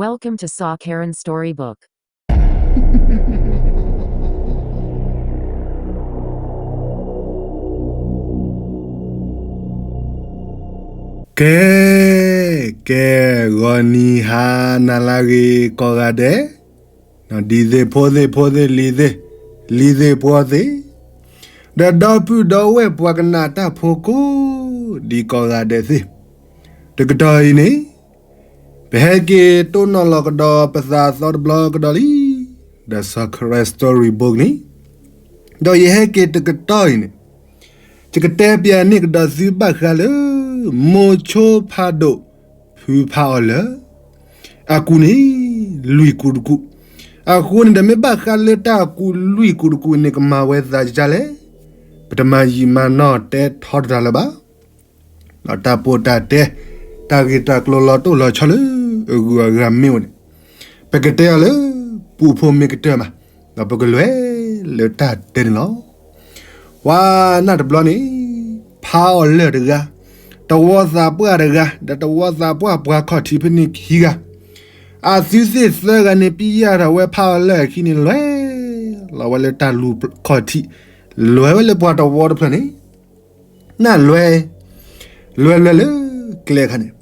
Welcome to Saw Karen Storybook. ကဲ, ကဲ, ဂီၤနံၤဟါနၤလၢအဂ့ၤကိးဂၤဒဲး, ဒ်သ့ၣ်ဖိသ့ၣ်ဖိသ့ၣ်လံၤသ့ၣ်, လံၤသ့ၣ်ပှီၤသ့ၣ်, ဒီးဒီပုၢ်ဒီဝဲၢ်ပှၤကနၣ်တၢ်ဖိကိး, ဒ်ကိးဂၤဒဲးသ့ၣ်, တကတီၢ်အံၤန့ၣ် ပဟဲက့ၤတိၢ်နီၣ်လီၤကဒီးပသးအသီတဘျီကဒီးလံ, ဒီးစီၤခရၢ story book န့ၣ်, ဒီးယဟဲက့ၤတကတီၢ်အံၤန့ၣ်, ယကတဲပျးန့ၢ်ကဒီးသုဘၣ်ဃးလၢ မိၤဆိဖးဒိၣ် ဖုဖးအီၣ်လၢာ် အကူးန့ၣ် လွံၢ်ကူးတကူး, အဃိန့ၣ်ဒီး မ့ၢ်ဘၣ်ဃးလၢတၢ်အကူးလွံၢ်ကူးတကူးန့ၣ် ကမၤဝဲသးဒ်လဲၣ်, ပတမၤယံာ်မၤနီၢ်တဲထီတတၢ်လၢၤဘၣ်. ဒီးတၢ်ပိာ်တၢ်တဲ, တၢ်ဂ့ၢ်တၢ်ကျိၤလီၤတိၢ်လီၤဆီလၢအဂုၤအဂၤမ့ၢ်အိၣ်န့ၣ်, ပကတဲအီၤလၢ ပူဖိမ့ၢ်ကတၢၢ်မး, ဒီးပကလဲၤလၢတၢ်တဲန့ၣ်လီၤ. ပှၤနၢ်တဘျီန့ၣ်, ဖးအီၣ်လၢာ်တဂၤ, တဝီသးပှၢ်တဂၤ, ဒီးတဝီသးပှၢ်ပှၤခီၣ်ထံးဖဲန့ၣ်ခံဂၤ, အသုသ့ၣ်သၢဂၤန့ၣ် ပျံၤယၢ်ထီၣ်ဝဲဖးအီၣ်လၢာ်အခံန့ၣ် လဲၤလီၤဝဲလၢတၢ်လူၤခီၣ်ထံး, လဲၤဝဲလၢပှၤတဝီတဖျၢၣ်န့ၣ်, နၢ်လဲၤ, လဲၤလဲၤလၢကျဲအခါန့ၣ်,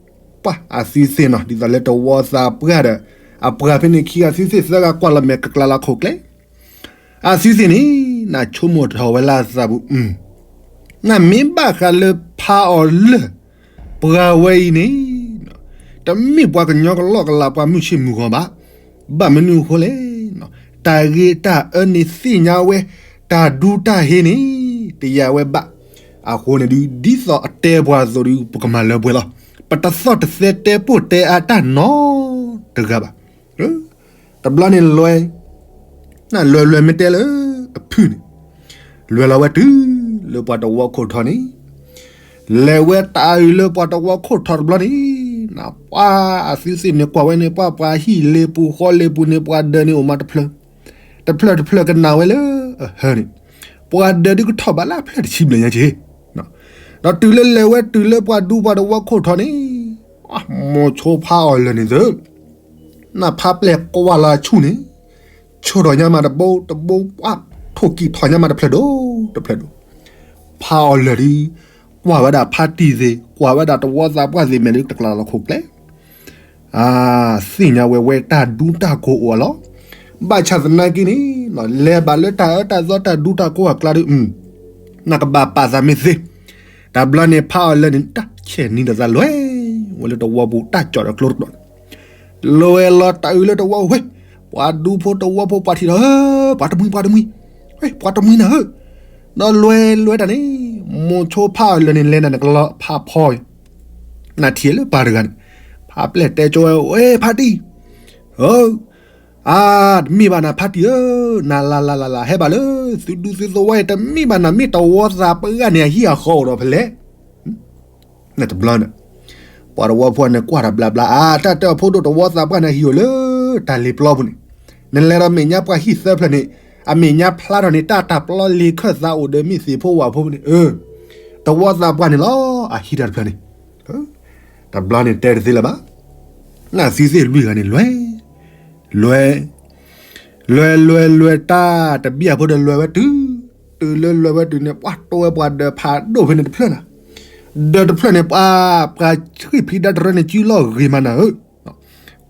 ပှၤအသုသ့ၣ်နီၤ ဒ်သိးလၢတဝီသးပှၢ်ဒီး အပှၤဖဲန့ၣ်ခံဂၤ အသုသ့ၣ်သၢဂၤကွၢ်လီၤမဲာ်ကကျါလၢခိၣ်ကျဲ, အသုသ့ၣ်န့ၣ် နၢ်ဆိကမိၣ်ထီၣ်ဝဲလၢအသးပူၤ, နၢ်မ့ၢ်ဘၣ်ဃးလၢဖးအီၣ်လၢာ် ပှၤဝဲအံၤန့ၣ်, တမ့ၢ်ပှၤကညီကလီကလးပှၤမုၢ်ဆ့ၣ်မုၢ်ဂီၤဘၣ်. ဘၣ်မနုၤအဃိလဲၣ်, တၢ်ဂ့ၤတၢ်အၢန့ၣ်သ့ၣ်ညါဝဲ, တၢ်ဒူတၢ်ဟ့န့ၣ် တယာ်ဝဲဘၣ်. အဃိန့ၣ်ဒုး ဒ်သိးအတဲပှၤအသိးဒီး ပကမၤလၢပှဲၤလီၤ. ပတသီၣ်တသဲတဲပိၢ်တဲအါတၢ်နီတဂၤဘၣ်. တဘျီန့ၣ်လဲၤ, နၢ်လဲၤလဲၤမ့ၢ်တဲလၢအဖုၣ်န့ၣ်, လဲၤလီၤဝဲတုၤလၢပှၤတဝီခိၣ်ထီန့ၣ်, လဲၤဝဲတၢ်အုးလၢပှၤတဝီခိၣ်ထီတဘျီန့ၣ်, ပှၤအသုသ့ၣ်န့ၣ်ကွၢ်ဝဲန့ၣ် ပှၤပှၤဟံၣ်လ့ပူၤဃီလ့ပူၤန့ၣ် ပှၤဒၢးန့ၣ်အိၣ်မးတဖျၢၣ်, တဖျၢၣ်တဖျၢၣ်ကနၣ်ဝဲလၢအဟၢန့ၣ်, ပှၤဒၢးဒုးကထီၣ်ဘးလၢအဖျၢၣ်တဆံဘျဲၣ်ညါက့ၤ, ဒီးတုၤလၢလဲၤဝဲတုၤလၢပှၤဒူပှၤတဝီခိၣ်ထီန့ၣ်, မိၤဆိဖးအီၣ်လၢာ်န့ၣ်သၢ နၢ်ဖးပျဲၢ်ကွၢ်လီၤအဆူၣ်န့ၣ်, ဆိၣ်ထီၣ်ညါမးတဘိတဘိ, ပှၤထိၣ်ကံၢ်ထီၣ်ညါမးတဖျၢၣ်ဒိၣ်တဖျၢၣ်ဒိၣ်, ဖးအီၣ်လၢာ်ဒုး, ကွၢ်ဝဲဒၣ်ဖါတံၢ်သ့ၣ်, ကွၢ်ဝဲဒၣ်တဝီသးပှၢ်သ့ၣ်မဲာ်လၢတကျါလီၤခိၣ်ကျဲ, သ့ၣ်ညါဝဲဝဲတၢ်ဒူတၢ်ကိးအိၣ်အလီၢ်, ဘၣ်ဆၣ်သနာ်က့န့ၣ်, လဲၤဘၣ်လၢတၢ်အၢတၢ်သီတၢ်ဒူတၢ်ကိးအကျါဒီး, နကဘၣ်ပာ်သးမ့ၢ်သ့, တဘျီန့ၣ်ဖးအီၣ်လၢာ်န့ၣ် တၢ်ဆဲးနံၤဒီးသးလဲၤဝဲလၢတဝီပူၤ တၢ်ကၠီၣ်ဒီးကျိတကျိန့ၣ်, လဲၤဝဲလီၤတၢ်အုးလၢတဝီဝဲ, ပှၤဒူဖိတဝီဖိပှၤထံၣ်ဒီး, ပှၤတမှံၤပှၤတမှံၤ, ပှၤတမှံၤနၤဧၢ, ဒီးလဲၤလဲၤတၢ်န့ၣ်, မိၤဆိဖးအီၣ်လၢာ်န့ၣ်လဲၤနၤနကလီဖးဖီ, နထံၣ်လၢပၢ်တဂၤန့ၣ်, ဖးပျဲၢ်တဲကၠီဝဲ, ဝဲဖါတံၢ် ဧၢ, အါ, တမ့ၢ်ဘၣ်နၤဖါတံၢ်ဧၢ, နၤလၢ်လၢ်လၢ်လၢ် ဟဲဘၣ်လၢသုဒူသုသဝီအံၤ, တမ့ၢ်ဘၣ်နၤ မ့ၢ်တဝီသးပှၢ်န့ၣ်အဟံၣ်အဃီအိၣ်ဒီးဖဲလဲၣ်. နတဘျီန့ၣ်, ပှၤတဝီဖိန့ၣ်ကွၢ်တၢ်ဘျါဘျါ, အါ, တၢ်တဲအဖိဒိၣ်တဝီသးပှၢ်န့ၣ်အဟံၣ်အိၣ်လၢတၢ်လ့ပျီပူၤန့ၣ်, နလဲၤဒီးမဲာ်ညါပှၤဟံၣ်သၢဖျၢၣ်န့ၣ်, အမဲာ်ညါဖျါထီၣ်န့ၣ် တၢ်တၢ်ပျီလ့ၤခၢၣ်သးအိၣ်ဒီးမ့ၢ်သ့ၣ်ဖိဝၣ်ဖိန့ၣ်, အၢ, တဝီသးပှၢ်န့ၣ်လီၤ အဟံၣ်တၢ်တဖျၢၣ်န့ၣ်, တဘျီန့ၣ်တဲတသ့လၢၤဘၣ်. နသုသ့ၣ်လွံၢ်ဂၤန့ၣ်လဲၤ, လဲၤ, လဲၤလဲၤလဲၤတၢ် တဘံၣ်အဖိဒီးလဲၤဝဲတုၤ, တုၤလၢလဲၤဝဲတုၤန့ၣ် ပှၤတိဝဲပှၤဒၢးဖးဒိၣ်ဖဲန့ၣ်တဖျၢၣ်နၤ, ဒၢးတဖျၢၣ်န့ၣ် ပှၤ, ပှၤဆှံၣ်ဖံးဒါတရၢန့ၣ် စုလီၢ်ဂ့ၤမးနၤဧၢ,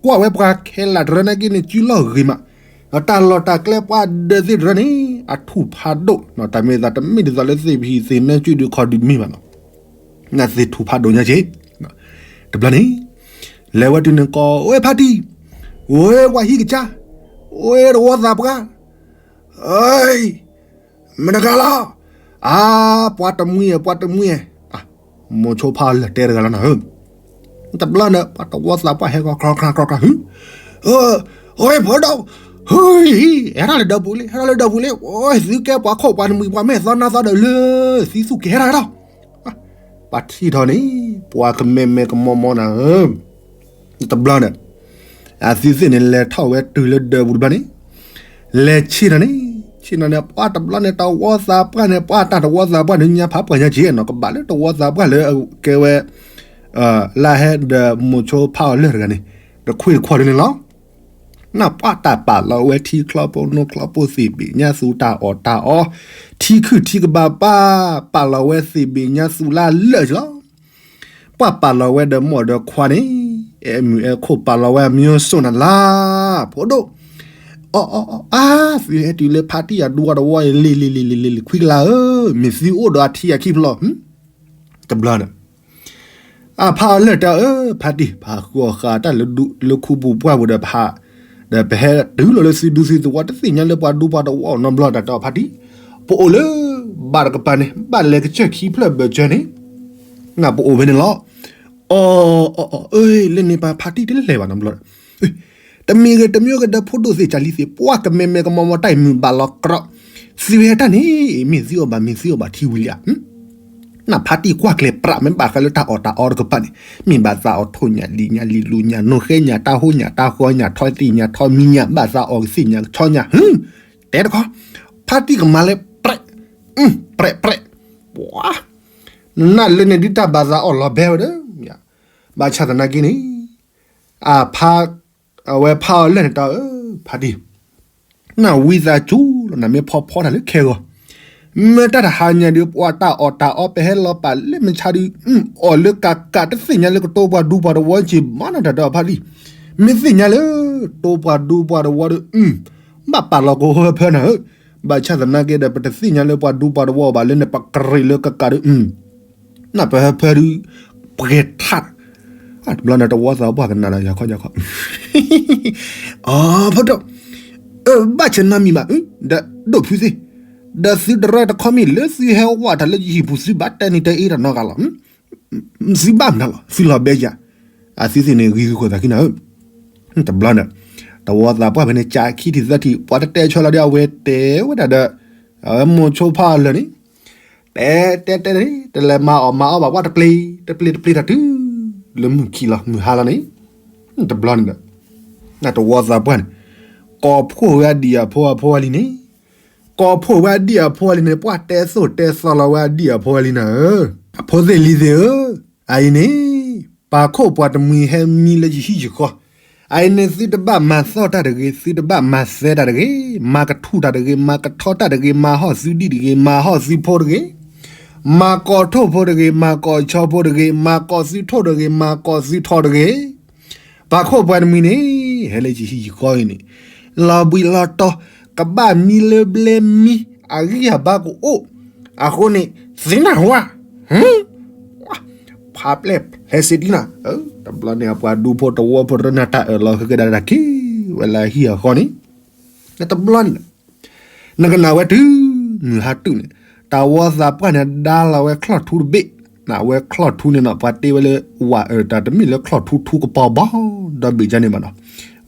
ကွၢ်ဝဲပှၤခဲလၢာ်တရၢန့ၣ်က့န့ၣ် စုလီၢ်ဂ့ၤမး, ဒီးတၢ်လီၢ်တၢ်ကျဲပှၤဒၢးသ့ၣ်တရၢန့ၣ် အထူၣ်ဖးဒိၣ်, တၢ်မ့ၢ်သးတမ့ၢ်ဒ်သိးလၢသ့ၣ်ဖံးသ့ၣ်မၢစုဒုးခီၣ်ဒုးမ့ၢ်ဘၣ်နီၤ, နသ့ၣ်ထူၣ်ဖးဒိၣ်ညါက့ၤ, တဘျီန့ၣ်, လဲၤဝဲတုၤန့ၣ်ကိး, ဝဲဖါတံၢ်, ဝဲပှၤဟံၣ်ကစၢ်, ဝဲတဝီသးပှၢ်, အၢ, မတဂၤလီၤ, အါ, ပှၤတမှံၤဧၢ ပှၤတမှံၤဧၢ, မိၤဆိဖးအီၣ်လၢာ်တဲတဂၤလီၤနၤဧၢ, တဘျီန့ၣ် ပှၤတဝီသးပှၢ်ဟဲကီၤ ခြီခြီခြီခြီ, ဝဲဖိဒီး, ဟဲထီၣ်လၢဒၢးပူၤလံ ဟဲထီၣ်လၢဒၢးပူၤလံ, သုကဲပှၤခိၣ်ပှၤတမှံၤ ပှၤမဲာ်သီနါသီဒီးလၢ, သုသူၣ်က့ၤဟဲထီၣ်လီၤ, ပှၤထံၣ်ထီၣ်န့ၣ်, ပှၤကမဲာ်မဲာ်ကမီၤမီၤနၤဧၢ, တဘျီန့ၣ်, အသုသ့ၣ်န့ၣ် လဲၤထီၣ်ဝဲတုၤလၢဒၢးပူၤတဘျီန့ၣ်, လဲၤဆ့ၣ်နီၤန့ၣ်, ဆ့ၣ်နီၤန့ၣ် ပှၤတဘျီန့ၣ် တဝီသးပှၢ်န့ၣ် ပှၤတၢ်တဝီသးပှၢ်န့ၣ် ညါဖးပှၢ်ညါက့ၤနီၤ ကဘၣ်လၢတဝီသးပှၢ်လၢအကဲဝဲ, လၢဟဲဒီးမိၤဆိဖးအီၣ်လၢာ်တဂၤန့ၣ်, တခွ့ၣ်တခွါဒ်န့ၣ်လီၤ. နၢ်ပှၢ်တၢ်ပာ်လီၤဝဲထံချီဖိနိချီဖိသ့ၣ်ဘ့ၣ်ညါသူတၢ်အီၣ်တၢ်အီ, ထံခုၣ်ထံကဘၣ်ပၢ် ပာ်လီၤဝဲသ့ၣ်ဘ့ၣ်ညါသူလၢအလၢာ်လီၤ. ပှၢ်ပာ်လီၤဝဲဒီးမိၢ်ဒီးခွါန့ၣ်, အဲၣ်မုၣ်အဲၣ်ခိၣ်ပာ်လီၤဝဲအမံၤစိၣ်နၤလၢ်, ဖိဒိၣ်, အီအီအီအါ, သုဟဲတုၤလၢဖါတံၢ်အဒူအီၤတဝီအံၤ လံၤလံၤလံၤလံၤလံၤလံၤ ခွံကလးဧၢ, မ့ၢ်သုအိၣ်ဒီးအထံအခံဖျီၢ်, တဘျီန့ၣ် အဖါအီၤလၢာ်တဲအၢ ဖါတံၢ် ပဟးဃုအီၣ်ဃာ်တၢ်လၢခူပူၤပှၢ်ပူၤဒီးပဟး, ဒီးပဟဲတုၤလီၤလၢသုဒူသုသဝီ တသ့ၣ်ညါလၢပှၤဒူပှၤတဝီနီတဘျီ တၢ်တဲအီၤဖါတံၢ်, ပအိၣ်လၢ ဘၣ်တကပၤန့ၣ် ဘၣ်လဲၤကစၢၢ်ခံဖျၢၣ်ဘၢၣ်စၢၤန့ၣ်, နၢ်ပအိၣ်ဖဲန့ၣ်လီၤ. အီအီအီ, လၢန့ၣ်ပှၤဖါတံၢ်တလဲၤဘၣ်နီတဘျီ တမံၤဂ့ၤတမံၤဂ့ၤ ဒီးဖိဒိၣ်သ့ၣ်ကၢ်လံသ့ၣ် ပှၤကမဲာ်မဲာ်ကမီၤမီၤတၢ်အံၤမုၢ်ဘၣ်လီၤကြီ, သုဝဲတၢ်န့ၣ် မ့ၢ်သုအီၣ်ဘၣ် မ့ၢ်သုအီၣ်ဘၣ်ထံဝံၤလံဧါ, နၢ်ဖါတံၢ်ကွၢ်ကျဲၤပြး မ့ၢ်ဘၣ်ဃးလၢတၢ်အီၣ်တၢ်အီတကပၤန့ၣ် မ့ၢ်ဘၣ်သးအီၣ်ထိၣ်ညၣ်လံၣ်ညၣ်လံၣ်လူၤညၣ် နိၣ်ဃဲညၣ် တၢ်ဟိညၣ် တၢ်ဃီညၣ် ထီသ့ၣ်ညၣ် ထီမံညၣ် ဘၣ်သးအီၣ်ကသ့ၣ်ညၣ်ကဆီညၣ်, တဲတခီ, ဖါတံၢ်ကမၤလၢပြဲး, ပြဲးပြဲး, ပှၤ, နၢ်လၢန့ၣ်ဒုးတၢ်ဘၣ်သးအီၣ်လီၤဘဲဝဲဒီး, ဘၣ်ဆၣ်သနာ်က့န့ၣ်, အဖါ အဝဲဖါအီၤလၢာ်န့ၣ်တဲအၢ ဖါတံၢ်, နၢ်ဝံသးစူၤလီၤ နမ့ၢ်ဖီဖီတၢ်လၢခဲဂီၤ, မ့ၢ်တၢ်တဟါညါဒုး ပှၤတၢ်အီၣ်တၢ်အီပဟဲလီၤပာ်လၢမုၢ်ဆါဒုး, အီၣ်လၢကးကး တသ့ၣ်ညါလၢကတိပှၤဒူပှၤတဝီက့ၤဘၣ်နီၤ တၢ်တဲအီၤဖါတံၢ်, မ့ၢ်သ့ၣ်ညါလၢ တိပှၤဒူပှၤတဝီဒီး, ဘၣ်ပာ်လီၤကဟၢဖၢနၤဧၢ, ဘၣ်ဆၣ်သနာ်က့ဒီး ပတသ့ၣ်ညါလၢပှၤဒူပှၤတဝီဘၣ်လၢန့ၣ် ပကြ့ၢ်လၢကးကးဒီး နၢ်ပဟၢဖၢဒုး ပှဲၤထး, တဘျီန့ၣ် တဝီသးပှၢ်ကနၣ်ဒီးယၤခီယၤခီ, အဖိဒိၣ်, ဘၣ်ဆၣ်နီတမံၤဘၣ်, ဒီးဒိၣ်ဖုသ့ၣ်, ဒီးသုတရဲတခီမ့ၢ်လၢသုဟဲဝဲတၢ်လၢယဟံၣ်ပူၤ သုဘၣ်တဲနံၤတဲအ့တၢ်နီတဂၤလီၤ, သုဘၣ်မနုၤလီၤ သုလီၤဘဲယၤ, အသုသ့ၣ်န့ၣ်ဂ့ၤဂ့ၤခိၣ်သးခံနၤဧၢ, တဘျီန့ၣ်, တဝီသးပှၢ်ဖဲန့ၣ် ကးခံထံၣ်သၢထံၣ် ပှၤတတဲဆၢလီၤဒီး အဝဲတဲဝဲဒၣ်ဒီး, အဝဲမိၤဆိဖါအီၤလၢာ်န့ၣ် တဲတဲတဲ တလဲၤမၤအီၣ်မၤအီဘၣ် ပှၤတပျ့ၤ တပျ့ၤတပျ့ၤတၢ်တုၤ လၢမုၢ်ခံလီၤ မုၢ်ဟါလီၤန့ၣ်, တဘျီန့ၣ်ဒီး, နတဝီသးပှၢ်န့ၣ်, ကိးဖှိၣ်ဝဲအဒံၣ်အဖိအဖိအလံၤန့ၣ်, ကိးဖှိၣ်ဝဲအဒံၣ်အဖိအလံၤန့ၣ် ပှၤတဲသိၣ်တဲသီလီၤဝဲအဒံၣ်အဖိအလံၤနၤဧၢ, အဖိသ့ၣ်လံၤသ့ၣ်ဧၢ, အအံၤန့ၣ်, ပာ်ခိၣ်ပှၤတမှံၤဟဲမံလၢယဟံၣ်ယဃီ, အအံၤန့ၣ် သုတဘၣ်မၤသီၣ်တၢ်တဂ့ၤ, သုတဘၣ်မၤသဲတၢ်တဂ့ၤ, မၤကထူၣ်တၢ်တဂ့ၤ, မၤကထီတၢ်တဂ့ၤ, မၤဟီၣ်သုဒံၣ်တဂ့ၤ, မၤဟီၣ်သုဖိတဂ့ၤ, မၤကိးထိၣ်ဖိတဂ့ၤ, မၤကိးဆီဖိတဂ့ၤ, မၤကိးသုထိၣ်တဂ့ၤ, မၤကိးသုထီတဂ့ၤ, ပာ်ခိၣ်ပှၤတမှံၤန့ၣ်, ဟဲလၢယဟံၣ်ယဃီအံၤန့ၣ်, လီၤဘှံးလီၤတီၤ, ကဘၣ်မံလၢဘျဲမံ, အဂံၢ်အဘါကအိၣ်, အဃိန့ၣ်, သ့ၣ်နၢ်ဟူဧါ, ဖါပျဲၢ်ဟဲစ့ဒံနၤ, တဘျီန့ၣ်အပှၤဒူဖိတဝီဖိတရၢနၤတၢ်အၢၣ်လီၤဃုာ်ကဒါတၢ်ခံ, ဝဲလၢဟံၣ်အဃီန့ၣ်, တဘျီန့ၣ် နကနၣ်ဝဲတုၤ, မုၢ်ဟါတုၤန့ၣ်, တၢ်ဝီသးပှၢ်န့ၣ် ဒါလီၤဝဲချီၣ်ထူတဘ့ၣ်, နဝဲချီၣ်ထူန့ၣ်နီၤ ပှၤတ့ဝဲလၢဝၤအၢၣ်တၢ်တမ့ၢ်လၢချီၣ်ထူထူကပီၤဘီ, ဒီဘ့ၣ်ကန့ၣ်ဘၣ်နီၤ,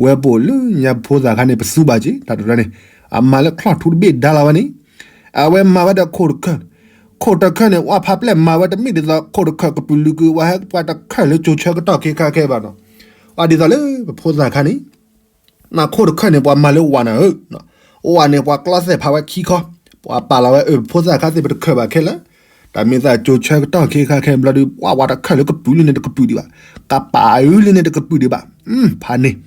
ဝဲပအိၣ်လၢညါဖိသၣ်ခါန့ၣ် ပသူဘၣ်က့ၤ တၢ်တရၢန့ၣ်, အမၤလၢချီၣ်ထူတဘ့ၣ်ဒါလီၤဝဲန့ၣ်, အဝဲမၤဝဲဒီးခိၣ်တခၢၣ်, ခိၣ်တခၢၣ်န့ၣ် ဝဲဖါပျဲၢ်မၤဝဲတမ့ၢ်ဒ်သိးခိၣ်တခၢၣ်ကပုာ်လုာ်ကွံာ်ဝဲဟဲပှၤတခၢၣ်လၢကၠိၤဆၢကတီၢ်ခဲခါခဲဘၣ်နီၤ, အဒ်သိးလၢပဖိသၣ်ခါန့ၣ် နခိၣ်တခၢၣ်န့ၣ် ပှၤမၤလၢဝၤနၤဧၢ, ဝၤန့ၣ် ပှၤကျီသဲၣ်ဖးဝဲခံခီ, ပှၤပာ်လီၤဝဲအၢ ပဖိသၣ်ခါသ့ၣ် ပတခၢၣ်ဘၣ်ခဲလၢာ်, တၢ်မ့ၢ်သးကၠိၤဆၢကတီၢ်ခဲခါခဲဘျီဒုး ပှၤဝၤတခၢၣ်လၢကပုာ်လံန့ၣ် တကပုာ်ဒံးဘၣ်, ကပာ်အုလံန့ၣ် တကပုာ်ဒံးဘၣ်, ဖးန့ၣ်,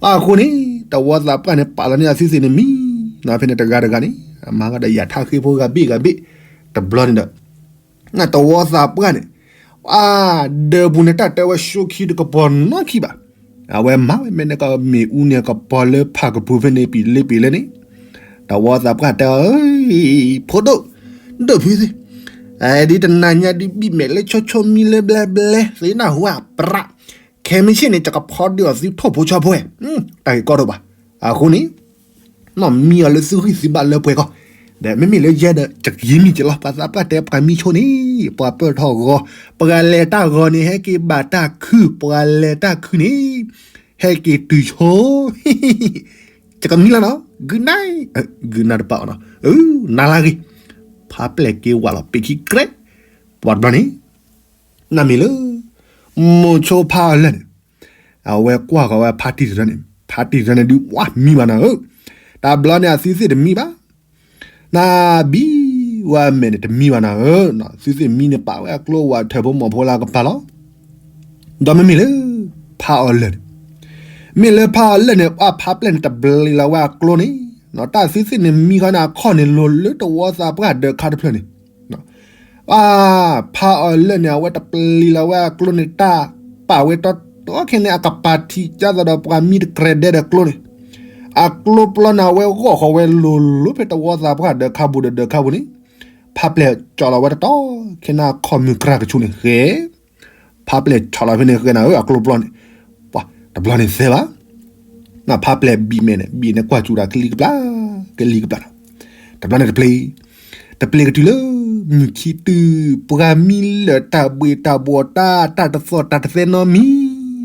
အဃိန့ၣ် တဝီသးပှၢ်န့ၣ် ပာ်လီၤန့ၢ်အသုသ့ၣ်န့ၣ်မံ, ဖဲန့ၣ်တဂၤတဂၤန့ၣ် အမၤဂၤဒီးယၤထါဃ့ဖိဂၤဘ့ၣ်ဂၤဘ့ၣ်, တဘျီန့ၣ်ဒီး နတဝီသးပှၢ်န့ၣ်, အါ, ဒၢးပူၤန့ၣ် တၢ်တဲဝဲဆိခံတကပီၤနီၢ်ခံဘၣ်, အဝဲမၤဝဲမ့ၢ်န့ၣ်ကမ့ၣ်အူန့ၣ် ကပီၤလၢဖးကပူၤဖဲန့ၣ် ပံၤလ့ပံၤလၢန့ၣ်, တဝီသးပှၢ်တဲအီၤ, ဖိဒိၣ်, ဒိၣ်ဖုသ့ၣ်, ဒ်တနၤညါဒ်ဘံၣ်မဲာ်လၢဆိဆိမံလၢဘျဲဘျဲ သ့ၣ်နၢ်ဟူဧါပြး, ခဲမုၢ်ဆ့ၣ်န့ၣ် ယကဖီဒုးအီၤသုထိၣ်ဖိဆီဖိဝဲ, တၢ်ဂ့ၢ်ကီဒိၣ်ဘၣ်, အဃိန့ၣ် နီၢ်မံအီၤလၢသုဂံၢ်သုဘါလၢပှဲၤကီၢ်, ဒီးမ့မ့ၢ်လၢယဲဒီး ယကယံၤမံၤက့ၤလီၤ, ပှၤသးပှၢ်တဲပှၤမံဆိန့ၣ် ပှၤပၢၢ်ထီၣ်ဂီၤ, ပှၤလဲၤတၢ်ဂီၤန့ၣ် ဟဲက့ၤဘၣ်တၢ်ခုၣ်, ပှၤလဲၤတၢ်ခုၣ်န့ၣ် ဟဲက့ၤတုၤဆိ, ယကမံလီၤနီၤ, ဂုၢ်နၢ်, ဂုၢ်နၢ်တပာ်အီၤနီၤ, နၤလၢဂ့ၤ, ဖးပျဲၢ်က့ၤဝးလီၤ ပ့ၤခံကြဲး, ပှၤတဘျီန့ၣ် နမ့ၢ်လၢ မိၤဆိဖါအီၤလၢာ်န့ၣ်, အဝဲကွၢ်ဃီၤဝဲဖါတံၢ်တရၢန့ၣ်, ဖါတံၢ်တရၢန့ၣ်ဒုး ဝးမံဘၣ်နၤဧၢ, တဘျီန့ၣ် အသုသ့ၣ်တမံဘၣ်, နဘံဝဲအမဲာ်န့ၣ် တမံဘၣ်နၤဧၢ, သုသ့ၣ်မံန့ၣ် ပာ်ဝဲအကျိဝးထၢၣ်ဖိမီၤဖိလၢကပၤလီၤ, ဒီးမ့မ့ၢ်လၢ ဖါအီၤလၢာ်န့ၣ် မ့ၢ်လၢဖးအီၤလၢာ်န့ၣ် ပှၤဖးပျဲၢ်န့ၣ် တဘျံးလီၤဝဲအကျိန့ၣ်, တၢ်သုးသ့ၣ်န့ၣ်မံဃီန့ၣ် အခီၣ်န့ၣ်လိၤလၢတဝီသးပှၢ်ဒၢးခါတဖျၢၣ်န့ၣ်, ပှၤဖးအီၤလၢာ်န့ၣ် အဝဲတဘျံးလီၤဝဲအကျိန့ၣ် တၢ်ပာ်ဝဲတီတီခဲန့ၣ် အကပၤထံးကၢ်သိးဒီးပှၤမံတကြဲးဒဲးဒီးကျိန့ၣ်, အကျိပျီန့ၣ် အဝဲဂီၢ်ဃီၤဝဲလိၤလိၤဖဲတဝီသးပှၢ်ဒၢးခါပူၤဒီးဒၢးခါပူၤန့ၣ်, ဖးပျဲၢ်ကၠီလီၤဝဲတီတီခဲန့ၣ် အခီၣ်မုၢ်ကြၢ်ကဆူန့ၣ်ဃဲ ဖးပျဲၢ်ဆီၣ်လီၤဖဲန့ၣ်ဃဲနၤဧၢ အကျိပျီန့ၣ်, ပှၤတဘျီန့ၣ်သဲဘၣ်, နဖးပျဲၢ်ဘံၣ်မဲာ်န့ၣ် ဘံၣ်န့ၣ်ကွၢ်စူၤတၢ်ကလံၤကပျၢ်, ကလံၤကပျၢ်, တဘျီန့ၣ်တပျ့ၤ, တပျ့ၤကတုၤလၢ မုၢ်ခံတုၤ ပှၤမံလၢာ်တၢ်ဘှ့ၣ်တၢ်ဘှီၣ်တၢ် တၢ်တသီၣ်တၢ်တသဲနီတမံၤ,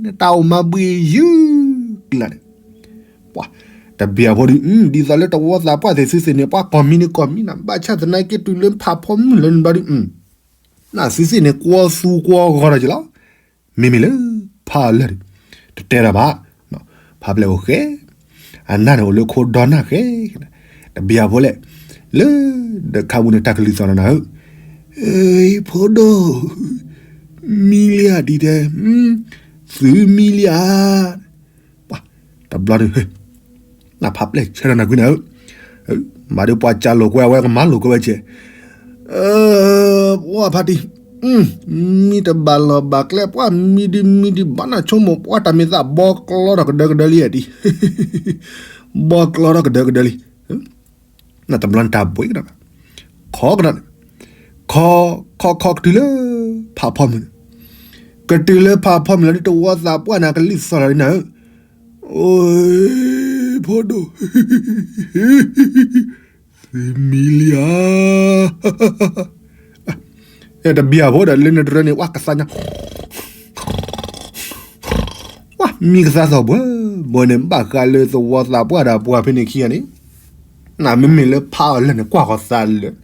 တၢ်အိၣ်မၤဘှ့ၣ်ယုၢ်ကျါန့ၣ် ပှၤတဘံၣ်အဖိဒီး ဒ်သိးလၢတဝီသးပှၢ်သ့ၣ်သုသ့ၣ်န့ၣ် ပှၤကိးမံၤန့ၣ်ကိးမံၤနၤ ဘၣ်ဆၣ်သနာ်က့တုၤလၢဖးဖီမုၢ်လၢနဘျီဒီး နသုသ့ၣ်န့ၣ် ကွီသူကွီဂီၤဒီးက့ၤလီၤ. မ့မ့ၢ်လၢဖးအီၤလၢာ်ဒီး တတဲတၢ်ဘၣ်, ဖးပျဲၢ်အိၣ်ဃဲ, အနၢ်န့ၣ်အိၣ်လၢခိဒီနၢ်ဃဲ, တဘံၣ်အဖိလဲၣ်, လၢဒၢးခါပူၤန့ၣ် တၢ်ကလုၢ်သီၣ်လီၤနၤဧၢ, အ့ ဖိဒိၣ်, မံလံဧါဒ်တဲ, သုမံလံဧါ ပှၤတဘျီန့ၣ် နဖးပျဲၢ်ဆၢထၢၣ်နၤကွံနၤဧၢ, မၤဒ်ပှၤကးလိာ်ကွဲအဝဲကမၤလိာ်ကွဲဝဲကဲ, ပှၤဖးတံၢ်, မံတဘၣ်လီၢ်ဘၣ်ကျဲ ပှၤမံဒုးမံဒုးဘၣ်နၢ်ဆိကမိၣ် ပှၤတၢ်မ့ၢ်သးဘီကျီထီၣ်ကဒၢကဒၢလံဧါဒ်, ဘီကျီထီၣ်ကဒၢကဒၢလံ, နတဘျီန့ၣ်တၢ်ဘှ့ၣ်ကဒီး, ခီကဒီးန့ၣ်, ခီ, ခီခီကတုၤလၢ ဖးဖီမုၢ်န့ၣ်, ကတုၤလၢဖးဖီမုၢ်လီၤဒ်တဝီသးပှၢ်န့ၣ် ကလံၢ်သီၣ်လီၤဒ်နၤဧၢ, အိ ဖိဒိၣ်, သုမံလံဧါ, တဘံၣ်အဖိဒီးလၢန့ၣ်တရၢန့ၣ် ပှၤကသါညါ ပှၤမံကသါသီၣ်ဘှၢဘှၢန့ၣ် ဘၣ်ဃးလၢသဝီသးပှၢ်ဒီးပှၤဖဲန့ၣ်ခံဂၤန့ၣ်, နမ့မ့ၢ်လၢဖးအီၤလၢာ်န့ၣ် ကွၢ်ဃီၤသးလၢာ်,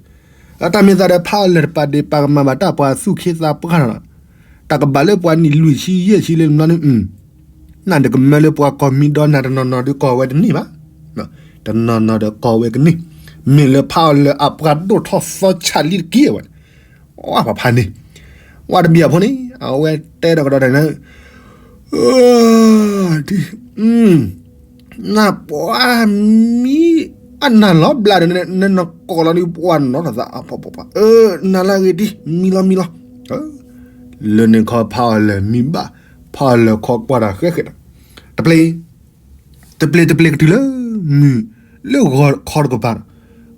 တၢ်မ့ၢ်သးဒီးဖးအီၤလၢာ်တပာ်ဒ့ၣ်ပာ်ကမၣ်ဘၣ်တၢ်ပှၤသူၣ်ခ့သးပှၢ်လီၤ, တၢ်ကဘၣ်လၢပှၤနံၣ်လွံၢ်ဆံယဲၢ်ဆံလၢနဘျီန့ၣ်, နတကမၢလၢပှၤကိးမံၤဒီးနၤတနီၤနီၤဒီးကိးဝဲတန့ၢ်ဘၣ်, တနီၤနီၤဒီးကိးဝဲကန့ၢ်, မ့ၢ်လၢဖးအီၤလၢာ်အပှၤဒိၣ်ထီၣ်သီဆးလံတက့ၢ်ဝဲ, ပှၤဖးန့ၣ်, ပှၤတဘံၣ်အဖိန့ၣ် အဝဲတဲဒီးကဒီးတၢ်န့ၣ် ဒ်, နပှၤမံအနၢ်လီၤဘျါဒီး နနကိးလီၤဒ်ပှၤနီထီၣ်သး, နလၢအဂ့ၤဒ် မံလီၤမံလီၤ, လၢန့ၣ်ခီဖးအီၤလၢာ်မံဘၣ်, ဖးအီၤလၢာ်ခီကွၢ်တၢ်ဃဲဃဲဒီး, တပျ့ၤ တပျ့ၤတပျ့ၤကတုၤလၢ မုၢ်လၢဂီၤခီတကပၤဒီး,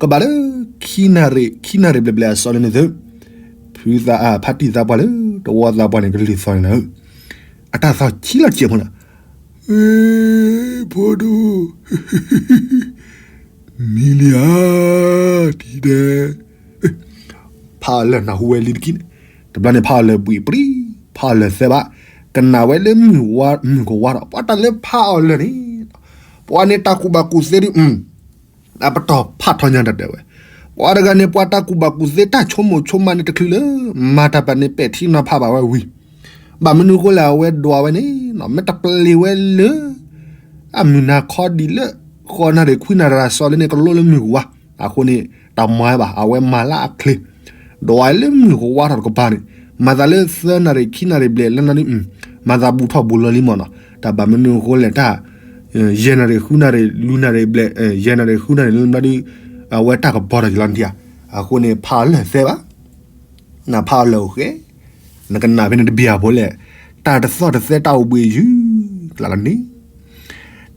ကဘၣ်လၢ ခံနၣ်ရံၣ် ခံနၣ်ရံၣ်ဘျဲၣ်ဘျဲၣ်အစီလၢန့ၣ်သု, ဖုသးအဖးတံၢ်သးပှၢ်လၢ တဝီသးပှၢ်န့ၣ် ကလုၢ်သီၣ်န့ၣ်လီၤ, အတၢ်သီၣ်ဆံးလီၤစဲးဖိန့ၣ်, ဖိဒိၣ် မံလံဧါ, ဒ်တဲ, ဖးအီၤလၢာ်နၢ်ဟူဝဲလံတက့ၢ်န့ၣ်, တဘျီန့ၣ်ဖးအီၤလၢာ်ဘှံးပြံ, ဖးအီၤလၢာ်သဲဘၣ်, ကနၣ်ဝဲလၢမုၢ်ဝါ မုၢ်ကဝါဒီး ပှၤတၢ်လၢဖးအီၤလၢာ်န့ၣ်, ပှၤန့ၣ်တၢ်ကူၣ်ဘၣ်ကူၣ်သ့ဒ် အပတီၢ်ဖးထီညါတၢ်တဲဝဲ, ပှၤတဂၤန့ၣ် ပှၤတၢ်ကူၣ်ဘၣ်ကူၣ်သ့တၢ်ဆိကမိၣ်ဆိကမးန့ၣ်တချုးလၢ မၤတၢ်ပာ်န့ၣ်ပဲာ်ထံနီၤဖးဘၣ်ဝဲဝံၤ, ဘၣ်မနုၤအဃိလဲၣ် အဝဲဒွးဝဲန့ၣ် မ့ၢ်တပျ့ၤဝဲလၢ အမုၢ်နၤခီဒံးလၢ ဃိးနၣ်ရံၣ်ခွံနၣ်ရံၣ်အစီလၢန့ၣ် ကလိလၢမုၢ်ကဝါ, အဃိန့ၣ် တမၤဘၣ် အဝဲမၤလၢအချ့, ဒွးလၢမုၢ်ကဝါထီၣ်တကပၤန့ၣ်, မၤသးလၢသၢနၣ်ရံၣ်ခံနၣ်ရံၣ်ဘျဲၣ်လၢနၤဒ် မၤသးဘူးထီၣ်ဘူးလီၤလံမ့ၢ်နီၤ, တၢ်ဘၣ်မနုၤအဃိလဲၣ်တၢ် ယဲၢ်နၣ်ရံၣ်ဃုနၣ်ရံၣ်လွံၢ်နၣ်ရံၣ်ဘျဲၣ် ယဲၢ်နၣ်ရံၣ်ဃုနၣ်ရံၣ်လၢနၤဒ် အဝဲတၢ်ကပီၤထီၣ်က့ၤလီၤနၤဧါ, အဃိန့ၣ် ဖးအီၤလၢာ်သဲဘၣ် နဖးအီၤလၢာ်အိၣ်ဃဲ, နကနၣ်ဖဲန့ၣ်တဘံၣ်အဖိလဲၣ်, တၢ်တသီၣ်တသဲတၢ်အိၣ်ဘှံးယုၢ်ကျါလီၤန့ၣ်,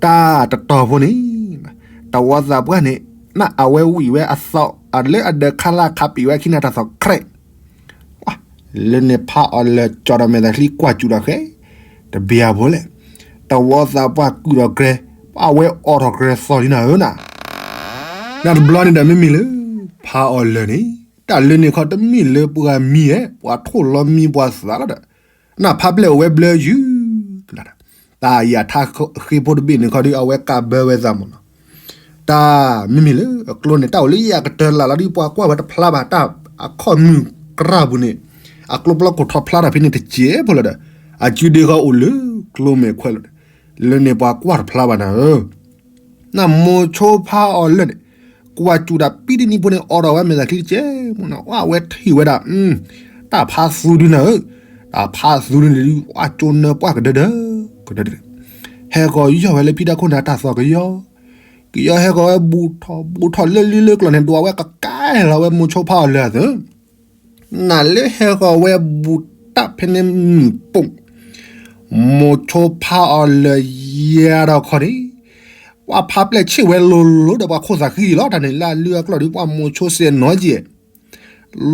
တၢ်တတီၤဖိန့ၣ်, တဝီသးပှၢ်န့ၣ်, နအဝဲဝံၣ်ဝဲအသီၣ်လၢအဒၢးခါလၢအခါပံာ်ဝဲခံန့ၣ်တၢ်သီၣ်ခြဲး လၢန့ၣ်ဖးအီၤလၢာ်ကၠီဒီးမဲာ်သးချံကွၢ်စူၤဒီးဃဲ, တဘံၣ်အဖိလဲၣ်, တဝီသးပှၢ်ကုာ်ထီၣ်ကြဲ, အဝဲအိးထီၣ်ကြဲသီၣ်လံနၤဧၢနၤ, နတဘျီန့ၣ်ဒီးမ့မ့ၢ်လၢ ဖးအီၤလၢာ်န့ၣ်, တၢ်လၢန့ၣ်ခီတမ့ၢ်လၢပှၤမံဧါ, ပှၤထိၣ်လီၤမံပှၤသးလီၤဒီး, နဖးပျဲၢ်အိၣ်ဝဲဘျၢယုၢ်ကျါဒီး, တၢ်ယၤထါဃ့ဖိတဘ့ၣ်န့ၣ်ခီဒီး အဝဲကးဘၢဝဲသးမ့ၢ်နီၤ တၢ်မ့မ့ၢ်လၢအကျိန့ၣ် တၢ်အိၣ်လၢယၤကတၢၢ်လၢ်လီၤဒ်ပှၤကွၢ်ဝဲတဖျါဘၣ် တၢ်အခီၣ်မုၢ်ကြၢ်ပူၤန့ၣ်, အကျိပျီကိၢ်ထီၣ်ဖျါထီၣ်ဖဲန့ၣ်တစဲးဖိလီၤဒီး, အစုဒ့ခီအိၣ်လၢကျိမဲာ်ခွဲးလီၤဒီး, လၢန့ၣ်ပှၤကွၢ်တဖျါဘၣ်နၤဧၢ, နမိၤဆိဖးအီၤလၢာ်န့ၣ်, ကွၢ်စူၤဒၣ်ပံတနံၤဖိန့ၣ် အိးထီၣ်ဝဲမဲာ်သးချံတစဲးမ့ၢ်နီၤ အဝဲထံၣ်ဝဲဒၣ်, တၢ်ဖးသူဒုနၤဧၢ, တၢ်ဖးသူဒုန့ၣ်ဒ် အကၠိနၢပှၢ်ကဒၢဒၢ, ကဒၢဒၢ, ဟဲဃီၤယီၢ်ဝဲလၢဖံတၢ်ခိၣ်န့ၣ် အတၢ်သီၣ်ကယီ, ကယီဟဲဃီၤဝဲဘူးထီၣ်ဘူးထီၣ်လၢလံလၢကျီၢ်န့ၣ် ဒွးဝဲကကဲလီၤဝဲမိၤဆိဖါအီၤလၢာ်သၢ နၢ်လၢဟဲဃီၤဝဲဘူးတၢ်ဖဲန့ၣ်မုၢ်ပိၢ်, မိၤဆိဖါအီၤလၢာ်ယဲဒီးခီန့ၣ်, ပှၤဖါပျဲၢ်ဆ့ၣ်ဝဲလိၤလိၤဒီးပှၤခိၣ်သးဃံလီၤ တၢ်န့ၣ်လၢအလုၢ်အကျီၢ်ဒီးပှၤမိၤဆိစဲးနီၤကဲး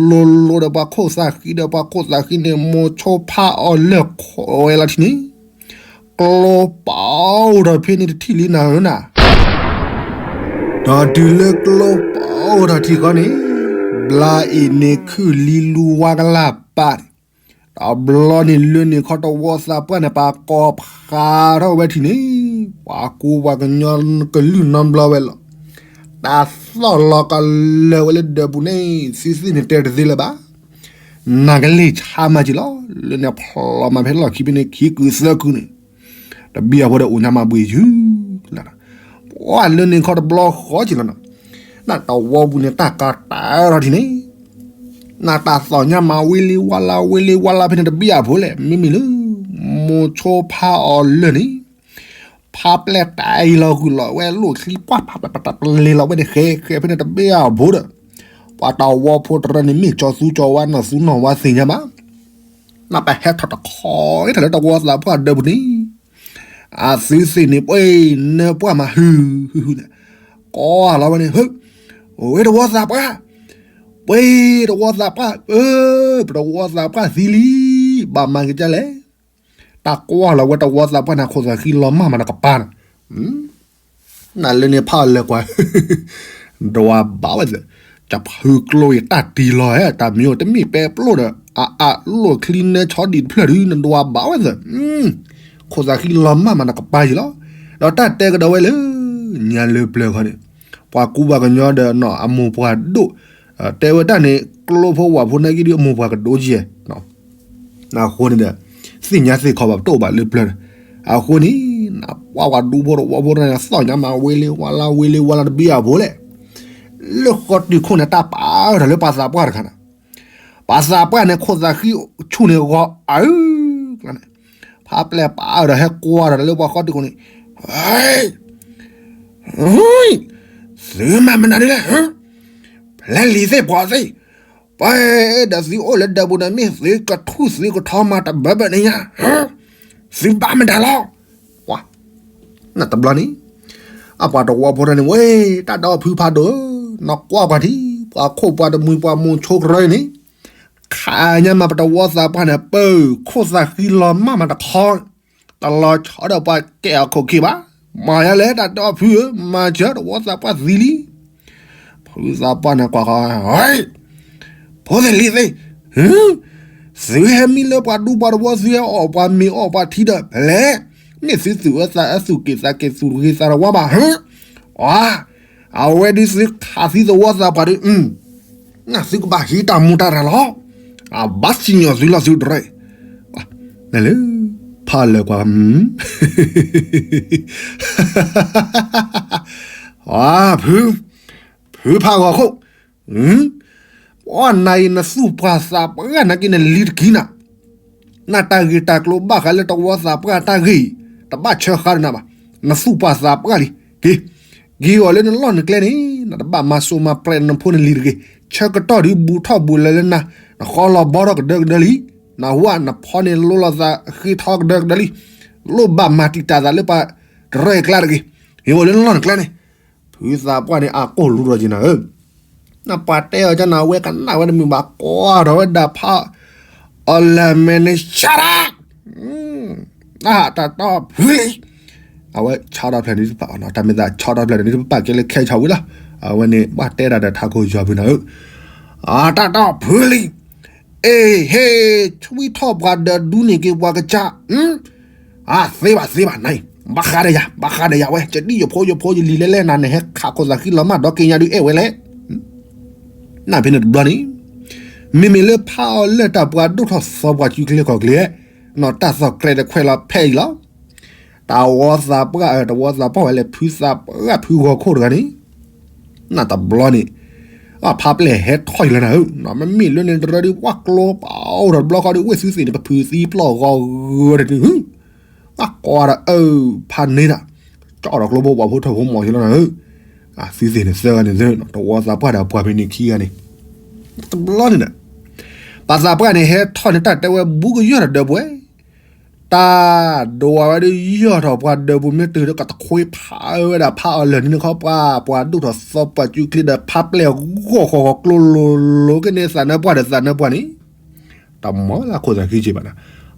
လိၤလိၤဒီးပှၤခိၣ်သးဃံဒီးပှၤခိၣ်သးဃံန့ၣ် မိၤဆိဖါအီၤလၢာ်ခိးဝဲလီၤထံန့ၣ်, ကျိပအိၣ်ဒီးဖဲန့ၣ်တထံၣ်လံနၤဧၢနၤ, ဒီးတုၤလၢကျိပအိၣ်ဒီးထံဃီန့ၣ်, ဘျါအံၤန့ၣ်ခုၣ်လံလူဝါကလၢ်ပာ်န့ၣ်, ဒီးဘျီန့ၣ်လၢန့ၣ်ခီတဝီသးပှၢ်န့ၣ် ပာ်ကီၤဖးထီၣ်ဝဲထံန့ၣ်, ပှၤကူပှၤကညီကလုၢ်နီတဘျီဝဲလီၤ. တၢ်သီၣ်လီၤကလၢာ်ဝဲလၢဒၢးပူၤန့ၣ် သုသ့ၣ်န့ၣ်တဲတသ့လၢၤဘၣ် နကလ့ၣ်ဆါမးက့ၤလီၤ လၢန့ၣ်ဖျိမးဖဲလီၢ်ခံဖဲန့ၣ် ခံကုာ်သၢကုာ်န့ၣ်, တဘံၣ်အဖိဒီးအိၣ်ညါမးဘှံးယုၢ်လီၤ, ပှၤလၢန့ၣ်ခီတဘျီဃီက့ၤလီၤနီၤ, နတဝီပူၤန့ၣ် တၢ်ကၤတၢ်ထီၣ်ထံန့ၣ်, နတၢ်သီၣ်ညါမးဝ့လံဝါလါဝ့လံဝါလါဖဲန့ၣ်တဘံၣ်အဖိလဲၣ် မ့မ့ၢ်လၢ မိၤဆိဖါအီၤလၢာ်န့ၣ် ဖါပျဲၢ်တၢ်အံၤလီၤဂုာ်လီၤဝဲလိၣ်ချံပှၢ်ဖးပျဲၢ်ပတၢ်ပလဲၤလီၤဝဲန့ၣ် ဃဲဃဲဖဲန့ၣ်တဘ့ၣ်အဘိဒီး, ပှၤတဝီဖိတရၢန့ၣ်မ့ၢ်ကၠီသူကၠီဝါနီၢ်သူနီၢ်ဝါသ့ၣ်ညါဘၣ်, နပဟဲထီၣ်တခီထီၣ်လၢတဝီသးပှၢ်ဒၢးပူၤန့ၣ်, အသုသ့ၣ်န့ၣ်ပှဲၤနၢပှၢ်မးဟုဟုဟုလဲၣ်, ကိးလီၤဝဲန့ၣ်, အိၣ်ဝဲတဝီသးပှၢ်, ပှဲၤတဝီသးပှၢ်, ပတဝီသးပှၢ်သံလံ, ဘၣ်မၤက့ၤကလဲၣ် တၢ်ကွၢ်လီၤဝဲတဝီသးပှၢ်န့ၣ် ခိၣ်သးဃံလီၤမၢ်မးတကပၤန့ၣ်, နလၢန့ၣ်ဖးအီၤလဲၤကွၢ်, ဒွးဘၣ်ဝဲသ့ၣ်, တဖုကျိအံၤတၢ်တံၢ်လီၤဧၢ တၢ်မံၤအိၣ်တမ့ၢ်ပဲပျိၢ်ဒီး အအလိၣ်ချံနၢဆီဒံၣ်တဖျၢၣ်ဒုး နဒွးဘၣ်ဝဲသ့ၣ်, ခိၣ်သးဃံလီၤမၢ်မးတကပၤယံၤလီၤ, ဒီးတၢ်တဲကဒီးဝဲလၢ ညါလၢပျၢၤခီန့ၣ်, ပှၤကူပှၤကညီဒီးနီၢ်အမိၢ်ပှၢ်ဒိၣ်, တဲဝဲတၢ်န့ၣ် ကျိဖိဝၣ်ဖိနာ်က့ဒုးအမိၢ်ပှၢ်ကဒိၣ်ကဲ အဃိန့ၣ်ဒီး, သ့ၣ်ညါသ့ၣ်ခီဘၣ်ပတအိၣ်ဘၣ်လၢပျၢၤ, အဃိန့ၣ်, နပှၤပှၤဒူဖိတဝီဖိန့ၣ် သီၣ်ညါမးဝ့လ့ဝါလါဝ့လ့ဝါလါတဘ့ၣ်အဖိလဲၣ်, လၢဃီတုၤခိၣ်န့ၣ် တၢ်ပာ်အၢထီၣ်လၢပှၤသးပှၢ်တခါန့ၣ်, ပှၤသးပှၢ်န့ၣ် ခိၣ်သးဃံဆူၣ်န့ၣ်ဂီၤအၢ, ကျါန့ၣ်, ဖးပျဲၢ်ပာ်အၢဒီးဟဲကွၢ်ဒီးလၢပှၤဃီတုၤခိၣ်န့ၣ်, သုမၤမနုၤဒ်လဲၣ်, ပျဲလံၤသ့ၣ်ပှၤသ့ၣ်, ပှဲၤဒီးသုအိၣ်လၢဒၢးပူၤန့ၣ် မ့ၢ်သုကထူၣ်သုကထီမၤတဘၢဘၢန့ၣ်ညါ, သုဘၣ်မတၤလီၤ, နတဘျီန့ၣ်, အပှၤတဝီဖိတၢ်န့ၣ်ဝဲ, တၢ်ဒီဖုဖးဒိၣ်ဧၢ, နကွၢ်ကွၢ်ထံ, ပှၤခိၣ်ပှၤတမှံၤပှၤမိၤဆိကရၢန့ၣ်, ခးညါမးပတဝီသးပှၢ်န့ၣ် ပၢၢ်ခိၣ်သးဃံလီၤမၢ်မးတခီ, တလီၤဆီဒီးပှၤကဲအီၤခိၣ်ခံဘၣ်, မၤယါလဲၣ်တၢ်ဒီဖုဧၢ, မၤစၢၤတဝီသးပှၢ်သံလံ ဖုသးပှၢ်န့ၣ်ကွၢ်ဃီ, ဖိသ့ၣ်လံၤသ့ၣ်, သုဟဲမံလၢပှၤဒူပှၤတဝီ သုဟဲအီၣ်ပှၤမ့ၤအီၣ်ပှၤထံဒီး ဖဲလဲၣ်, မ့ၢ်သုသူၣ်အၢသးအၢသူၣ်က့ၣ်သးက့ၣ်သူၣ်တဂ့ၤသးတဝါဘၣ်, အဝဲဒုးသုခးသုသဝီသးပှၢ်ဒီး နသုကဘၣ်ဟံးတၢ်မူတၢ်ရၢ်လီၤ, အဘၣ်စံၣ်ညီၣ်သုလီၤသုတရဲၣ်, နလၢ, ဖးလဲၤကွၢ်, ဖု, ဖုဖးဂီၤခိၣ်, ပှၤနၤအံၤနသူၣ်ပှၢ်သးပှၢ်နာ်က့ နလံၤတကံနၤ, နတၢ်ဂ့ၢ်တၢ်ကျိၤဘၣ်ဃးလၢတဝီသးပှၢ်တၢ်ဂ့ၢ်, တဘၣ်ဆၢဃာ်ဒီးနၤဘၣ်, နသူၣ်ပှၢ်သးပှၢ်လံ, က့ၤ, က့ၤအီၤလၢနလီၢ်နကျဲန့ၣ်, နတဘၣ်မၤစိၤမၤပြဲးနဖိနလံၤတဂ့ၤ, ဆၢကတီၢ်ဒုးဘူးထီၣ်ဘူးလၢလၢနၤ, နဃီလီၤဘီထီၣ်ကဒၢကဒၢလံ, နဟူဧါနဖီန့ၣ်လိလီၤသးဃ့ထီကဒၢကဒၢလံ, လိၣ်ဘၣ်မၤတံာ်တာ်သးလၢပှၤတရၢၣ်အကျါတဂ့ၤ, က့ၤအီၤလၢနလီၢ်နကျဲန့ၣ်, ဖုသးပှၢ်န့ၣ် အကိၢ်လူထီၣ်က့ၤနၤဧၢ, နပှၤတဲအီၤကနၤဝဲကနၣ်ဝဲတမုာ်ဘၣ် ကွၢ်ထီၣ်ဝဲဒၣ်ဖးအီၤလၢမဲာ်န့ၣ် shut up, တၢ်တီၢ်ဖုလံ, အဝဲဆီထီၣ်ဖျၢၣ်န့ၣ်တပာ်အီၤနီၤ, တၢ်မ့ၢ်သးဆီထီၣ်ဖျၢၣ်န့ၣ် တပာ်ကဲလၢခဲဆီဝံၤလီၤ, အဝဲန့ၣ် ဘၣ်တဲဒၣ်ဒီးထးခိၣ်ယီၤဖုနၤဧၢ, အတၢ်တီၢ်ဖုလံ, အ့ဟ့, ဆွံထီၣ်ပှၤဒီးဒူန့ၢ်က့ၤပှၤကစၢ်, အသ့ဘၣ်သ့ဘၣ်နၤအံၤ, ဘၣ်ဃးဒီးယၤ ဘၣ်ဃးဒီးယၤဝဲ ကဒံၣ်ယဖိယဖိယလံၤလဲၣ်လဲၣ် နၤန့ၣ်ဟဲခးခိၣ်သးဃံလီၤမၢ်ဒီးက့ၤညါဒုးအဲၣ်ဝဲလဲၣ်, နဖဲန့ၣ်တဘျီန့ၣ်, မ့မ့ၢ်လၢဖးအီၤလၢာ်တၢ်ပှၤဒိၣ်ထီၣ်သီပှၤကူကျဲကီၢ်ကျဲ, နီၢ်တၢ်သီၣ်ကျဲတခွဲးလီၤဖဲအံၤလီၤ, တၢ်ဝီသးပှၢ် တဝီသးပှၢ်ဝဲလဲၣ် ဖုသးပှၢ်ဖုဂီၤခိၣ်တဂၤန့ၣ်, နတဘျီန့ၣ်, အဖးပျဲၢ်ဟဲထီၣ်ယံၤလီၤနၤဧၢ, မ့မ့ၢ်လၢန့ၣ်တရၢဒုး ပှၤကျိပအိၣ်ထီၣ်တဘျီဃီဒီး ဝ့ၢ်သုသ့ၣ်န့ၣ် ပဖုးသံပျီၢ်ဂီၤဂၢၤတဒုး, ပှၤကိးဒီးအၢ ဖးန့ၢ်ဒၣ်, ကၠီဒီးကျိဖိဝးဖိထၢၣ်ဖိမီၤက့ၤလီၤနၤဧၢ, သုသ့ၣ်န့ၣ်သၢဂၤန့ၣ်သၢ တဝီသးပှၢ်ဒီးပှၤဖဲန့ၣ်ခံဂၤန့ၣ်, တဘျီန့ၣ်ဒီး ပှၤသးပှၢ်န့ၣ် ဟဲထီၣ်န့ၣ် တၢ်တဲဝဲဘူးကယီၢ်ဒီးဒၢးပူၤ, တၢ်ဒိးဝဲဒၣ်ယီၢ်ထီၣ်ပှၤဒၢးပူၤ မ့ၢ်တုၤဒီးကတခွ့ဖးဝဲဒၣ်ဖးအီၤလၢာ်န့ၣ်ခီ ပှၤပှၤဒိၣ်ထီၣ်သီပှၤစုချ့ဒီး ဖးပျဲၢ်ဂီၢ်ဃီၤဃီၤကျိလိၤလိၤက့ၤန့ၣ် သးနၢပှၢ်ဒီးသးနၢပှၢ်န့ၣ်, တမၤဝဲလၢခိၣ်သးခံစ့ဘၣ်နၤ,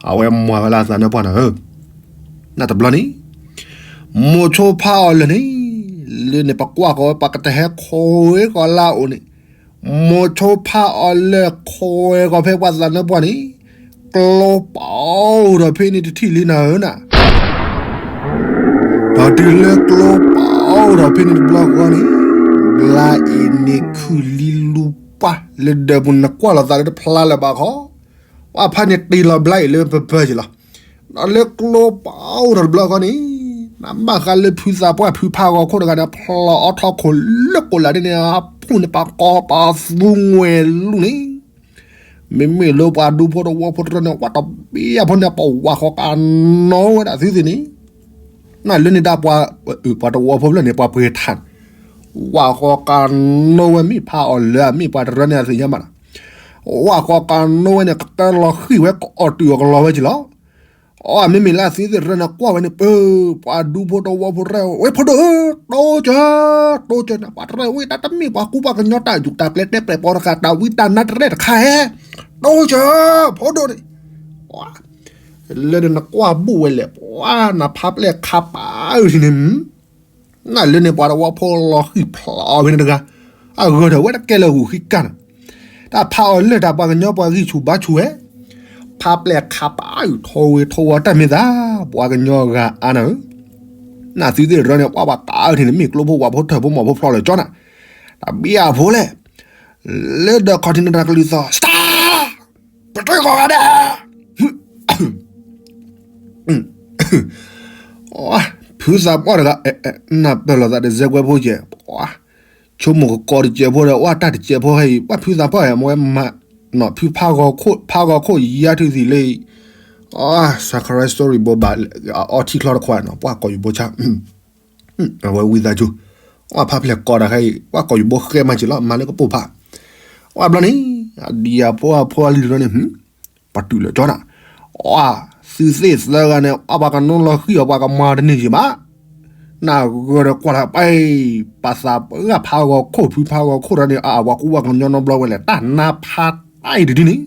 အဝဲမၤဝဲလၢသးနၢပှၢ်နၤဧၢ, နတဘျီန့ၣ် မိၤဆိဖးအီၤလၢာ်န့ၣ်, လၢန့ၣ်ပကွၢ်ဃီၤဝဲ ပှၤကတဟဲခိးဝဲဃီၤလၢအအိၣ်န့ၣ်, မိၤဆိဖးအီၤလၢာ်ခိးဝဲဃီၤဖဲပှၤသးနၢပှၢ်န့ၣ်, ကျိပာ်အိၣ်ထီၣ်ဖဲန့ၣ်တထံၣ်လံနၤဧၢနၤ, ဒီးတုၤလၢကျိပာ်အိၣ်ထီၣ်ဖဲန့ၣ်တဘျီဃီန့ၣ်, ဘျါအ့ၤန့ၣ်ခုၣ်လံလူပှၢ်လၢဒၢးပူၤ နကွၢ်လီၤသးလၢတဖျါလၢၤဘၣ်ခီ, ပှၤဖးန့ၣ်တ့ၢ်လီၤဘျါအ့ၤလၢပပၢၢ်က့ၤလီၤ, ဒီးလၢကျိပာ်အိၣ်ထီၣ်တဘျီဃီန့ၣ်, နဘၣ်ဃးလၢဖုသးပှၢ်ဖုဖးဂီၤခိၣ်တဂၤန့ၣ် ဖျိးအီထီခိၣ်လၢကိးလးဒ်န့ၣ် အဖုၣ်န့ၣ် ပှၤကိးပှၤသူငွဲၤလူၢ်န့ၣ်, မ့မ့ၢ်လၢပှၤဒူဖိတဝီဖိတရၢန့ၣ် ဝဲတဘ့ၣ်အဖိန့ၣ် ပဝးဃီၤကနီဝဲဒၣ်သုသ့ၣ်န့ၣ်, နလၢန့ၣ်ဒၣ်ပှၤ, ပှၤတဝီဖိဖျၢၣ်န့ၣ် ပှၤပှ့ၤထးန့ၣ်, ဝးဃီၤကနီဝဲ မ့ၢ်ဖးအီၤလၢာ် မ့ၢ်ပှၤတရၢန့ၣ် အသ့ၣ်ညါဘၣ်ဒီး, ဝးဃီၤကနီဝဲန့ၣ် ကတၢၢ်လီၤဃံၣ်ဝဲ ကအီၣ်တုာ်အီၤကလီၤဝဲက့ၤလီၤ. အီ မ့မ့ၢ်လၢသုသ့ၣ်တရၢန့ၣ် ကွၢ်ဝဲန့ၣ် ပၢၢ်, ပှၤဒူဖိတဝီဖိတရၢ, ဝဲဖိဒိၣ်ဧၢ, တိစၢၤ, တိစၢၤန့ၣ် ပှၤတရၢဝဲ တၢ်တမ့ၢ်ပှၤကူပှၤကညီတၢ်ယူၢ်တၢ်ကျဲၤတဲပျဲၢ်ပိာ်တဃာ် တၢ်ဝံတၢ်နါတရဲၣ်တခါဟဲ, တိစၢၤ, ဖိဒိၣ်န့ၣ်, လၢန့ၣ်နကွၢ်ဘူၣ်ဝဲလဲၣ်, ပှၤနဖးပျဲၢ်ခးပာ်အုၣ်ထံန့ၣ်, နလၢန့ၣ်ပှၤတဝီဖိလီၤဃံၣ်ဖျိးဝဲန့ၣ်တဂၤ, အဂၢၢ်ဒီးဝဲတကဲလၢာ်ဂုာ်ဃံကၢ်န့ၣ်, တၢ်ဖးအီၤလၢာ်တၢ်ပှၤကညီပှၤဂံၢ်ဆူၣ်ဘါဆူၣ်ဝဲ, ဖးပျဲၢ်ခးပာ်အုၣ်ထီၣ်ဝဲထီၣ်ဝဲတၢ်မ့ၢ်သး, ပှၤကညီဂၤအါနၤဧၢ, နသုသ့ၣ်တရၢန့ၣ် ပှၤပှၤကးအုၣ်ထံန့ၣ် မ့ၢ်ကျိဖိဝးဖိထၢၣ်ဖိမီၤဖိဖျိးလၢာ်ကၠီနၤ, တၢ်ဘံၣ်အဖိလဲၣ်, လၢဒီးခီၣ်ထံးန့ၣ်တၢ်ကလုၢ်သီၣ် စတၢၢ်, ပတြၢၤဂီၤဂၤဒဲး, ဖုသးပှၢ်တဂၤ, နပၢၢ်လိာ်သးဒီး စဲးကွဲးဖိကဲး, ဆိကမိၣ်ကကိးတစဲးဖိဒီး ဝဲတၢ်တစဲးဖိဟဲအံၤ ပှၤဖုသးပှၢ်ဝဲမၤ, ဖုဖးဂီၤခိၣ်ယါထုသံးလၢအံၤ, စခရၢ story ဘိးဘၣ်, အီထံချီတခွါနီၤ ပှၤကိးယူၤဘိဆါ အဝဲဝံသးစူၤ, ပှၤဖးပျဲၢ်ကိးတၢ်ခဲအံၤ ပှၤကိးယူၤဘိဃဲမၤစၢၤလီၤ မၤလၢကပိၢ်ဖး, ပှၤဘျီန့ၣ်, အဒံၣ်အဖိအဖိအလံၤတဘျီန့ၣ်, ပှၤတုၤလၢကၠီနၤ, အီ, သုသ့ၣ်သၢဂၤန့ၣ် အီ ပှၤကနိလီၤဃံၣ်အီၤ ပှၤကမၤတန့ၢ်ယံၤဘၣ်, နဂၢၢ်ဒီးကွၢ်လၢပှၤ, ပှၤသးပှၢ်ဖးဂီၤခိၣ် ဖုဖးဂီၤခိၣ်တဂၤန့ၣ် အဝဲကူဝဲကညီနီတဘျီဝဲလဲၣ် တၢ်နါဖးတၢ်အံၤတဒုန့ၣ်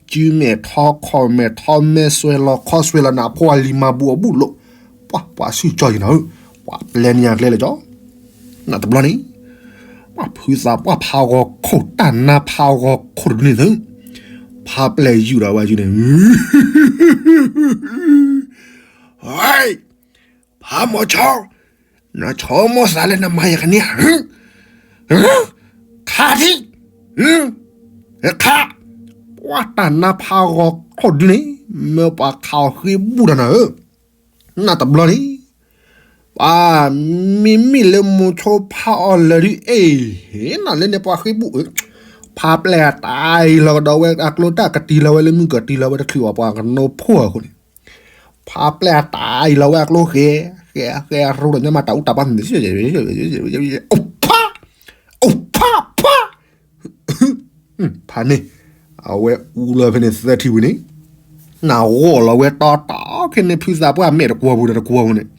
စုမဲာ်ထီ ခီၣ်မဲာ်ထီ မဲာ်စွဲလီၤ ခီၣ်စွဲလီၤန့ၣ် အဖိအလံၤမၤဘူးအဘူးလိာ်, ပှၤပှၤဆူၣ်ကၠီယံၤနၤဧၢ, ပှၤပျဲန့ၢ်ယၤကျဲလၢကၠီ, နတဘျီန့ၣ်, ပှၤဖုသးပှၢ်ဖးဂီၤခိၣ် တၢ်နါဖးဂီၤခိၣ်တဒုန့ၣ်သု, ဖးပျဲၢ်ယူၢ်ဒီးဝဲကန့ၣ် ဖးမီၤဆီ, နဆိကမိၣ်သးလၢနမၤယကန့ၢ်ဧါ, ခးထံ, ခး, ပှၤတၢ်နါဖးဂီၤခိၣ်ဒုန့ၣ် မ့ၢ်ပှၤခးအီၤဃ့ဘူးဒီးနၤဧၢ, နတဘျီန့ၣ်, ပှၤ, မ့မ့ၢ်လၢမူဆိဖးအီၤလၢာ်ဒုအ့ၣ်, နလၢန့ၣ်ပှၤဃ့ဘူးဧၢ, ဖးပျဲၢ်အတၢ်အံၤလီၤကဒီးဝဲအကျိတၢ်ကတံၤလီၤဝဲလၢမုၢ်ကတံၤလီၤဝဲတချုးအီၤပှၤကနိဖိအဃိန့ၣ် ဖးပျဲၢ်အတၢ်အံၤလီၤဝဲအကျိဃဲ, ဃဲဃဲအရိဒီးညါမးတၢ်အူတၢ်ပၢ်မ့ၢ်, အိၣ်ဖး, အိၣ်ဖးဖး, ဖးန့ၣ်, အဝဲအူလီၤဖဲန့ၣ်သၢထံၣ်ဝံၤန့ၣ်, နဂီၢ်လီၤဝဲတီတီခဲန့ၣ် ဖုသးပှၢ်မဲာ်တကွီၢ်ပူၤဒီးတကွီၢ်ပူၤန့ၣ်,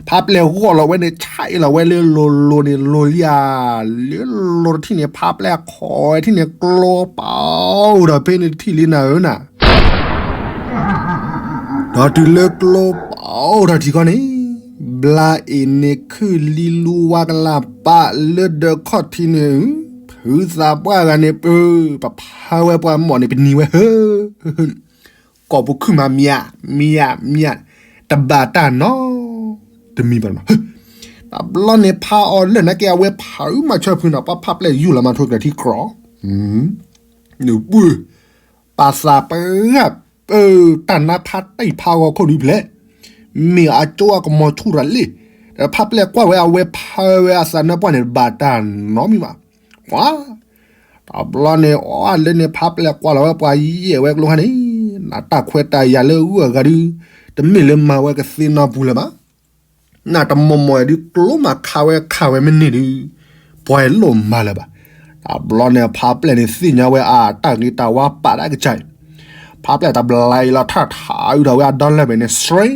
ဖးပျဲၢ်ဂီၢ်လီၤဝဲန့ၣ် ဆါအ့ၣ်လီၤဝဲလၢလိၤလိၤန့ၣ် လိၤလံဧါ, လၢလိၤတထံၣ်န့ၣ် ဖးပျဲၢ်ခီၣ်ဝဲထံၣ်န့ၣ် ကျိပာ်အိၣ်ဒီးဖဲန့ၣ်တထံၣ်လံနၤဧၢနၤ ဒီးတုၤလၢကျိပာ်အိၣ်ထီၣ်ထံၣ်ခီန့ၣ်, ဘျါအ့ၣ်န့ၣ်ခုၣ်လံလူဝါကလၢ်ပာ်လၢဒၢးခီၣ်ထံးန့ၣ်, ဖုသးပှၢ်ဂၤန့ၣ်ပၢ, ပဖးဝဲပှၤမီၢ်န့ၣ်ပနံၤဝဲဟၢ, ကိာ်ပူၤခုၣ်မးမံၤဧါ, မံၤဧါ, မံၤဧါ, တဘၣ်တၢ်နီတမံၤဘၣ်နီၤ, တဘျီန့ၣ်ဖးအီၤလၢာ်နာ်က့ အဝဲဖးအုးမၤဆၢဖုနီၤ ပှၤဖးပျဲၢ်ယူၢ်လီၤမၤထိၣ်ကလၢၤထံကြၢး, နပၢ်, ပှၤသးပှၢ်ပၢတၢ်နါဖးတၢ်အံၤဖးဂီၤခိၣ်ဒုဖျဲၣ်, မ့ၢ်အကၠိအကမီၤဆူၣ်ရၤလံ, ဒီးဖးပျဲၢ်ကွၢ်ဝဲအဝဲဖးဝဲအသးနၢပှၢ်န့ၣ် ဘၣ်တၢ်နီတမံၤဘၣ်, ပှၤ, တဘျီန့ၣ်အီၤလၢန့ၣ်ဖးပျဲၢ်ကွၢ်လီၤဝဲပှၤယဲၢ်ဝဲကျိခါန့ၣ် နတၢ်ခွဲးတၢ်ယာ်လၢဂုၤအဂၤဒုး တမ့ၢ်လၢမၤဝဲကသ့နီပူၤလၢၤဘၣ်. နတမီၢ်မီၢ်ဒုး ကျိမးခးဝဲခးဝဲမ့ၢ်န့ၢ်ဒုး ပှၤလိၣ်မၤလၢၤဘၣ်. တဘျီန့ၣ် ဖါပျဲၢ်န့ၣ်သ့ၣ်ညါဝဲအတၢ်ဂ့ၤတၢ်ဝါပာ်ဒၣ်ကစၢ်အံၤ, ဖါပျဲၢ်တဘျီလီၤထၢၣ်ထးအုးထီၣ်ဝဲအဒီလၢၢ်ဘ့ၣ်န့ၣ် စရ့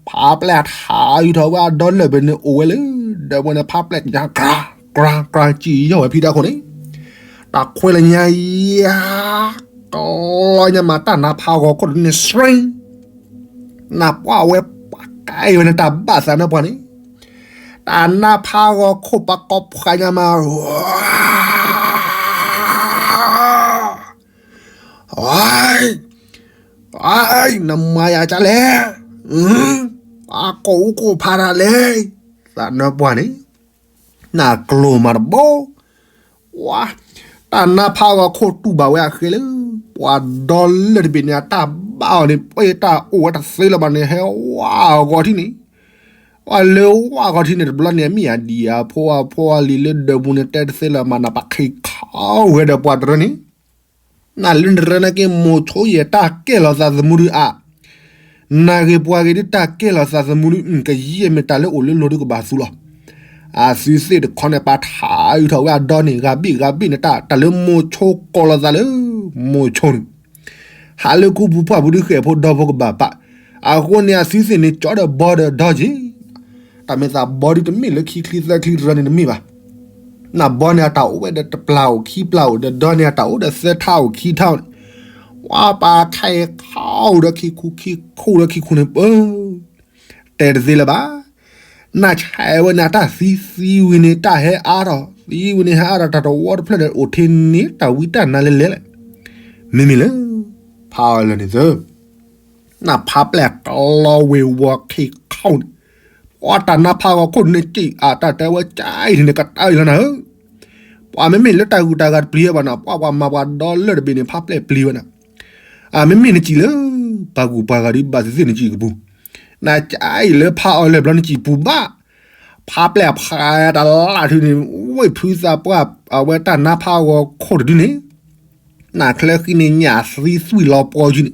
ဖါပျဲၢ်ထးအုးထီၣ်ဝဲအဒီလၢၢ်ဘ့ၣ်န့ၣ် အိၣ်ဝဲလၢ ဒီးဝဲန့ၣ် ဖါပျဲၢ်ကညါ ကြၢကြၢကြၢ စံၣ်ယီၢ်ဝဲဖံးတၢ်ခိၣ်န့ၣ်, တၢ်ခွဲးလၢညါယၤ ကလီညါမး တၢ်နါဖးဂီၤခိၣ်တဒုန့ၣ် စရ့ နပှၢ်ဝဲပှၤကဲဝဲန့ၣ် တၢ်ဘၣ်သးနၢ်ပှၢ်န့ၣ်, တၢ်နါဖးဂီၤခိၣ်ပှၤကိးဖှးညါမး အ နမၤယၤကလဲၣ်, အကိၣ်အူကိၣ်ဖးတၢ်လဲၣ်, သးနၢ်ပှၢ်န့ၣ်, နကျိၤမးတဘိ, ဝါ, တၢ်နါဖးဂီၤခိၣ်တူၢ်ဘၣ်ဝဲအဃဲလၢ ပှၤဒီလၢၢ်တဘ့ၣ်န့ၣ် အတၢ်ဘၣ်အီၤန့ၣ် ပှဲၤတၢ်အိၣ်ဝဲတသ့လၢၤဘၣ်န့ၣ် ဟဲဝါအဂီၢ်ထံးန့ၣ်, ဝဲလၢဝါအဂီၢ်ထံးန့ၣ် တဘျီန့ၣ် အမ့ၢ်အဒံၣ်အဖိအဖိအလံၤလၢဒၢးပူၤန့ၣ် တဲတသ့လၢၤမး နပခ့ခီဝဲဒီးပှၤတရၢန့ၣ် နလၢနရၢနာ်က့ မိၤဆိယဲၢ်တၢ်ကဲလီၤသးသမူဒုးအါ, နဂ့ၤပှၤဂ့ၤဒုး တၢ်ကဲလီၤသးသမူဒုး ကယဲၢ်မ့ၢ်တၢ်လၢအိၣ်လၢလိၤဒုးကဘၣ်သူလီၤ. အသုသ့ၣ်တခီန့ၣ် ပာ်ထးအုးထီၣ်ဝဲအဒီန့ၣ် ဂၤဘ့ၣ်ဂၤဘ့ၣ်န့ၣ် တၢ်တၢ်လၢမိၤဆိကိးလီၤသးလၢ မိၤဆိန့ၣ် ဟးလၢခူပူၤဖၣ်ပူၤဒုး ဃဲၣ်ဖိဒီဖိကဘၣ်ပာ်, အဃိန့ၣ် အသုသ့ၣ်န့ၣ် ကၠီဒီးဘီဒီးဒီက့ၤ တၢ်မ့ၢ်သးဘီဒုး တမ့ၢ်လၢခံချံသၢချံတရၢန့ၣ်တမ့ၢ်ဘၣ်. နဘီန့ၣ် အတၢ်အိၣ်ဝဲဒီးတပျၢ်အိၣ်ခံပျၢ်အိၣ် ဒီးဒီန့ၣ် အတၢ်အိၣ်ဒီးသၢထါအိၣ်ခံထါန့ၣ်, ဝါပာ်ခါအံၤခါအိၣ်ဒီးခံခူခံခူဒီးခံခူန့ၣ်ပၢ, တဲတသ့လၢၤဘၣ်. နဆဲးဝဲန့ၣ် အတၢ်သံသံဝံၤန့ၣ် တၢ်ဟဲအါထီၣ် သံဝံၤန့ၣ် ဟဲအါထီၣ် တၢ်တဝီတဖျၢၣ်ဒီး အိၣ်ထဲန့ၣ် တၢ်ဝံတၢ်နါလဲၣ်လဲၣ်လဲၣ်, မ့မ့ၢ်လၢ ဖးအီၤလၢာ်န့ၣ်သၢ နဖးပျဲၢ်ကလီဝ့ၤဝီၤခ့ခီန့ၣ်, ပှၤတၢ်နါဖးဂီၤခိၣ်န့ၣ် စံးအတၢ်တဲဝဲ ကၠါအံၤန့ၣ် ကတၢၢ်လီၤနၤဧၢ, ပှၤမ့မ့ၢ်လၢတၢ်ဂုၤတၢ်ဂၤတပျံၤဘၣ်နၤ, ပှၤပှၤမၤပှၤဒီလၢၢ်တဘ့ၣ်န့ၣ် ဖးပျဲၢ်ပျံၤဝဲနၤ, အမ့မ့ၢ်နစံးလၢ ပှၤဂုၤပှၤဂၤဒုး ဘၣ်သ့ၣ်သ့ၣ်နစံးကပူၤ, နကၠါအံၤလၢဖးအီၤလၢာ်ဘျီနစံးပူၤဘၣ်, ဖးပျဲၢ်ဖးတၢ်လၢ်ထုးန့ၣ် ဝ့ၢ်ဖုသးပှၢ်အဝဲတၢ်နါဖးဂီၤခိၣ်တဒုန့ၣ် နချၢဃံန့ၣ်ညၣ်သံသွံၣ်လီၤပှီၤယုာ်န့ၣ်,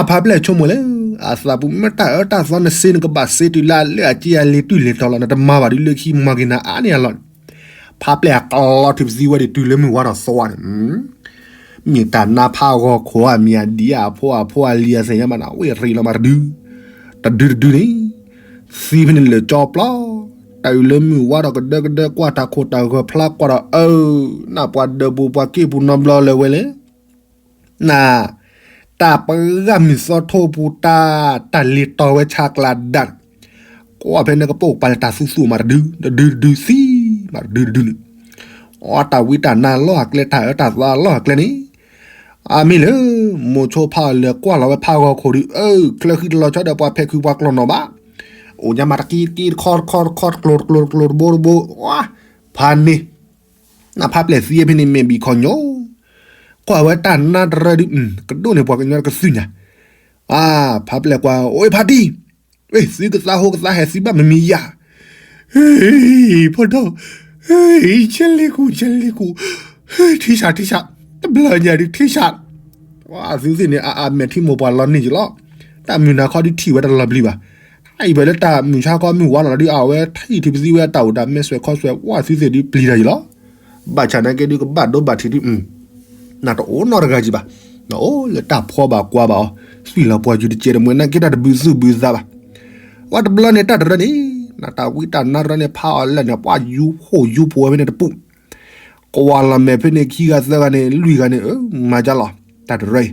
အဖးပျဲၢ်ဆိကမိၣ်လၢ အသးပူၤမ့ၢ်တၢ်အၢတၢ်သီနစ့နကဘၣ်စ့တုၤလၢအလၢအက့အလံၤတုၤလံၤတီၤလီၤ နတမၤဘၣ်ဒုးလၢခံမၤက့ၤနၤအါန့ၢ်အလီၢ်န့ၣ်, ဖးပျဲၢ်အကလီထံးပသံဝဲဒၣ်တုၤလၢမုၢ်ဝါထီၣ်သီဝါန့ၣ် မ့ၢ်တၢ်နါဖးဂီၤခိၣ်အမံၤအဒံးအဖိအဖိအလံၤအသ့ၣ်ညါဘၣ်နၤ ဝ့ၢ်ရ့လီၤမးတဒု, တဒုတဒုန့ၣ်, သံဖဲန့ၣ်လၢာ်ကၠီပျီ, တၢ်အုၣ်လၢမုၢ်ဝါထီၣ်ကဒၢကဒၢကွၢ်တၢ်ခိၣ်တၢ်ဂီၤဖျါကွၢ်ဒီးအၢ, နပှၤဒၢးပူၤပှၤက့ၢ်ပူၤနီတဘျီလၢၤဝဲလဲၣ် န တၢ်ပဂၢ်မုၢ်သီထိပူၤတၢ် တၢ်လ့ၤတီၤဝဲဆါကျါဒၣ်, ကွၢ်ဖဲန့ၣ်ကပိာ်ကပၤလၢတၢ်သူသူမးတဒု, တဒုတဒုသံ, မးတဒုတဒုန့ၣ်, အတၢ်ဝံတၢ်နါလီၢ်အကျဲ တၢ်အၢတၢ်သီလီၢ်အကျဲန့ၣ်, အမ့ၢ်လၢ မိၤဆိဖးအီၤလၢာ်ကွၢ်လီၤဝဲဖးဂီၤခိၣ်ဒုး အၢ ချၢဃံတလီၤဆီဒီးပှၤဖဲးခုပှၤကျီၢ်နီၢ်ဘၣ်, အိၣ်ညါမးတက့တက့တခီတခီတခီ တကျိၤတကျိၤတကျိၤတဘိတဘိ, ဖးန့ၣ် နဖးပျဲၢ်သံဖဲန့ၣ်မ့ၢ်ဘံၣ်ခီညီ, ကွၢ်ဝဲတၢ်နါတရၢဒုး ကဒိၣ်န့ၢ်ပှၤကညီတကသုညါ, အါ ဖးပျဲၢ်ကွၢ် အိၣ်ဖးတံၢ်, သုကသးဟိကသးဟဲသံဘၣ်မမံၤယၤ, ဖီဒီ, ဆဲလ့ကူဆဲလ့ကူ, ထံဆးထံဆး, တဘျီညါဒုးထံဆး, သုသ့ၣ်န့ၣ် အအမဲာ်ထံမိၢ်ပှၢ်လီၤန့ၢ်ယလီၤ, တၢ်မုၢ်နၤခီဒုးထံၣ်ဝဲတလီၤပျံၤဘၣ်, အအံၤပှဲၤလၢတၢ်မုၢ်ဆါခီမုၢ်ဝါလီၤလီၤဒုး အဝဲထံၣ်ထံၣ်ပသံဝဲတၢ်အိၣ်တၢ်မဲာ်ဆွဲခီဆွဲ ဝဲသုသ့ၣ်ဒုးပျံၤတၢ်ယလီၤ, ဘၣ်ဆၣ်နာ်က့ဒုးကဘၣ်ဒိဘၣ်ထံးဒုး နတအိၣ်နီတဂၤကံဘၣ်, နအိၣ်လၢတၢ်ဖီဘၣ်ကွၢ်ဘၣ်အီၤ, သွံၣ်လီၤပှီၤယုာ်တကဲတမှဲ နာ်က့တၢ်တဘုသူၣ်ဘုသးဘၣ်, ဝဲတဘျီန့ၣ် တၢ်တရၢန့ၣ် နတၢ်ဝံတၢ်နါတရၢန့ၣ် ဖးအီၤလၢာ်န့ၣ် ပှၤယူဖိယူဖိဝဲဖဲန့ၣ်တပူၤ, ကွၢ်လီၤမဲာ်ဖဲန့ၣ်ခံဂၤသၢဂၤန့ၣ် လွံၢ်ဂၤန့ၣ် အၢ မၤကၢ်လီၤ, တၢ်တရၢ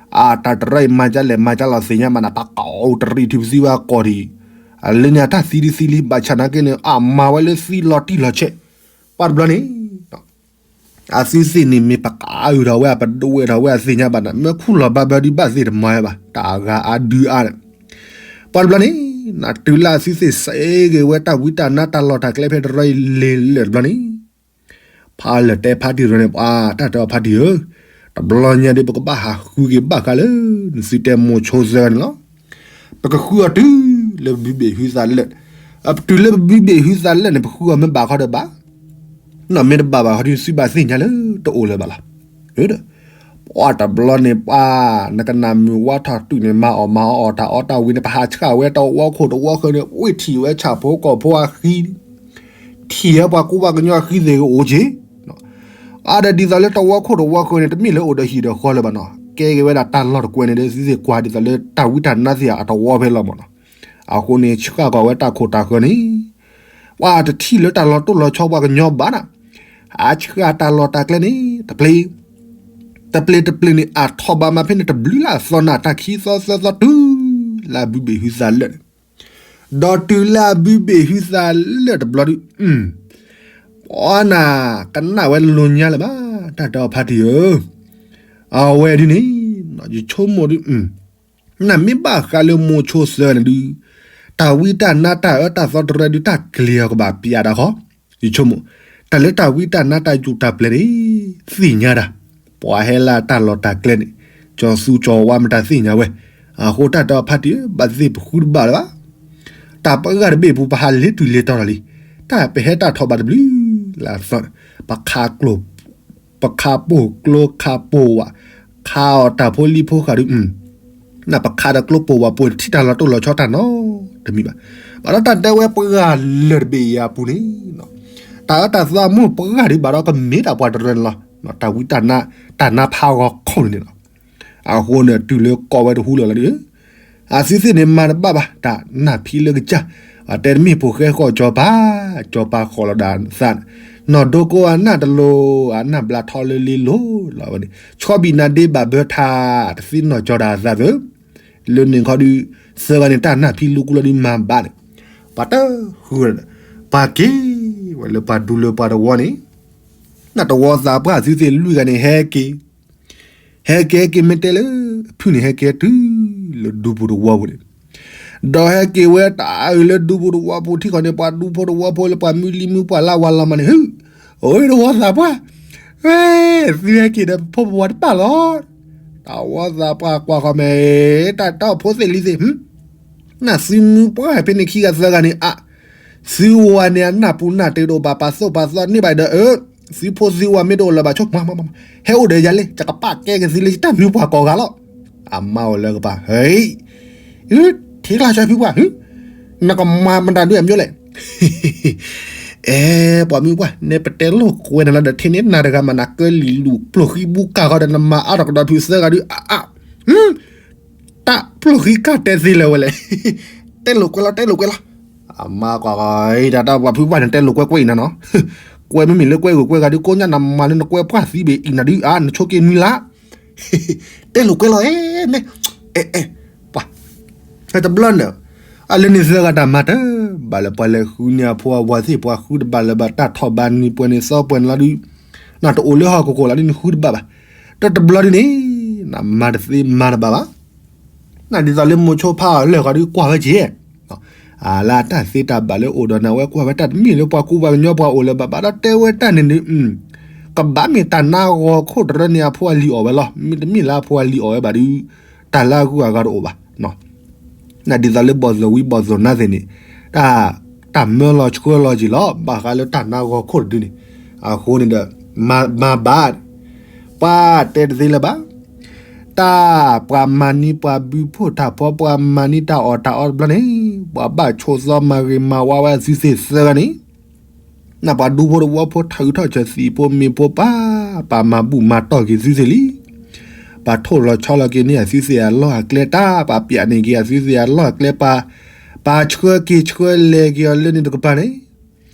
အံၤ, အတၢ်တရၢအံၤ မၤကၢ်လဲၣ်မၤကၢ်လီၤသ့ၣ်ညါဘၣ်နၤ ပှၤကိးတရံးထံးပသံဝဲအကိာ်ဒံး, လၢန့ၣ်အတၢ်သံဒုးသံလံ ဘၣ်ဆၣ်နာ်က့န့ၣ် အမၤဝဲလၢသံလီၤတံၢ်လီၤဆဲး, ပှၤတဘျီန့ၣ် အသုသ့ၣ်န့ၣ်မ့ၢ်ပကအုၣ်ထီၣ်ဝဲ အပဒိဝဲထီၣ်ဝဲအသ့ၣ်ညါဘၣ်နၤ မ့ၢ်ခူၣ်လီၤဘၣ်ဘၢဒုးဘၣ်သ့ၣ်တမၤဝဲဘၣ် တၢ်အဂၤအါဒုးအါန့ၣ်, ပှၤတဘျီန့ၣ် နတုၤလၢအသုသ့ၣ်စ့ဂ့ၤဝဲတၢ်ဝံတၢ်နါတၢ်လီၢ်တၢ်ကျဲဖဲတရၢအံၤလံလၢာ်တဘျီန့ၣ်, ဖးလၢာ်တဲဖါတံၢ်တရၢန့ၣ် ပှၤတၢ်တဲအီၤဖါတံၢ်ဧၢ, တဘျီညါဒုး ပကဘၣ်ဟးဃုက့ၤဘၣ်ဃးလၢ နသုတဲမိၤဆိသၢဂၤန့ၣ်လီၤ. ပကဃုအီၤတုၤလၢပဘုဘ့ၣ်ဟုသးလၢာ်, အတုၤလၢပဘုဘ့ၣ်ဟုသးလၢာ်န့ၣ် ပဃုအီၤမ့ၢ်ဘၣ်ခီဒီးဘၣ်, နီၢ်မ့ၢ်တဘၣ်ဘၣ်ခီဒုး သုဘၣ်သ့ၣ်ညါလၢတအိၣ်လၢၤဘၣ်လီၤ. အတဘျီန့ၣ်ပှၤ နကနၣ်မုာ်ဝါထီၣ်တုာ်န့ၣ် မၤအီၣ်မၤအီၣ်တၢ်အီၣ်တၢ်ဝံၤန့ၣ် ပဟးဆှၣ်ဝဲတဝီခိၣ်တဝီဃၢၤန့ၣ် ဝ့ၢ်ထံၣ်ဝဲဆၣ်ဖိကီၢ်ဖိအဃံ, ထံၣ်ဝဲပှၤကူပှၤကညီအဃံသ့ၣ်ဂ့ၤအိၣ်က့ၤ အါဒီးဒ်သိးလၢတဝီခိၣ်တဝီဃၢၤန့ၣ် တမ့ၢ်လၢအိၣ်ဒီးဟံၣ်ဒီးဃီလၢၤဘၣ်နီၤ, ကဲက့ၤဝဲဒၣ်တၢ်လီၢ်တကွဲးန့ၣ်ဒီး သုသ့ၣ်ကွၢ်ဒ်သိးလၢတၢ်ဝံတၢ်နါသ့ၣ်အတဝီဖဲလီၤမးနီၤ. အဃိန့ၣ် ဆှၣ်ကွၢ်ဝဲတၢ်ခိၣ်တၢ်ဃၢၤန့ၣ် ပှၤတထံၣ်လၢတၢ်လီၢ်တိၢ်လီၤဆီပှၤကညီဘၣ်နီၤ, အဆှၣ်တၢ်လီၢ်တၢ်ကျဲန့ၣ် တပျ့ၤ တပျ့ၤတပျ့ၤန့ၣ် အထီၣ်ဘၣ်မးဖဲန့ၣ် တဘျုးလၢအသီနၢ်တၢ်ခံသီသၢသီတုၤလၢအဘုဘ့ၣ်ဟုသးလၢာ်န့ၣ်, ဒီးတုၤလၢအဘုဘ့ၣ်ဟုသးလၢာ်တဘျီဒုး ပှၤနၤ ကနၣ်ဝဲလိၤညါလၢၤဘၣ် တၢ်တီဖါတံၢ်ဧၢ, အဝဲဒုးန့ၣ် ယဆိကမိၣ်ဒုး နမ့ၢ်ဘၣ်ဃးလၢမိၤဆိသၢဂၤန့ၣ်ဒုး တၢ်ဝံတၢ်နါတၢ်အၢတၢ်သီတရၢဒုး တၢ်ကျ့ၤအီၤကဘၣ်ပျးဒၣ်ဃီ, ယဆိကမိၣ် တၢ်လၢတၢ်ဝံတၢ်နါတၢ်ယူးတၢ်ပျဲၤန့ၣ် သ့ၣ်ညါတၢ်, ပှၤဟဲလၢတၢ်လီၢ်တၢ်ကျဲန့ၣ် ကၠီၤသူကၠီၤဝါမတၤသ့ၣ်ညါဝဲ, အဃိတၢ်တီဖါတံၢ်ဧၢ ဘၣ်သ့ၣ်ပဃုတဘၣ်လၢၤဘၣ်, တၢ်ပဂၢၢ်တဘ့ၣ်ပူၤ ပဟးလ့ၤတုၤလ့ၤတီၤလီၤလံ, တၢ်ပဟဲတၢ်ထီၣ်ဘၣ်တဘျုးလၢအသီန့ၣ် ပခးကျိ ပခးပိၢ်ကျိခးပိၢ်ဝး, ခးအီၣ်တၢ်ဖိလံၤဖိဃာ်ဒုး, နပခးဒီးကျိပိၢ်ဝးပိၢ်န့ၣ် ထံၣ်တၢ်လီၤတိၢ်လီၤဆီတၢ်နီတမံၤဘၣ်. ဘၣ်ဒီးတၢ်တဲဝဲပှၤဂၤလၢာ်တဘ့ၣ်အံၤအပူၤန့ၣ်, တၢ်အၢတၢ်သီအမိၢ်ပှၢ်ဒုးဘၣ်ဒီးကမ့ၢ်တၢ်ပှၤတရၢန့ၣ်လီၤ. တၢ်ဝံတၢ်နါ တၢ်နါဖးဂီၤခိၣ်န့ၣ်လီၤ. အဃိန့ၣ် တုၤလၢကိးဝဲတဟူလၢၤလီၤဒုး အသုသ့ၣ်န့ၣ်မၤတဘၣ်ဘၣ် တၢ်နၢ်ဖံးလၢကစၢ်, အတဲတမ့ၢ်ဖိဃဲဃီၣ်ကၠီၤပၤ, ကၠီၤပၤဃီၣ်လီၤဒၣ်သး, နီၢ်ဒိကိအနၢ်တလိၤ, အနၢ်ဘျါထီလၢလ့လိၤလီၤဝဲန့ၣ်, ဆီဘံၣ်နၤဒ့ဘၣ်ဘၢထါ, တသ့နီၢ်ကၠီၤဒၣ်သးသၢ, လၢန့ၣ်ခီဒုး သၢဂၤန့ၣ် တၢ်နၢ်ဖံးလိာ်ကူလီၤဒုးမၤဘၣ်န့ၣ်, ပှၤတဃုာ်, ပှၤက့ၤဝဲလၢပှၤဒူလၢပှၤတဝီန့ၣ်, နတဝီသးပှၢ်သုသ့ၣ်လွံၢ်ဂၤန့ၣ် ဟဲက့ၤ ဟဲက့ၤဟဲက့ၤမ့ၢ်တဲလၢ အဖုၣ်န့ၣ် ဟဲက့ၤတုၤလၢဒူပူၤတဝီပူၤန့ၣ်, ဒီးဟဲက့ၤဝဲတၢ်အုၣ်လၢဒူပူၤတဝီပူၤထံၣ်ခီန့ၣ် ပှၤဒူဖိတဝီဖိလၢပှၤမုၢ်လံမုၢ်ပှၢ်လၢဝၤလီၤမးန့ၣ် ဟု, အိၣ်တဝီသးပှၢ်, ဝဲ, သုဟဲက့ၤဒီးဖိပဝၤတပၣ်လီၤ. တဝီသးပှၢ်ကွၢ်ဃီမဲာ်, တၢ်တီဖိသ့ၣ်လံၤသ့ၣ် နသုမုၢ်ပှၢ်ဖဲန့ၣ်ခံဂၤသၢဂၤန့ၣ် အါ, သုဝၤန့ၣ်အနၢ်ပူၤနၢ်တ့ၢ်တအိၣ်ဘၣ် ပာ်သိၣ်ပာ်သီန့ၢ်ဘၣ်ဒီး အၢ, သုဖိသုဝၤမ့ၢ်တအိၣ်လၢၤဘၣ်ဆိ, ဟဲအိၣ်ဒီးယၤလံ ယကပာ်ကဲက့ၤသုလၢယတၢ်မံၤပှၢ်ကိးဂၤလီၤ. အမါအိၣ်လၢကပၤ ဟဲ, ထံကျါဆၢဖုပှၢ်, နကမၤမတၤဒုးအမျိုးလဲၣ်. အဲ, ပှၤမုၢ်ပှၢ် နဲပတဲလိာ်ကွဲနၤလၢဒီးထံန့ၣ် နၤတဂၤမးနၤကၢလံၤလူၤ ပျိၢ်ဃံဘူကၢ်ဃီဒီးနမၤအါထီၣ်ကဒီးဖုသၢဂၤဒုး အါ, အါ တၢ်ပျိၢ်ဃံကၢ်တဲသ့လၢၤဝဲလဲၣ်. တဲလိာ်ကွဲလီၤ တဲလိာ်ကွဲလီၤ. အမါကွၢ်, တၢ်တၢ်ပှၤဖုပှၢ်န့ၣ် တဲလိာ်ကွဲကွဲအံၤနၤနီၤ. ကွဲမ့မ့ၢ်လၢကွဲဂုာ်ကွဲဂၤဒုး ကိညၣ်နမၤလၢနကွဲပှၢ်သံဘ့ၣ်အံၤနၤဒုး အါ နဆိက့ၤနွံလါ. တဲလိာ်ကွဲလီၤ အဲ, မ့ၢ်, အဲ, အဲ, ပှၤ ဖဲတဘျီန့ၣ် အလၢန့ၣ်သၢဂၤတၢ်မၤတဘၣ်လၢၤ ပှၤလဲၤဃုန့ၢ်အဖိအဝၤသ့ၣ် ပှၤဃုတဘၣ်လၢၤဘၣ် တၢ်ထီၣ်ဘၣ်နံၤပှဲၤန့ၣ်သီပှဲၤန့ၣ်လီၤဒုး, နတအိၣ်လၢဟီၣ်ခိၣ်ခိၣ်လီၤဒုး နဃုတဘၣ်ဘၣ်. တတဘျီဒုးန့ၣ် နမၤတသ့မၤတဘၣ်ဘၣ်. နဒ်သိးလၢမိၤဆိဖါအီၤလၢာ်ဃီဒုးကွၢ်ဝဲက့ၤ အလၢတၢ်သ့တၢ်ဘၣ်လၢအိၣ်ဒီးနၤဝဲကွၢ်ဝဲတၢ်တမ့ၢ်လၢပှၤကူပှၤကညီပှၤအိၣ်လၢၤဘၣ်ဘၣ်ဒီးတဲဝဲတၢ်န့ၣ်ဒုး, ကဘၣ်မ့ၢ်တၢ်နါဂီၤခိၣ်တရၢန့ၣ်အဖိအလံၤအီၣ်ဝဲလီၤ. မ့တမ့ၢ်လၢအဖိအလံၤအီၣ်ဝဲဘၣ်ဒုး, တၢ်လၢအဂုၤအဂၤတအိၣ်ဘၣ်. နဒ်သိးလၢဘီၣ်သိၣ်ဝံဘီၣ်သိၣ်နါသ့ၣ်န့ၣ်, တၢ်, တၢ်မၢလီၤဆှၢလီၤက့ၤလီၤ ဘၣ်ဃးလၢတၢ်နါဂီၤခိၣ်တဒုန့ၣ်, အဃိန့ၣ်ဒီး, မၤဘၣ်, ပှၤတဲတသ့လၢၤဘၣ်. တၢ်ပှၤမၤန့ၢ်ပှၤဘုဖှိၣ်တၢ်ဖီ ပှၤမၤန့ၢ်တၢ်အီၣ်တၢ်အီတဘျီန့ၣ်, ပှၤဘၣ်ဆိးသီမၤဂ့ၤမၤဝါဝဲအသုသ့ၣ်သၢဂၤန့ၣ်, နပှၤဒူဖိတဝီဖိထးဂုၤထီၣ်ဆၢၣ်သံၣ်ဖိမ့ၢ်ဖိပၢ်, ပာ်မၤဘူၣ်မၤတီၢ်က့ၤသုသ့ၣ်လံ. ပာ်ထိၣ်လီၤဆီလီၤက့ၤန့ၢ်အသုသ့ၣ်အလီၢ်အကျဲတၢ်, ပာ်ပျးန့ၢ်က့ၤအသုသ့ၣ်အလီၢ်အကျဲ, ပာ်ဆှၢက့ၤဆှၢလဲၤက့ၤအီၤလၢန့ၣ်တကပၤန့ၣ်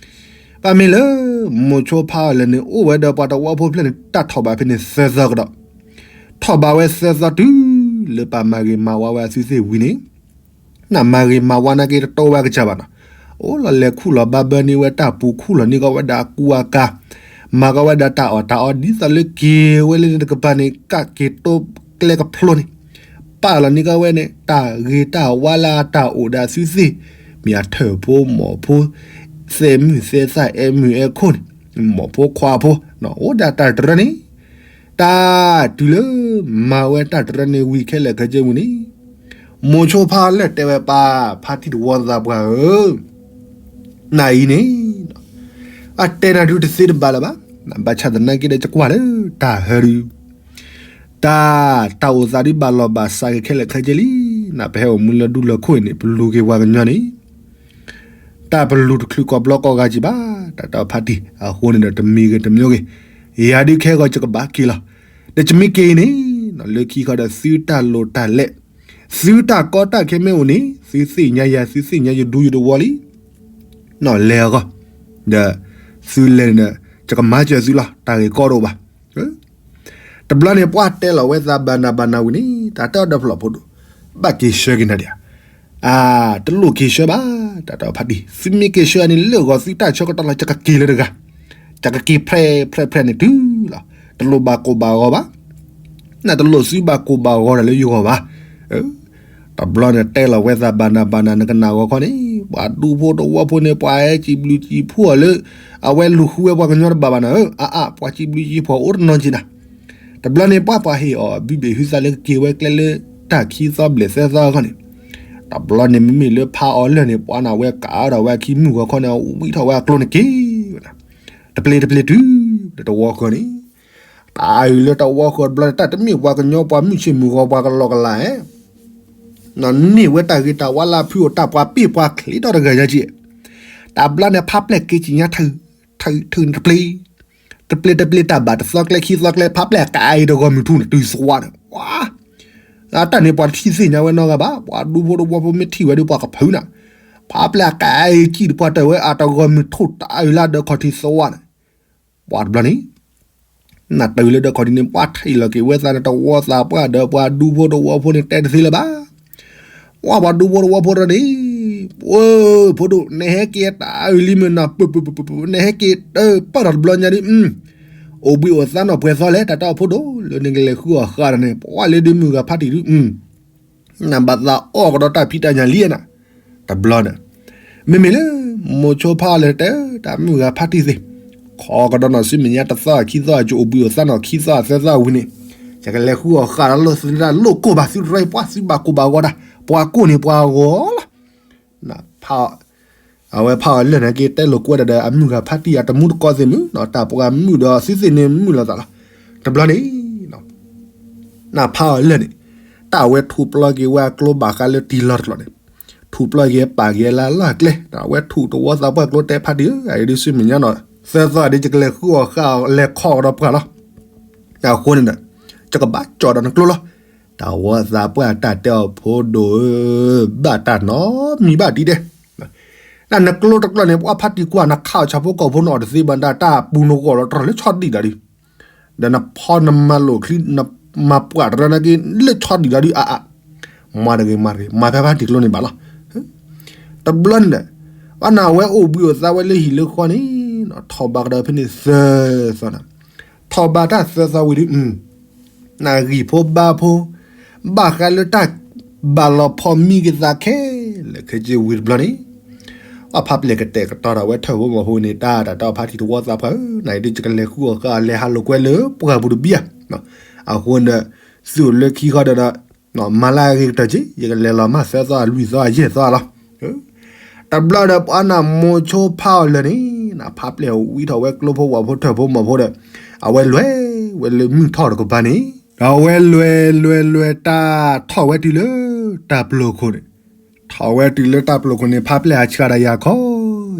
ဘၣ်မ့ၢ်လၢ မိၤဆိဖါအီၤလၢာ်န့ၣ် အိၣ်ဝဲဒီးပှၤတဝီဖိဖျၢၣ်န့ၣ် တၢ်ထီၣ်ဘးဖဲန့ၣ်သၢသီကဒီး, ထီၣ်ဘးဝဲသၢသီတုၤလၢပာ်မၤဂ့ၤမၤဝါဝဲအသုသ့ၣ်ဝံၤန့ၣ်, နမၤဂ့ၤမၤဝါနာ်က့တတိဝဲကစၢ်ဘၣ်နီၤ, အိၣ်လီၤလဲၤခူၣ်လီၤဘါဘၢန့ၢ်ဝဲတၢ်ပူၤ ခူၣ်လီၤန့ၢ်ကီးဝဲဒၣ်အကူအကၤ, မၤကီးဝဲဒၣ်တၢ်အီၣ်တၢ်အီ ဒ်သိးလၢက့ၤဝဲလၢန့ၣ်တကပၤန့ၣ် ကးက့ၤတိကျဲကဖျိန့ၣ် ပာ်လီၤန့ၢ်ကီးဝဲန့ၣ် တၢ်ဂ့ၤတၢ်ဝါလၢအတၢ်အိၣ်ဒီးအသုသ့ၣ်, မ့ၢ်အထၢၣ်ဖိမီၢ်ဖိ, သဲးမုၣ်သဲးသၣ်အဲၣ်မုၣ်အဲၣ်ခိၣ်န့ၣ်, မီၢ်ဖိခွါဖိ, အိၣ်ဒၣ်တၢ်တရၢန့ၣ်, တၢ်တုၤလၢ မၤဝဲတၢ်တရၢန့ၣ်ဝံၤခဲလၢာ်ခဲဆ့ဝံၤန့ၣ်, မိၤဆိဖါလၢာ်တဲဝဲပၢ်ဖါတံၢ်တဝီသးပှၢ်ဧၢ နၤအံၤန့ၣ်, အတဲနၤဒုးတသ့တဘၣ်လၢၤဘၣ်, ဘၣ်ဆၣ်သနာ်က့ဒီး ယကွၢ်လၢတၢ်ဟၢဒုး, တၢ်, တၢ်အိၣ်သးဒ်ဘၣ်လီၢ်ဘၣ်စးက့ၤခဲလၢာ်ခဲဆ့လံ. နပဟဲအိၣ်မူလၢဒူလၢခိၣ်အံၤန့ၣ် ပလူၤက့ၤပှၤကညီန့ၣ် တၢ်ပလူၤတချုးကိးဘျီကိးဂၤကံၤဘၣ်. တၢ်တၢ်ဖးတံၢ်အဃိန့ၣ်ဒီး တမံၤဂ့ၤတမံၤဂ့ၤ, ယၤဒုးခဲဂီၤယကဘၣ်က့ၤလီၤ. ဒီးယမ့ၢ်က့ၤအံၤန့ၣ် လၢခံခီဒီးသုတၢ်လိၣ်တၢ်လဲ, သုတၢ်ကီတၢ်ခဲမ့ၢ်အိၣ်န့ၣ် သုသ့ၣ်ညါယၤ သုသ့ၣ်ညါယဒူယတဝီလံ. လဲၤအဂီၢ်, ဒီးသုလဲၤန့ၣ်ဒီး ယကမၤစၢၤသုလီၤ. တၢ်ဂ့ၢ်ကီတအိၣ်ဘၣ်. တဘျီန့ၣ် ပှၤတဲလီၤဝဲသးဘၣ်နၤဘၣ်နၤဝံၤန့ၣ် တၢ်တဲအီၤဒီးဖျိးဖိဒိၣ်, ဘၣ်က့ၤဆှၢက့ၤနၤဒံးဧါ. တလိၣ်က့ၤဆှၢဘၣ်, တၢ်တၢ်ဖးတံၢ်, သုမ့ၢ်က့ၤဆှၢန့ၣ် လၢဂီၤသုတၢ်ဆၢကတီၢ်လီၤ. ယကက့ၤလၢတဂၤ, ယကက့ၤဖြဲဖြဲဖြဲန့ၣ်တုၤလီၤ. တလိၣ်ဘၣ်ကိၢ်ဘၣ်ဂီၤဘၣ်, နတလိၣ်သုဘၣ်ကိၢ်ဘၣ်ဂီၤဒီးလၢယဂီၢ်ဘၣ်. တဘျီန့ၣ် တဲလီၤဝဲသးဘၣ်နၤဘၣ်နၤ နကနၣ်ဂီၤခီန့ၣ် ပှၤဒူဖိတဝီဖိန့ၣ် ပှၤဟဲစံးဘျုးစံးဖှိၣ်အီၤလၢ အဝဲလူၤဃုဝဲပှၤကညီတဘၣ်ဘၣ်နၤဧၢ, အါအါ ပှၤစံးဘျုးစံးဖှိၣ်အိၣ်တနီၤက့ၤနၤ. တဘျီန့ၣ် ပှၤပှၤဟ့ၣ်အီၤဘံၣ်ဘ့ၣ်ဟုသးလၢကက့ၤဝဲကျဲလၢ တၢ်ခံသီဘျဲၣ်သၢသီခီန့ၣ်, တဘျီန့ၣ် မ့မ့ၢ်လၢဖးအီၤလၢာ်န့ၣ် ပှၤန့ၣ်ဝဲကးဒီးဝဲအခံမုၢ်ဂီၤခီန့ၣ် ဝံထီၣ်ဝဲအကျိန့ၣ်က့ၤဝဲဒၣ် တပျ့ၤတပျ့ၤတုၤလၢတဝီဃၢၤန့ၣ်, တၢ်အုၣ်လၢတဝီဃၢၤတဘျီန့ၣ် တၢ်တမ့ၢ်ပှၤကညီပှၤမုၢ်ဆ့ၣ်မုၢ်ဂီၤပှၤကလီကလးဧါ န့ၢ်ဝဲတၢ်ဂ့ၤတၢ်ဝါလၢအဖုအိၣ် တၢ်ပှၤပ့ၢ်ပှၤချံးထီၣ်တဂၤညါက့ၤ, တဘျီန့ၣ် ဖးပျဲၢ်က့ၤစံၣ်ညါ ထုးထုးန့ၣ်တပျ့ၤ, တပျ့ၤတပျ့ၤ တၢ်ဘၣ်တသီကျဲခံသီကျဲ ဖးပျဲၢ်ကးအံၤတဂီၤမုၢ်ထူၣ်န့ၣ် တုၤသဝီန့ၣ်, ဝါ တၢ်န့ၣ်ပှၤတထံၣ်သ့ၣ်ညါဝဲနီတဂၤဘၣ်, ပှၤဒူဖိတဝီဖိမ့ၢ်ထံၣ်ဝဲဒီးပှၤကဖုးနၤ, ဖးပျဲၢ်ကးအံၤကံၣ်တပှၢ်တၢၢ်ဝဲ အတဂီၤမုၢ်ထူၣ်တၢ်အုၣ်လၢဒၢးခီၣ်ထံးသဝီန့ၣ်, ပှၤတဘျီန့ၣ် နတၢ်အုၣ်လၢဒၢးခီၣ်ထံးန့ၣ် ပှၤထံၣ်လီၤက့ၤဝဲသးန့ၣ် တဝီသးပှၢ်ဒီးပှၤဒူဖိတဝီဖိန့ၣ် တဲတသ့လၢၤဘၣ်. ပှၤပှၤဒူဖိတဝီဖိတဒၣ်န့ၣ်, ဖိဒိၣ် နဟဲက့ၤတၢ်အုၣ်လံမ့ၢ်နၤ ပၢၢ်ပၢၢ်ပၢၢ် နဟဲက့ၤတၢ်ပၢၢ်ထီၣ်တဘျီညါဒ်, အိၣ်ဘှံးအိၣ်သါနီၢ်ပှဲၤသီလဲၣ် တၢ်တၢ်အိၣ်ဖိဒိၣ် လၢနကလဲၤဃုအီၣ်ဃာ်ဒီးန့ၣ် ပှၤလၢဒုးမုၢ်ဂၤဖးတံၢ်ဒုး နဘၣ်သးအီၣ်ကဒီးတၢ်ဖံးတၢ်ညၣ်လံနၤ, တဘျီန့ၣ်, မ့မ့ၢ်လၢ မိၤဆိဖးအီၤလၢာ်တဲ တၢ်မုၢ်ဂၤဖးတံၢ်သ့ၣ်, ခီကဒီးနီၢ်ဆူမဲာ်ညါတသီခံသီ ယအိၣ်ဘှံးအိၣ်သါနီၢ်ခံသီသၢသီဝံၤန့ၣ်, ယကလဲၤဃုအီၣ်ဃာ်ဒီးလိၣ်သဒၢတၢ်လိၣ်ကိၢ်ဘၣ် သုတရီပှၤ သုဘၣ်ကိၢ်ဘၣ်ဂီၤတၢ် ပှၤကိၢ်န့ၣ်ပှၤဂီၤလီၤ. ဖး အဝဲဖးအီၤလၢာ်န့ၣ်က့ၤတဲလိာ်ကွဲဒီး အမုၢ်ဂၤဖးတံၢ်အတမူတကိးသ့ၣ်မုၢ် တၢ်ပှၤမုၣ်ဒီးသုသ့ၣ်န့ၣ်မုၣ်လိာ်သးလီၤ. တဘျီန့ၣ် နဖးအီၤလၢာ်န့ၣ်, တၢ်အဝဲထူးပျီက့ၤဝဲအကျိဘၣ်ဃးလၢတံၤလီၤတကျိၤန့ၣ်, ထူးပျီက့ၤပာ်က့ၤလၢလီၢ်ကျဲ, အဝဲထူးတဝီသးပှၢ်ကျိတဲဖးတံၢ်ဧၢ အအံၤဒုးဆူမဲာ်ညါနီၢ် သၢသီဒ်ယကလဲၤဃုအီၣ်ဃာ်အီၤလဲၤခီကဒီးပှၤလီၤ. အဃိန့ၣ်ဒီး ယကဘၣ်ကၠီၣ်ဒီးနကျိလီၤ. တၢ်ဝီသးပှၢ်တၢ်တဲအီၤဖိဒိၣ်ဧၢ, ဘၣ်တၢ်နီတမံၤဘၣ်ဒ်ဒဲး နကျိတကျိၤန့ၣ် ပှၤဖးတံၢ်ကွၢ်နခးအီၤဆၣ်ဖိကီၢ်ဖိနအီၣ်တသ့ဘၣ် တၢ်ပူၤနဂီၢ်လီၤတြီၤလၢဆီဒံၣ်လီၤဒုး, ဒီးနဖီနမၤလိာ်ချံ နမၤပှၢ်တရၢနာ်က့ လၢဆီဒံၣ်လီၤဒုးအါအါ, မၤတဂ့ၤမၤတဂ့ၤ မၤဖဲဖးတံၢ်ကျိန့ၣ်ဘၣ်လီၤ. တဘျီန့ၣ်ဒီး ဘၣ်နဝဲအိၣ်ဘှံးအိၣ်သါဝဲလၢဟံၣ်လၢဃီန့ၣ် ထီၣ်ဘးကဒီးဖဲန့ၣ်သၢသီန့ၣ်, ထီၣ်ဘးတၢ်သၢသီဝံၤဒုး နဂံၢ်ဖိဘါဖိ ဘၣ်ဃးလၢတၢ် ဘၣ်လီၤဖီမံက့ၤသးခဲလၢာ်ခဲဆ့ဝံၤတဘျီန့ၣ်, ပှၤဖးပျဲၢ်ကတဲာ်ကတီၤဒီးဝဲထၢၣ်ဖိမီၤဖိန့ၣ် တၢ်တၢ်တၢ်ဖးတံၢ်တဝီသးပှၢ်ဧၢ, နအံၤဒ်ယကလဲၤဃုအီၣ်ဃာ်အီၤလဲၤဟးလိာ်ကွဲလၢပှၢ်ပူၤတဘ့ၣ်ဧါ. အဃိန့ၣ်ဒီး သုအိၣ်လၢခံဃီဒီး မၤလၢအဂ့ၤကတၢၢ်က့ၤ ယကလဲၤလီၤမးသၢသီလွံၢ်သီယဲၢ်သီလီၤ. တဘျီဒီးပှၤနမိၤဆိဖးအီၤလၢာ်န့ၣ် နဖးပျဲၢ်ဝံထီၣ်ဝဲကျိဖိဝၣ်ဖိထၢၣ်ဖိမီၤဖိဒီး အဝဲလဲၤဝဲလၢမုၢ်ထီၣ်တကပၤန့ၣ်, ဒီးအဝဲလဲၤလဲၤလဲၤတၢ်ထီၣ်ဝဲတုၤလၢ တၢ်ပျိာ်ခိၣ်န့ၣ်, ထီၣ်ဝဲတုၤလၢတၢ်ပျိာ်ခိၣ်န့ၣ် ဖးပျဲၢ်အဆှးဒီးယၤခီ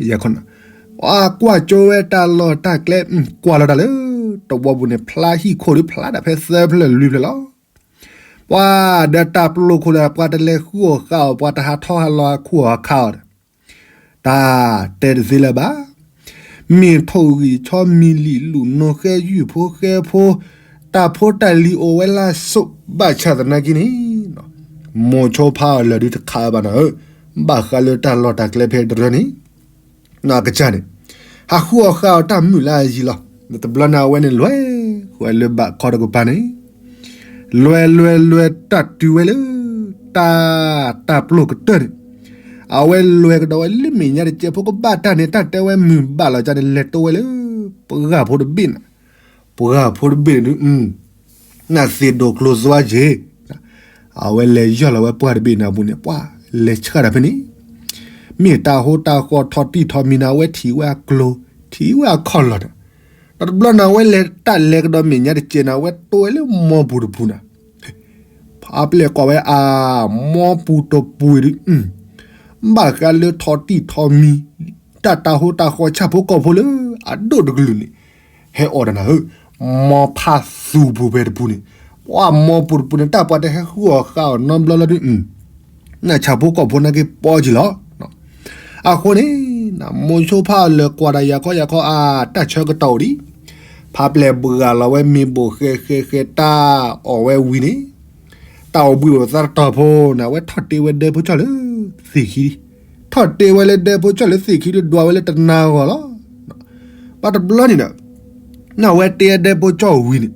ယၤခီန့ၣ်, ပှၤကွၢ်ကၠိဝဲတၢ်လီၢ်တၢ်ကျဲ ကွၢ်လီၤတၢ်လၢ တဝီပူၤန့ၣ် ဖျါဟံၣ်ခိၣ်ဒုးဖျါဒၣ်ဖဲသၢဖျၢၣ်လွံၢ်ဖျၢၣ်လီၤ. ပှၤဒီးတၢ်ပျိာ်ခိၣ်ဒီး ပှၤတလဲၤဃုအီၣ်ဃာ်အီၤ ပှၤတဟးထီၣ်ဟးလီၤဟးခူၣ်အီၣ်ခးအီၤဒီး တၢ်တဲတသ့လၢၤဘၣ်. မ့ၢ်ထိၣ်ဂံၢ်ဆီမံၤလံာ်လူၢ်နိဃဲယုၢ်ဖိဃဲဖိ တၢ်ဖိတၢ်လံၤအိၣ်ဝဲလၢအစိး ဘၣ်ဆၣ်သနာ်က့န့ၣ် မိၤဆိဖးအီၤလၢာ်ဒုးတခးဘၣ်နၤဧၢ, ဘၣ်ဃးလၢတၢ်လီၢ်တၢ်ကျဲဖဲတရၢန့ၣ် နကစၢ်န့ၣ် ဟးဃုအီၣ်ဃာ်အီၤတၢ်မုာ်လၢအယံၤလီၤ. တဘျီန့ၣ်အဝဲန့ၣ်လဲၤဃုဝဲလၢဘးခီတကပၤန့ၣ်, လဲၤလဲၤလဲၤတၢ်တုၤဝဲလၢ တၢ် တၢ်ပျိာ်ကတၢၢ်န့ၣ်, အဝဲလဲၤကဒီးဝဲလၢမဲာ်ညါတကဲးဖိကဘၣ်တၢ်န့ၣ် တၢ်တဲဝဲမုာ်ဘၣ်လီၤကန့ၣ် လဲၤတိဝဲလၢ ပှၢ်ဖိတဘ့ၣ်န့ၣ်, ပှၢ်ဖိတဘ့ၣ်န့ၣ်ဒုး နသ့ၣ်ဒိၣ်ကျိၤသွါက့ၤ အဝဲလဲၤယီၢ်လီၤဝဲပှၢ်တဘ့ၣ်န့ၣ်အပူၤန့ၣ် ပှၢ်လဲၤဆှၢတၢ်ဖဲန့ၣ်, မ့ၢ်တၢ်ဟိတၢ်ဃီထီၣ်တံၢ်ထီၣ်မံၤန့ၣ် အဝဲထံၣ်ဝဲအကျိၤ ထံၣ်ဝဲအခီၣ်လီၢ်န့ၣ်, ဒီးတဘျီန့ၣ် အဝဲလဲၤတၢ်လဲၤကဒီးမဲာ်ညါတစဲးန့ၣ် အဝဲတိၢ်ဝဲလၢမိၢ်ပူၤတပူၤန့ၣ်, ဖါပျဲၢ်ကွၢ်ဝဲအါ, မိၢ်ပူၤတပူၤဒုး, ဘၣ်ဃးလၢထိးတံၢ်ထိးမံၤ, တၢ်တၤဟိတၤဃီၤဆၣ်ဖိကီၢ်ဖိလၢအဒိၣ်တကလုာ်န့ၣ်, ဟဲအီၣ်တၢ်နၤဧၢ, မိၢ်ဖါသူပူၤဖဲတပူၤန့ၣ်, ပှၤမိၢ်ပူၤတပူၤန့ၣ် တၢ်ပှၤတဟဲဃုအီၣ်ဃုအီနီတဘျီလီၤဒုး, နဆၣ်ဖိကီၢ်ဖိန့ၣ်က့ၤပီက့ၤလီၤ. အဃိန့ၣ်, မိၤဆိဖါအီၤလဲၤကွၢ်ဒီးယၤခီယၤခီအါ, တၢ်ဆၢကတီၢ်အိၣ်ဒံး, ဖါပျဲၢ်ဘှါလီၤဝဲမ့ၤဘိၣ်ဃဲဃဲဃဲတၢ်အီၣ်ဝဲဝံၤန့ၣ်, တၢ်အိၣ်ဘှံးအိၣ်သါတတီၤဖိန့ၣ် အဝဲထီၣ်တ့ဝဲဒဲဖိကၠီၣ်လၢသ့ၣ်ခံ, ထီၣ်တ့ဝဲလၢဒဲဖိကၠီၣ်လၢသ့ၣ်ခံဒုးဒွးဝဲလၢတနၤဂီၢ်လီၤ. ဘၣ်တဘျီန့ၣ်ဒီး နဝဲတ့ဒဲဖိကၠီၣ်ဝံၤန့ၣ်,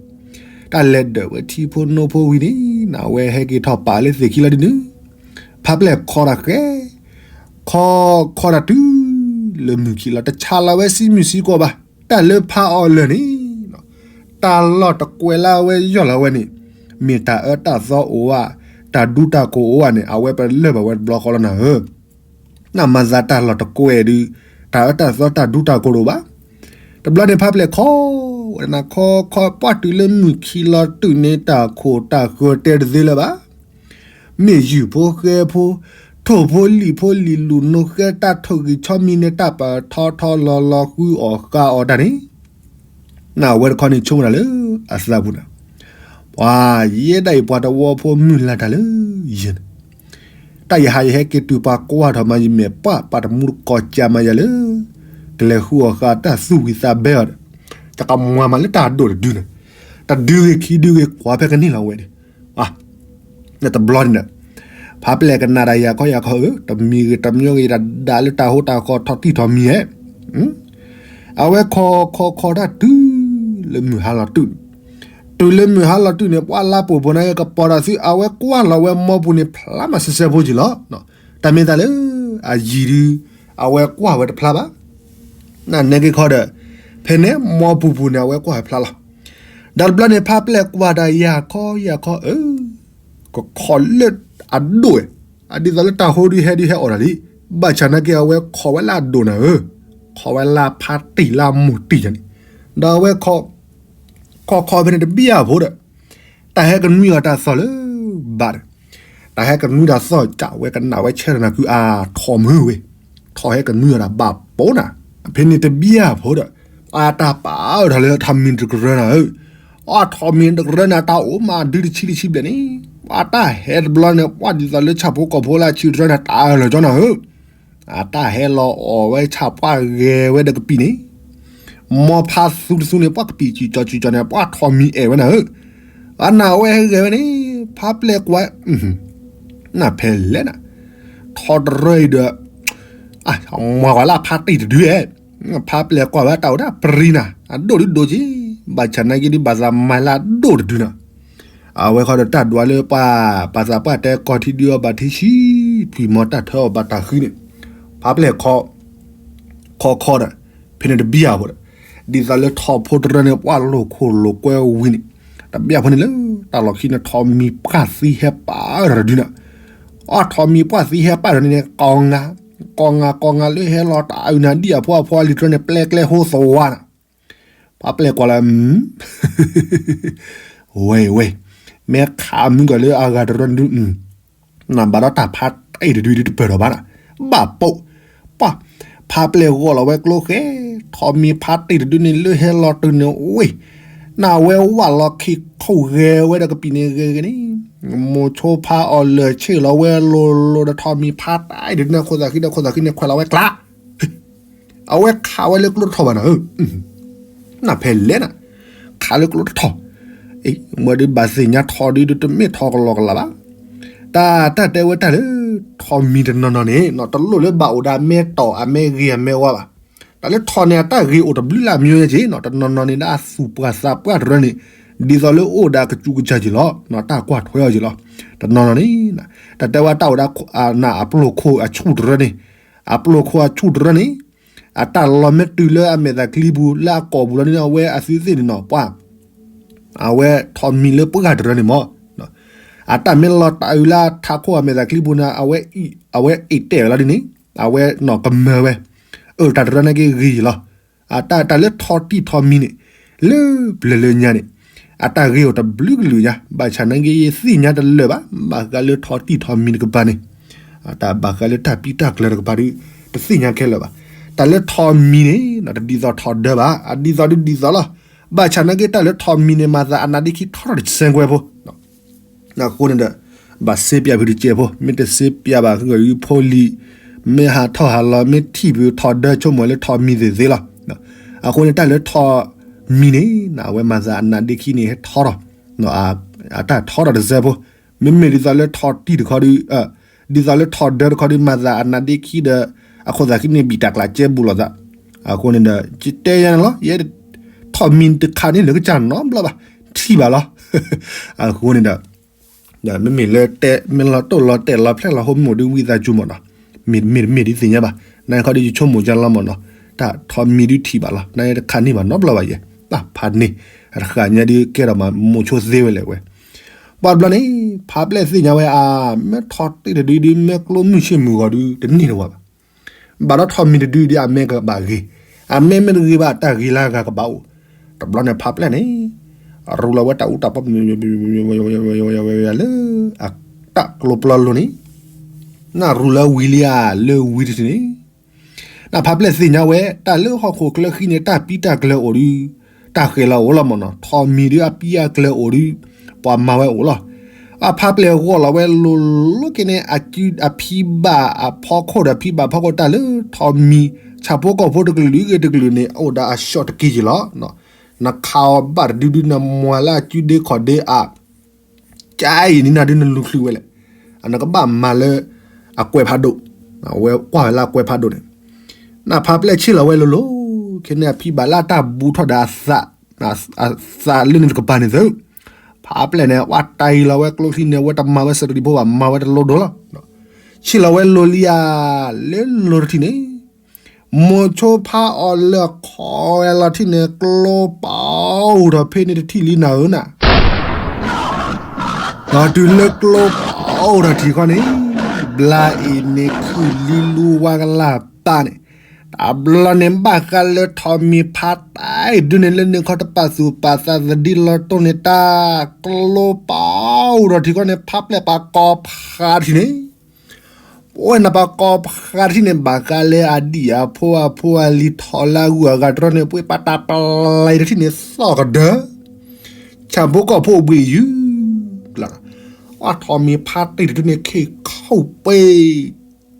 တၢ်လဲၤဒၢးဝဲထံဖိနိဖိဝံၤန့ၣ်, နဝဲဟဲက့ၤထီၣ်ပာ်လၢသ့ၣ်ခံလီၤဒ်န့ၣ်, ဖါပျဲၢ်ခီတၢ်ဃဲ, ခီခီတၢ်တုၤလၢမုၢ်ခံလီၤ တဆါလီၤဝဲဆံမုၢ်ဆံကွီၢ်ဘၣ်, တၢ်လၢဖါအီၤလၢာ်န့ၣ်, တၢ်လီၢ်တကွဲးလၢအဝဲယီၢ်လီၤဝဲန့ၣ်, မ့ၢ်တၢ်အၢတၢ်သီအိၣ်ဧါ, တၢ်ဒူတၢ်ကိၢ်အိၣ်ဧါန့ၣ် အဝဲပလၢၢ်ဘၣ်ဝဲတဘျီဃီလီၤနၤဧၢ. နမၤသးတၢ်လီၢ်တကွဲးဒုး, တၢ်အၢတၢ်သီတၢ်ဒူတၢ်ကိၢ်တအိၣ်ဘၣ်. တဘျီန့ၣ်ဖါပျဲၢ်ခီ, ဝဲနၤခီခီပှၢ်တုၤလၢမုၢ်ခံလီၤတုၤန့ၣ် တၢ်ခိၣ်တၢ်ဃၢၤတဲတသ့လၢၤဘၣ်. မ့ၢ်ယုၢ်ဖိဃဲဖိ, ထိၣ်ဖိလံာ်ဖိလံာ်လူၤနိဃဲတၢ်ထိၣ်ဂံၢ်ဆီမံၤန့ၣ် တၢ်ပထီထီလီၤလီၤဃုအီၣ်ဃုအီၣ်တၢ်န့ၣ် နဝဲတခီန့ၣ်ဆိကမိၣ်တၢ်လၢအသးပူၤန့ၣ်, ပှၤယဲဒၣ်အံၤပှၤတဝီဖိမုၢ်လၢ်တၢ်လၢယဲန့ၣ်, တၢ်ယဟးယဟဲက့ၤတုၤပှၤကွၢ်ထီၣ်မၤယမဲာ်ပှၢ်ပှၤတမူတကိးကၢမၤယၤလၢ ကလဲၤဃုအီၣ်ဃာ်တၢ်သူၣ်ဝံၤသးဘဲအီၤဒီး, ယကမၤမၤလၢတၢ်ဒိၣ်တဒုန့ၣ်, တဒုဂ့ၤခံဒုဂ့ၤကွၢ်ဖဲကနံၣ်လီၤဝဲန့ၣ် တဘျီန့ၣ်ဒီး, ဖါပျဲၢ်ကနၣ်ဒီးယၤခီယၤခီဧၢ, တမံၤဂ့ၤတမံၤဂ့ၤ တဒၣ်လၢတၢ်ဟိတၢ်ဃီထီၣ်တံၢ်ထီၣ်မံၤဧဲ, အဝဲခီခီခီတၢ်တုၤလၢမုၢ်ဟါလီၤတုၤန့ၣ်, တုၤလၢမုၢ်ဟါလီၤတုၤန့ၣ် ပှၤလါပိာ်ဖိန့ၣ်ကပီၤတၢ်သု အဝဲကွၢ်လီၤဝဲမိၢ်ပူၤန့ၣ် ဖျါမးစဲစဲဖိက့ၤလီၤ. တၢ်မ့ၢ်သးလၢ အယံၤဒု အဝဲကွၢ်ဝဲတဖျါဘၣ် နနဲက့ၤခီဒီး, ဖဲန့ၣ်မိၢ်ပူၤပူၤန့ၣ် အဝဲကွၢ်ဝဲဖျါလီၤ. ဒီးတဘျီန့ၣ် ဖါပျဲၢ်ကွၢ်ဒီးယၤခီယၤခီဧၢ, ကခီလၢအဒိၣ်ဝဲ, အဒ်သိးလၢတၢ်ဟိဒုဟဲဒုဟဲအီၣ်တၢ်လံ, ဘၣ်ဆၣ်နာ်က့ အဝဲခီဝဲလၢအဒိၣ်နၤဧၢ, ခီဝဲလၢဖါတံၢ်လၢအမိၢ်တံၢ်ယၤန့ၣ်, ဒီးအဝဲခီ ခီခီဖဲန့ၣ်တဘံၣ်အဖိဒီး, တၢ်ဟဲကနွံအီၤတၢ်သီၣ်လၢဘၣ်ဒီး, တၢ်ဟဲကနွံတၢ်သီၣ်ကးဝဲကနၣ်ဝဲဆဲထီၣ်နၤကုအါ ထီၣ်မုၢ်ဝဲ, ထီၣ်ဟဲကနွံအီၤတၢ်ဘၣ်ပိာ်နၤ, ဖဲန့ၣ်တဘံၣ်အဖိဒီး, အတၢ်ပာ်အၢထီၣ်လၢထီးမံၤတကရၢနၤဧၢ, အီထီးမံၤတကရၢန့ၣ် အတၢ်အိၣ်မးဒုတဆံတဆံဘျဲၣ်န့ၣ်, ပှၤတၢ်ဟဲတဘျီန့ၣ် ပှၤဒ်သိးလၢဆၣ်ဖိကီၢ်ဖိလၢအဆံတရၢန့ၣ် တၢ်အၢၣ်လီၤကၠီနၤဧၢ အတၢ်ဟဲလီၤအီၣ်ဝဲဆၣ်ပှၢ်ဂဲၤဝဲဒီးကပံာ်န့ၣ်, မိၢ်ဖါသူတသူန့ၣ် ပှၤကပံာ်စံၣ်ကၠီစံၣ်ကၠီန့ၣ် ပှၤထီးမံၤအဲၣ်ဝဲနၤဧၢ, အနၢ်ဝဲဟဲဂဲၤဝဲန့ၣ်, ဖါပျဲၢ်ကွၢ်, နၢ်ဖဲလဲၣ်နၤ, ထီတရၢအံၤဒီး, မၤကွၢ်လၢအဖါတံၢ်တဒုဧဲ, ဖါပျဲၢ်ကွၢ်ဝဲတၢ်အိၣ်ဒၣ်ပရံနၤ, အဒိၣ်ဒုဒိၣ်က့, ဘၣ်ဆၣ်နာ်က့ဒုဘၣ်သးမၤလၢအဒိၣ်တဒုနၤ အဝဲဃီဒီးတၢ်ဒွးလၢပှၤ, ပှၤသးပှၢ်တဲကီၢ်ထံဒုအီၤဘၣ်ထံဆှံ, ထွံၣ်မီၤတၢ်ထၢအီၤဘၣ်တၢ်ဃံန့ၣ်, ဖါပျဲၢ်ခီ, ခီခီဒီး, ဖဲန့ၣ်တဘံၣ်အဖိဒီး, ဒ်သိးလၢထီဖိတရၢန့ၣ် ပှၤလိာ်ခိၣ်လိာ်ကွဲဝံၤန့ၣ်, တဘံၣ်အဖိန့ၣ်လၢ, တၢ်လီၢ်ခံန့ၣ်ထီးမံၤပှၢ်သံဟဲပာ်တဒုနၤ, အီထီးမံၤပှၢ်သံဟဲပာ်တဒုန့ၣ် ကိးငါ, ကိးငါကိးငါလၢဟဲလီၤတၢ်အုၣ်နၤဒ်အဖိအဖိအလံၤတရၢန့ၣ် ပျဲကျဲဟိသဝါနၤ ပှၤပျဲၢ်ကွၢ်လၢ, ဝဲဝဲ, မ့ၢ်ခးမုၢ်ကီၢ်လၢအဂၤတရၢန့ၣ်ဒု, နဘၣ်ဒီးတၢ်ဖါတံၢ်တဒုဒုတပၢၢ်ထီၣ်ဘၣ်နၤ, ဘၣ်ပိာ်, ပှၤ, ဖါပျဲၢ်ဂီၢ်လီၤဝဲကျိဃဲ, ထီးမံၤဖါတံၢ်တဒုန့ၣ် လၢဟဲလီၤတုၤန့ၣ်ဝ့ၢ်, နဝဲဝၢ်လီၤခံခိၣ်ဂဲၤဝဲဒီးကပံာ်န့ၣ်ဂ့ၤဂ့ၤန့ၣ်, မိၤဆိဖါအီၤလၢာ်ဆ့ၣ်လီၤဝဲလိၤလိၤဒီးထီးမံၤဖါတံၢ်တဒုန့ၣ် ခိၣ်သးဃံဒီး ခိၣ်သးဃံန့ၣ်ခွဲးလီၤဝဲကျါ အဝဲခးဝဲလၢကျိတထီၣ်ဘၣ်နၤဧၢ, နၢ်ဖဲလဲၣ်နၤ, ခးလၢကျိတထီၣ်, မ့ၢ်ဒုးဘၣ်သ့ၣ်ညါထီဒုတမ့ၢ်ထီကလီကလီဘၣ်, တၢ်တၢ်တဲဝဲတၢ်လၢ, ထီမံၤတနီၤနီၤန့ၣ် တလိၣ်လၢဘၣ်အိၣ်ဒီးအမဲာ်တီၢ်အမဲာ်ဂ့ၤအမဲာ်ဝါဘၣ်, တၢ်လၢထီန့ၣ် အတၢ်ဂ့ၤအိၣ်တဘျုးလၢအမံၤညါက့ၤနီၤ တနီၤနီၤန့ၣ်ဒၣ်အသူၣ်ပှၢ်သးပှၢ်တရၢန့ၣ်, ဒ်သိးလၢအိၣ်ဒီးကစူးကစၢ်က့ၤလီၤ, တၢ်ကွၢ်ထွဲအီၤက့ၤလီၤ, တနီၤနီၤန့ၣ်, တၢ်တဲဝဲတၢ်အိၣ်ဒီး, နအပျိၢ်ခိၣ်အဆူၣ်တရၢန့ၣ်, အပျိၢ်ခိၣ်အဆူၣ်တရၢန့ၣ်, အတၢ်လီၤမ့ၢ်တုၤလၢအမဲာ်သးချံပူၤ လၢအကိာ်ပူၤလီၤန့ၣ် အဝဲအသုသ့ၣ်န့ၣ်နီၤ ပှၤ, အဝဲထီမံၤလၢပှၢ်တရၢန့ၣ်မး, အတၢ်မ့ၢ်လီၤတၢ်အုးလၢထးခိၣ်အမဲာ်သးချံပူၤန့ၣ် အဝဲအံးတဲာ်ဝဲလီၤဒ်န့ၣ်, အဝဲနီၢ်ကမၢဝဲ, အၢ တၢ်တရၢန့ၣ်က့ၤဂ့ၤယံၤလီၤ, အတၢ်တၢ်လၢထီတံၢ်ထီမံၤန့ၣ်, လၢပျၢၤလၢညါန့ၣ် အတၢ်ဂ့ၢ်အိၣ်တဘျုးကလုာ်ညါ ဘၣ်ဆၣ်နာ်က့ယသ့ၣ်ညါတလၢာ်ဘၣ် ဘၣ်ဃးလၢထီၣ်တံၢ်ထီၣ်မံၤတကပၤန့ၣ် တၢ်ဘၣ်ဃးလၢတၢ်ပံတၢ်ကျၢၤတကပၤဒုး တသ့ၣ်ညါခဲလၢာ်ဘၣ်. တၢ်လၢထီၣ်မံၤန့ၣ် တဒ်သိးထီၣ်ဒၢဘၣ် အဒ်သိးဒုးဒ်သိးလီၤ. ဘၣ်ဆၣ်နာ်က့တၢ်လၢထီၣ်မံၤန့ၣ် မၤသးအနါဒ့ခံထီထီၣ်တစဲးကွဲဖိ အဃိန့ၣ်ဒီး ဘၣ်စ့ပၠးဖုတစဲးဖိ မ့ၢ်တစ့ပၠးဘၣ်ဃုဂီၤယူဖိလံၤ မ့ၢ်ဟးထီၣ်ဟးလီၤ မ့ၢ်ထံၣ်ဖုထီၣ်ဒၢဆိကမိၣ်လၢထီၣ်မံၤသ့ၣ်သ့လီၤ. အဃိန့ၣ် တၢ်လၢထီၣ်မံၤန့ၣ် အဝဲမၤသးအနါဒ့ခံန့ၣ် ဟဲထီထီၣ် အတၢ်ထီထီၣ်တစဲးဖိ မ့မ့ၢ်ဒ်သိးလၢထီၣ်တံၢ်တခီဒီး ဒ်သိးလၢထီၣ်ဒၢတခီဒီး မၤသးအနါဒ့ခံဒီး အခိၣ်သးခံန့ၣ် ဘံၣ်တၢ်ကျးကဲဘူးလိာ်သး အဃိန့ၣ်ဒီး ယတဲယၤန့ၣ်လီၤ ယဲ ထီၣ်မံၤတခါန့ၣ် လၢကစၢ်နီတဘျီဘၣ် ထံၣ်ဘၣ်လီၤ. အဃိန့ၣ်ဒီး မ့မ့ၢ်လၢတဲ မ့ၢ်လီၤတိၢ်လီၤတဲာ်လီၤဖျဲၣ်လီၤဟိမ့ၢ်အိၣ်ဒုးဝံသးစူၤမ့ၢ်နီၤ, မ့တမ့ၢ်ဒ်သ့ၣ်ညါဘၣ်, နာ်ခီဒီးယဆိကမိၣ်ယါလီၤမ့ၢ်နီၤ, တၢ်ထီၣ်မံၤဒုးထံၣ်ဘၣ်လီၤ, နာ်တခါန့ၢ်ဘၣ်နီတဘျီဘၣ်ယဲ, တၢ်ဖးန့ၢ်, အတဃၣ်ညါဒုးကဲထီၣ်မး မိၤဆိသ့ဝဲလဲၣ်ဝဲ, ပှၤတဘျီန့ၣ် ဖးပျဲၢ်သ့ၣ်ညါဝဲအါ, မ့ၢ်ထီၣ်တ့ၢ်တဒုဒုး မ့ၢ်ကျိမုၢ်ဆ့ၣ်မုၢ်ဂီၤဒုး တန့ၢ်တဝၤဘၣ် ဘၣ်ဒီးထီၣ်မံၤတဒုဒုး အမဲကဘၣ်ဂ့ၤ, အမဲမ့ၢ်တဂ့ၤဘၣ် တၢ်ဂ့ၤလၢအဂၤကဘၣ်အိၣ်, တဘျီန့ၣ်ဖးပျဲၢ်န့ၣ် ရူၤလီၤဝဲတၢ်အူတၢ်ပီ လၢ အတၢ်ကျိပျီလိၤန့ၣ်, နရူၤလၢဝံၤလံဧါ လၢဝံၤတထံၣ်န့ၣ်, နဖးပျဲၢ်သ့ၣ်ညါဝဲ တၢ်လၢဟီၣ်ခိၣ်ချၢဃံန့ၣ် တၢ်ပံတၢ်ကျၢၤအိၣ်ဒုး တၢ်ဃဲၤလီၤအိၣ်လီၤမ့ၢ်နီၤ, ထီၣ်မံၤဒုးအပံအကျၢၤအိၣ်ဒုး ပှၤမၤဝဲအိၣ်လီၤ, အဖးပျဲၢ်ဂီၢ်လီၤဝဲလိၤလိၤက့န့ၣ် အစုအဖံဘၣ်အဖီခိၣ်ဒီး ဖံဘၣ်ဖီခိၣ်တၢ်လၢထီၣ်မံၤ ဆၣ်ဖိကီၢ်ဖိတကလုာ်ဂ့ၤတကလုာ်န့ၣ် အိၣ်ဒီးအဆှီတက့ၢ်ယံလီၤ, နခးအီၤဘၣ်တဒုဒုး နမၤလၢအစုဒ့ခီၣ်ဒ့အါ ကၢအံၤန့ၣ်နဒုးနလူၤချုးဝဲလဲၣ်, အနကဘၣ်မၤလၢ အကွဲးဖးဒိၣ်, အဝဲကွၢ်ဝဲလၢအကွဲးဖးဒိၣ်န့ၣ်, နဖးပျဲၢ်ဆ့ၣ်လီၤဝဲလိၤလိၤ ခဲန့ၣ် အဖံဘၣ်လၢအတၢ်ဘူးထီၣ်ဒီးအသး, အသးလၢန့ၣ်တကပၤန့ၣ်သု, ဖးပျဲၢ်န့ၣ် ဝဲတၢ်အံၤလီၤဝဲကျိချံန့ၣ် ဝဲတမၤဝဲစတရံဖိဘၣ် မၤဝဲတလိဒိၣ်လီၤ, ဆ့ၣ်လီၤဝဲလိၤလံဧါ, လၢလိၤတထံၣ်န့ၣ် မိၤဆိဖးအီၤလၢအခီဝဲလီၤထံၣ်န့ၣ် ကျိပာ်အိၣ်ထီၣ်ဖဲန့ၣ်တထံၣ်လံနၤဧၢနၤ, ဒီးတုၤလၢကျိပာ်အိၣ်ထီၣ်ထံၣ်ခီန့ၣ်, ဘျါအံၤန့ၣ်ခုၣ်လံလူဝါကလၢ်ပၢ်န့ၣ်, တဘျီန့ၣ်ဘၣ်ဃးလၢထီၣ်မံၤဖးတၢ်အံၤဒုးန့ၣ် လၢန့ၣ်ခီတပာ်သူၣ်ပာ်သးသဒံလီၤတိၢ်န့ၣ် တၢ်ကျိပာ်အိၣ်ထီၣ်ထံၣ်ခီန့ၣ် ဖးပျဲၢ်ပာ်ကီၤဖးထံၣ်န့ၣ် ပဝဲနပာ်ကီၤဖးထံၣ်န့ၣ် ဘၣ်ဃးလၢအဒံၣ်အဖိအဖိအလံၤထီၣ်လၢအဂုၤအဂၤတရီန့ၣ် ပှ့ၤပာ်တၢ်ပျဲၢ်တထံၣ်န့ၣ် သီၣ်ကဒၢ, ဆၣ်ဖိကီၢ်ဖိဘှံးယုၢ်, အထီၣ်မံၤဖးတံၢ်တဒုန့ၣ် ခ့ခီၣ်ပ့ၤ,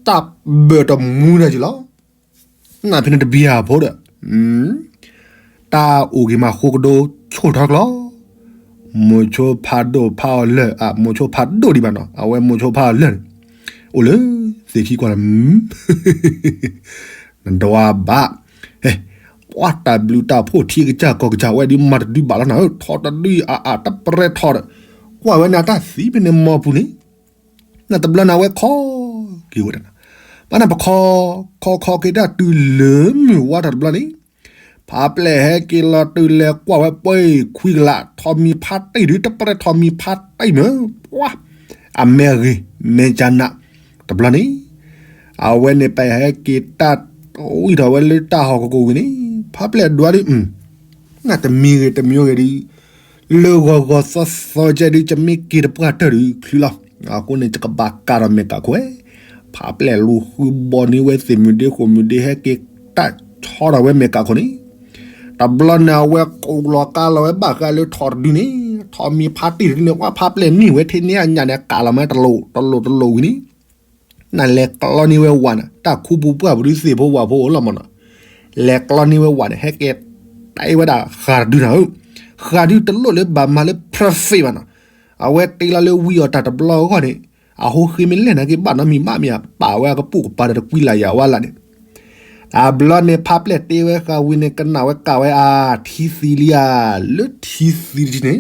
တၢ်ဘၢၣ်တမူနၤက့ၤလီၤ, နဖဲန့ၣ်တဘံၤအဖိဒီး တၢ်အိၣ်က့ၤမးဃိကဒိဆိၣ်ထီၣ်ကျီ, မိၤဆိဖးဒိၣ်ဖးအီၤလၢာ်, အမိၤဆိဖးဒိၣ်ဒံးဘၣ်နီၤ, အဝဲမိၤဆိဖးအီၤလၢာ်န့ၣ်, အိၣ်လၢသ့ၣ်ခံကွၢ်လၢ နဒွးဘၣ်, ပှၤတၢ်ဘျုးတၢ်ဖှိၣ်ထံကစၢ်ကီၢ်ကစၢ်ဝဲဒုးမၤတဒုဘၣ်လီၤနၤဧၢ, ထီၣ်တဒုအါအါတပရဲထီၣ်ဒီး, ကွၢ်ဝဲန့ၣ်အတၢ်သံဖဲန့ၣ်မီၤပူၤန့ၣ် နတဘျီန့ၣ်အဝဲခီက့ၤဝဲဒၣ်, ဘၣ်န့ၣ်ပခီ, ခီခီက့ၤတၢ်တုၤလၢမုၢ်ဝါထီၣ်တဘျီန့ၣ်, ဖးပျဲၢ်ဟဲက့ၤလီၤတုၤလဲၤကွၢ်ဝဲပှဲၤခွံကလး ထီၣ်မံၤဖးတံၢ်ဒုး တပရဲထီၣ်မံၤဖးတံၢ်မ့ၢ်, ပှၤ, အမဲာ်ဂ့ၤ, မဲာ်ကနး, တဘျီန့ၣ်, အဝဲန့ၣ်ပဟဲက့ၤတၢ်ဝံထီၣ်ဝဲလၢတၢ်ဟီၣ်ကဝီၤဝံၤန့ၣ်, ဖးပျဲၢ်ဒွးဒုး နတမံၤဂ့ၤတမံၤဂ့ၤဒုး, လၢဂီၤဂီၤသီသီကဲဒုး ယမ့ၢ်က့ၤတပှၢ်တၢၢ်ဒုးချုးလီၤ. အဃိန့ၣ် ယကဘၣ်ကးထီၣ်မဲာ်ကးခိၣ်ဝဲ, ဖးပျဲၢ်လူၤဃုဘီန့ၢ်ဝဲသ့ၣ်မုၢ်ဒ့ဃိၣ်မုၢ်ဒ့ဟဲက့ၤတၢ်ဆီထီၣ်ဝဲမဲာ်ကးခိၣ်န့ၣ်, တဘျီန့ၣ်အဝဲကိးလီၤကါလီၤဝဲဘၣ်ဃးလၢထီၣ်တဒုန့ၣ်, ထီၣ်မံၤဖးတံၢ်တဒုန့ၣ် ပှၤဖးပျဲၢ်န့ၢ်ဝဲထဲန့ၣ်အညၣ်န့ၣ် ကးလီၤမးတလိၣ်တလိၣ်တလိၣ်ဝံၤန့ၣ် နလဲၤကျီန့ၢ်ဝဲဝၤန့ၣ် တၢ်ခူပူၤပှၢ်ပူၤဒုးသ့ၣ်ဖိဝၣ်ဖိအိၣ်လီၤမးနီၤ, လဲၤကျီန့ၢ်ဝဲဝၤန့ၣ် ဟဲက့ၤတဲဝဲဒၣ်ဃးတဒုနၤဧၢ, ဃးဒုတလိၣ်လၢဘၣ်မၤလၢ perfect ဘၣ်နီၤ, အဝဲတ့လီၤလၢဝံအီၣ်တၢ်တဘျီအဂီၢ်န့ၣ်, အဟိဃ့မ့ၢ်လဲၣ်နာ်က့ဘၣ်နီတမံၤဘၣ်မ့ၢ်ဧါ, ပာ်ဝဲအကပိာ်ကပၤဒီးတကွံလၢ်ယၤဝဲလၢ်န့ၣ်, တဘျီန့ၣ်ဖးပျဲၢ်တ့ဝဲဃးဝံၤန့ၣ် ကနၣ်ဝဲကးဝဲအါ, ထံသံလံဧါ, လၢထံသံတထံၣ်န့ၣ်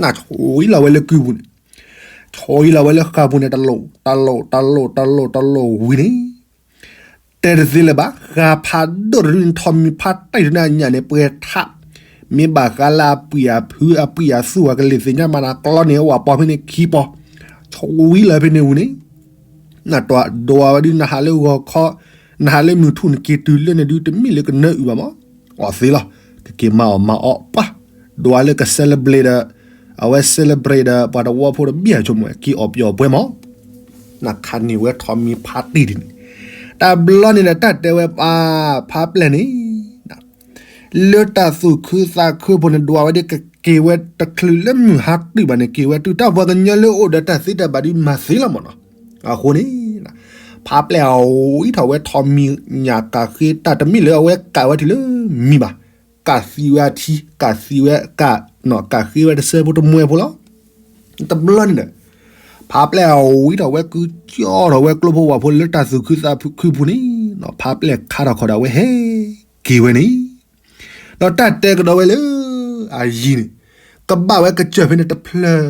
နဆိလီၤဝဲလၢကုပူၤန့ၣ်, ဆိလီၤဝဲလၢဃးပူၤန့ၣ် တလိၣ်တလိၣ်တလိၣ်တလိၣ်တလိၣ်ဝံၤန့ၣ်, တဲတသ့လၢၤဘၣ်, ဃးဖးဒိၣ်တဒုန့ၣ် ထီၣ်မံၤဖးတံၢ်တဒုန့ၣ်အညၣ်န့ၣ် ပှဲၤထး, မ့ၢ်ဘၣ်ဃးလၢအပှံၢ်အဖုအပှံၢ်အသူၣ်အကလ့ၢ်သ့ၣ်ညါမးနၤ ကျီန့ၢ်ဝဲပီၤဖဲန့ၣ်ခံပီၤ, ဆိလီၤဖဲန့ၣ်ဝံၤန့ၣ် နတဒွးဝဲဒုး နဟးလၢဂီၤခီ, နဟးလၢမုၢ်ထူၣ်နက့ၤတုၤလၢန့ၣ်ဒုး တမ့ၢ်လၢကနၢအုၣ်ဘၣ်မး, အီၣ်သ့လီၤ, က က့ၤမၤအီၣ်မၤအီပှၤ, ဒွးလၢက celebrate ဒီး, အဝဲ celebrate ဒီး ပှၤတဝီဖိတဘ့ၣ်အဆိကမိၣ် က့ၤအီၣ်ပျီအီၣ်ပှဲၤမး, နခးန့ၢ်ဝဲထီးမံၤဖးတံၢ်ဒ်န့ၣ်, တဘျီန့ၣ်ဒီး တၢ်တဲဝဲပှၤ ဖးပျဲၢ်န့ၣ် လၢတၢ်သူၣ်ခုသးခုဖိန့ၣ် ဒွးဝဲဒ်ကက့ၤဝဲတချုးလၢမုၢ်ဟါတုၤဘၣ်န့ၣ် က့ၤဝဲတုၤတၢ်ပှၤကညီလၢအိၣ်ဒီးတၢ်သ့တၢ်ဘၣ်ဒုးမၤသ့လီၤမးနီၤ. အဃိန့ၣ် ဖးပျဲၢ်အဝံထီၣ်ဝဲထီးမံၤညၣ်ကးဃ့တၢ်တမ့ၢ်လၢအဝဲကးဝဲတုၤလၢမံၤဘၣ်, ကးသံဝဲအထံ ကးသံဝဲကး, ကးဃ့ဝဲတစဲးဖိတမှဲဖိလီၤ. တဘျီန့ၣ်ဒီး ဖးပျဲၢ်အဝံထီၣ်ဝဲကုကၠီထီၣ်ဝဲကျိဖိဝၣ်ဖိလၢတၢ်သူၣ်ခုသးခုပူၤန့ၣ်, ဖးပျဲၢ်ခါထီၣ်ခီဒီးအဝဲဟဲက့ၤဝဲန့ၣ်, ဒီးတၢ်တဲကဒီးဝဲလၢ အယံၤန့ၣ် ကဘၣ်ဝဲကစၢၢ်ဖဲန့ၣ်တဖျၢၣ်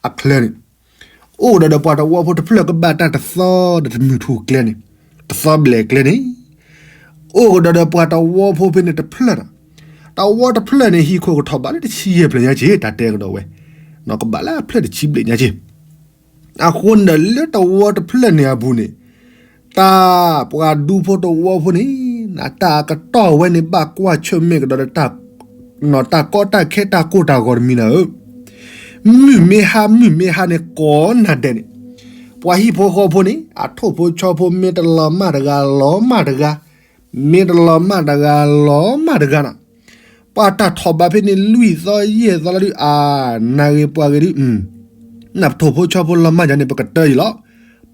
အချၢန့ၣ်, အိၣ်ကဒီးဒီးပှၤတဝီဖိတဖျၢၣ်ကဘၣ်တၢ်တသီဒီးတမုၢ်ထူၣ်ကျဲန့ၣ်, တသီဘျဲၣ်ကျဲန့ၣ်, အိၣ်ကဒီးဒီးပှၤတဝီဖိဖဲန့ၣ်တဖျၢၣ်ဒီး, တဝီတဖျၢၣ်န့ၣ် ဟံၣ်ခိၣ်ကထီၣ်ဘးလၢတဆံယဲၢ်ဖျၢၣ်ညါက့ၤ တၢ်တဲကဒီးဝဲ, ကဘၣ်လၢအဖျၢၣ်တဆံဘျဲၣ်ညါက့ၤ အဃိန့ၣ်ဒီးလၢတဝီတဖျၢၣ်န့ၣ်အပူၤန့ၣ်, တၢ်ပှၤဒူဖိတဝီဖိန့ၣ်, တၢ်အကတီၢ်ဝဲန့ၣ်ဘၣ်ကွၢ်ဆၢၣ်မဲာ်ကဒီးဒီး တၢ်ကီတၢ်ခဲတၢ်ကိၢ်တၢ်ဂီၤတမံၤနၤဧၢ, မုၢ်မ့ၢ်ဟါမုၢ်မ့ၢ်ဟါန့ၣ်ကိးနၤဒဲးန့ၣ်, ပှၤဟံၣ်ဖိဃီဖိန့ၣ် အထိၣ်ဖိဆီဖိမ့ၢ်တလီၤမၢ်တဂၤလီၤမၢ်တဂၤ, မ့ၢ်တလီၤမၢ်တဂၤလီၤမၢ်တဂၤနၤ, ပှၤတၢ်ထီၣ်ဘးဖဲန့ၣ်လွံၢ်သီယဲၢ်သီလီၤဒုး အါ, နၤဂ့ၤပှၤဂ့ၤဒုး, နထိၣ်ဖိဆီဖိလီၤမၢ်ယၤန့ၣ် ပကတၢၢ်ယံၤလီၤ.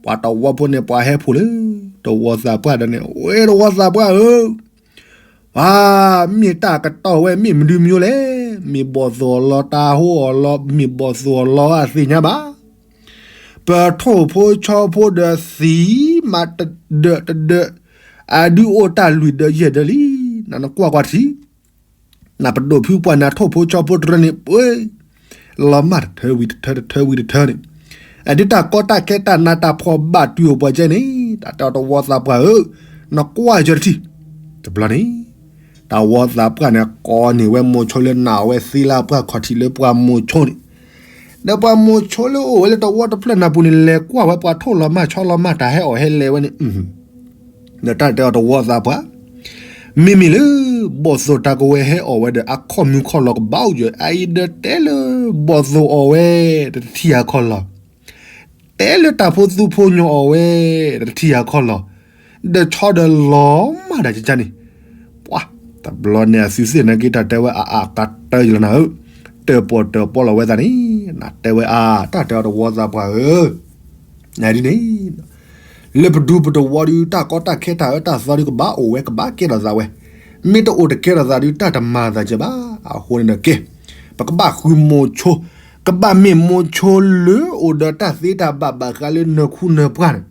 ပှၤတဝီဖိန့ၣ် ပှၤဟဲဖှိၣ်လၢ တဝီသးပှၢ်ဒီးန့ၣ်, ဝဲတဝီသးပှၢ်ဧၢ, ပှၤမ့ၢ်တၢ်ကတီၢ်ဝဲမ့ၢ်မနုၤမံၤလဲၣ်, မ့ၢ်ဘီၣ်သိၣ်အီၤလီၤတၢ်ဟိအီၤလီၤ မ့ၢ်ဘီၣ်သိၣ်အီၤလီၤအသ့ၣ်ညါဘၣ်. ပထိၣ်ဖိဆီဖိဒီးသံမးတဒၢးတဒၢး, အဒုးအိၣ်တၢ်လွံၢ်ဒၢးယဲၢ်ဒၢးလံ, နနကွၢ်ကွၢ်ထံ နပဒိၣ်ဖုပှၢ်နၤထိၣ်ဖိဆီဖိတရၢန့ၣ် ပှ့ၤ, လီၤမၢ်တထၢဝံၤတထၢ တထၢဝံၤတထၢန့ၣ်, အဒုးတၢ်ကီတၢ်ခဲတၢ်နးတၢ်ဖှီၣ်ဘၣ်တုၤအိၣ်ပှၤကဲန့ၣ်, တၢ်တဲအီၤတဝီသးပှၢ်ဧၢ, နကွၢ်ကၢတထံၣ်, တဘျီန့ၣ်, တဝီသးပှၢ်န့ၣ် ကိးန့ၢ်ဝဲမိၤဆိလၢနၢ်ဝဲသ့လၢပှၢ်ခီၣ်ထံးလၢပှၤမိၤဆိန့ၣ်, ဒီးပှၤမိၤဆိလၢအိၣ်ဝဲလၢတဝီတဖျၢၣ်နၢ်ပူၤန့ၣ် လဲၤကွၢ်ဝဲပှၤထိၣ်လီၤမၢ်ဆီလီၤမၢ်တၢ်ဟဲအီၣ်ဟဲလဲၤဝဲန့ၣ် ဒီးတၢ်တဲအီၤတဝီသးပှၢ်, မ့မ့ၢ်လၢ ဘီၣ်သိၣ်တၢ်ကဝဲၤဟဲအီၣ်ဝဲဒီး အခီၣ်မုၢ်ခီၣ်လီၢ်ကဘၣ်အိၣ်ယဲၢ် အအံၤဒီးတဲလၢ ဘီၣ်သိၣ်အီၣ်ဝဲ တထံၣ်အခီၣ်လီၢ်, တဲလၢတၢ်ဖိသူဖိညီအီၣ်ဝဲ တထံၣ်အခီၣ်လီၢ်, ဒီးဆီဒီးလီၤမၢ်ဒၣ်ကကါန့ၣ်, ပှၤ, တဘျီန့ၣ်အသုသ့ၣ်နာ်က့ တၢ်တဲဝဲအအါကတၢၢ်ယလီၤနၤဧၢ, တၢၣ်ပီၣ်တၢၣ်ပီလီၤဝဲသးန့ၣ်, နတဲဝဲအါ တၢ်တဲအီၤတဝီသးပှၢ်ဧၢ, နဒ်န့ၣ် လၢပဒူပတဝီဒုး တၢ်ကီတၢ်ခဲတၢ်အၢတၢ်သီဒုး ကဘၣ်အိၣ်ဝဲ ကဘၣ်ကဲထီၣ်သးဝဲ, မ့ၢ်တအိၣ်တကဲထီၣ်သးဒုး တၢ်တမၤသးကဲဘၣ်. အဃိန့ၣ်ဒီးကဲ, ပကဘၣ်ဃုမိၤဆိ, ကဘၣ်မ့ၢ်မိၤဆိလၢအိၣ်ဒီးတၢ်သ့တၢ်ဘၣ်ဘၣ်ဃးလၢနၢၤခူနၢၤပှၢ်န့ၣ်,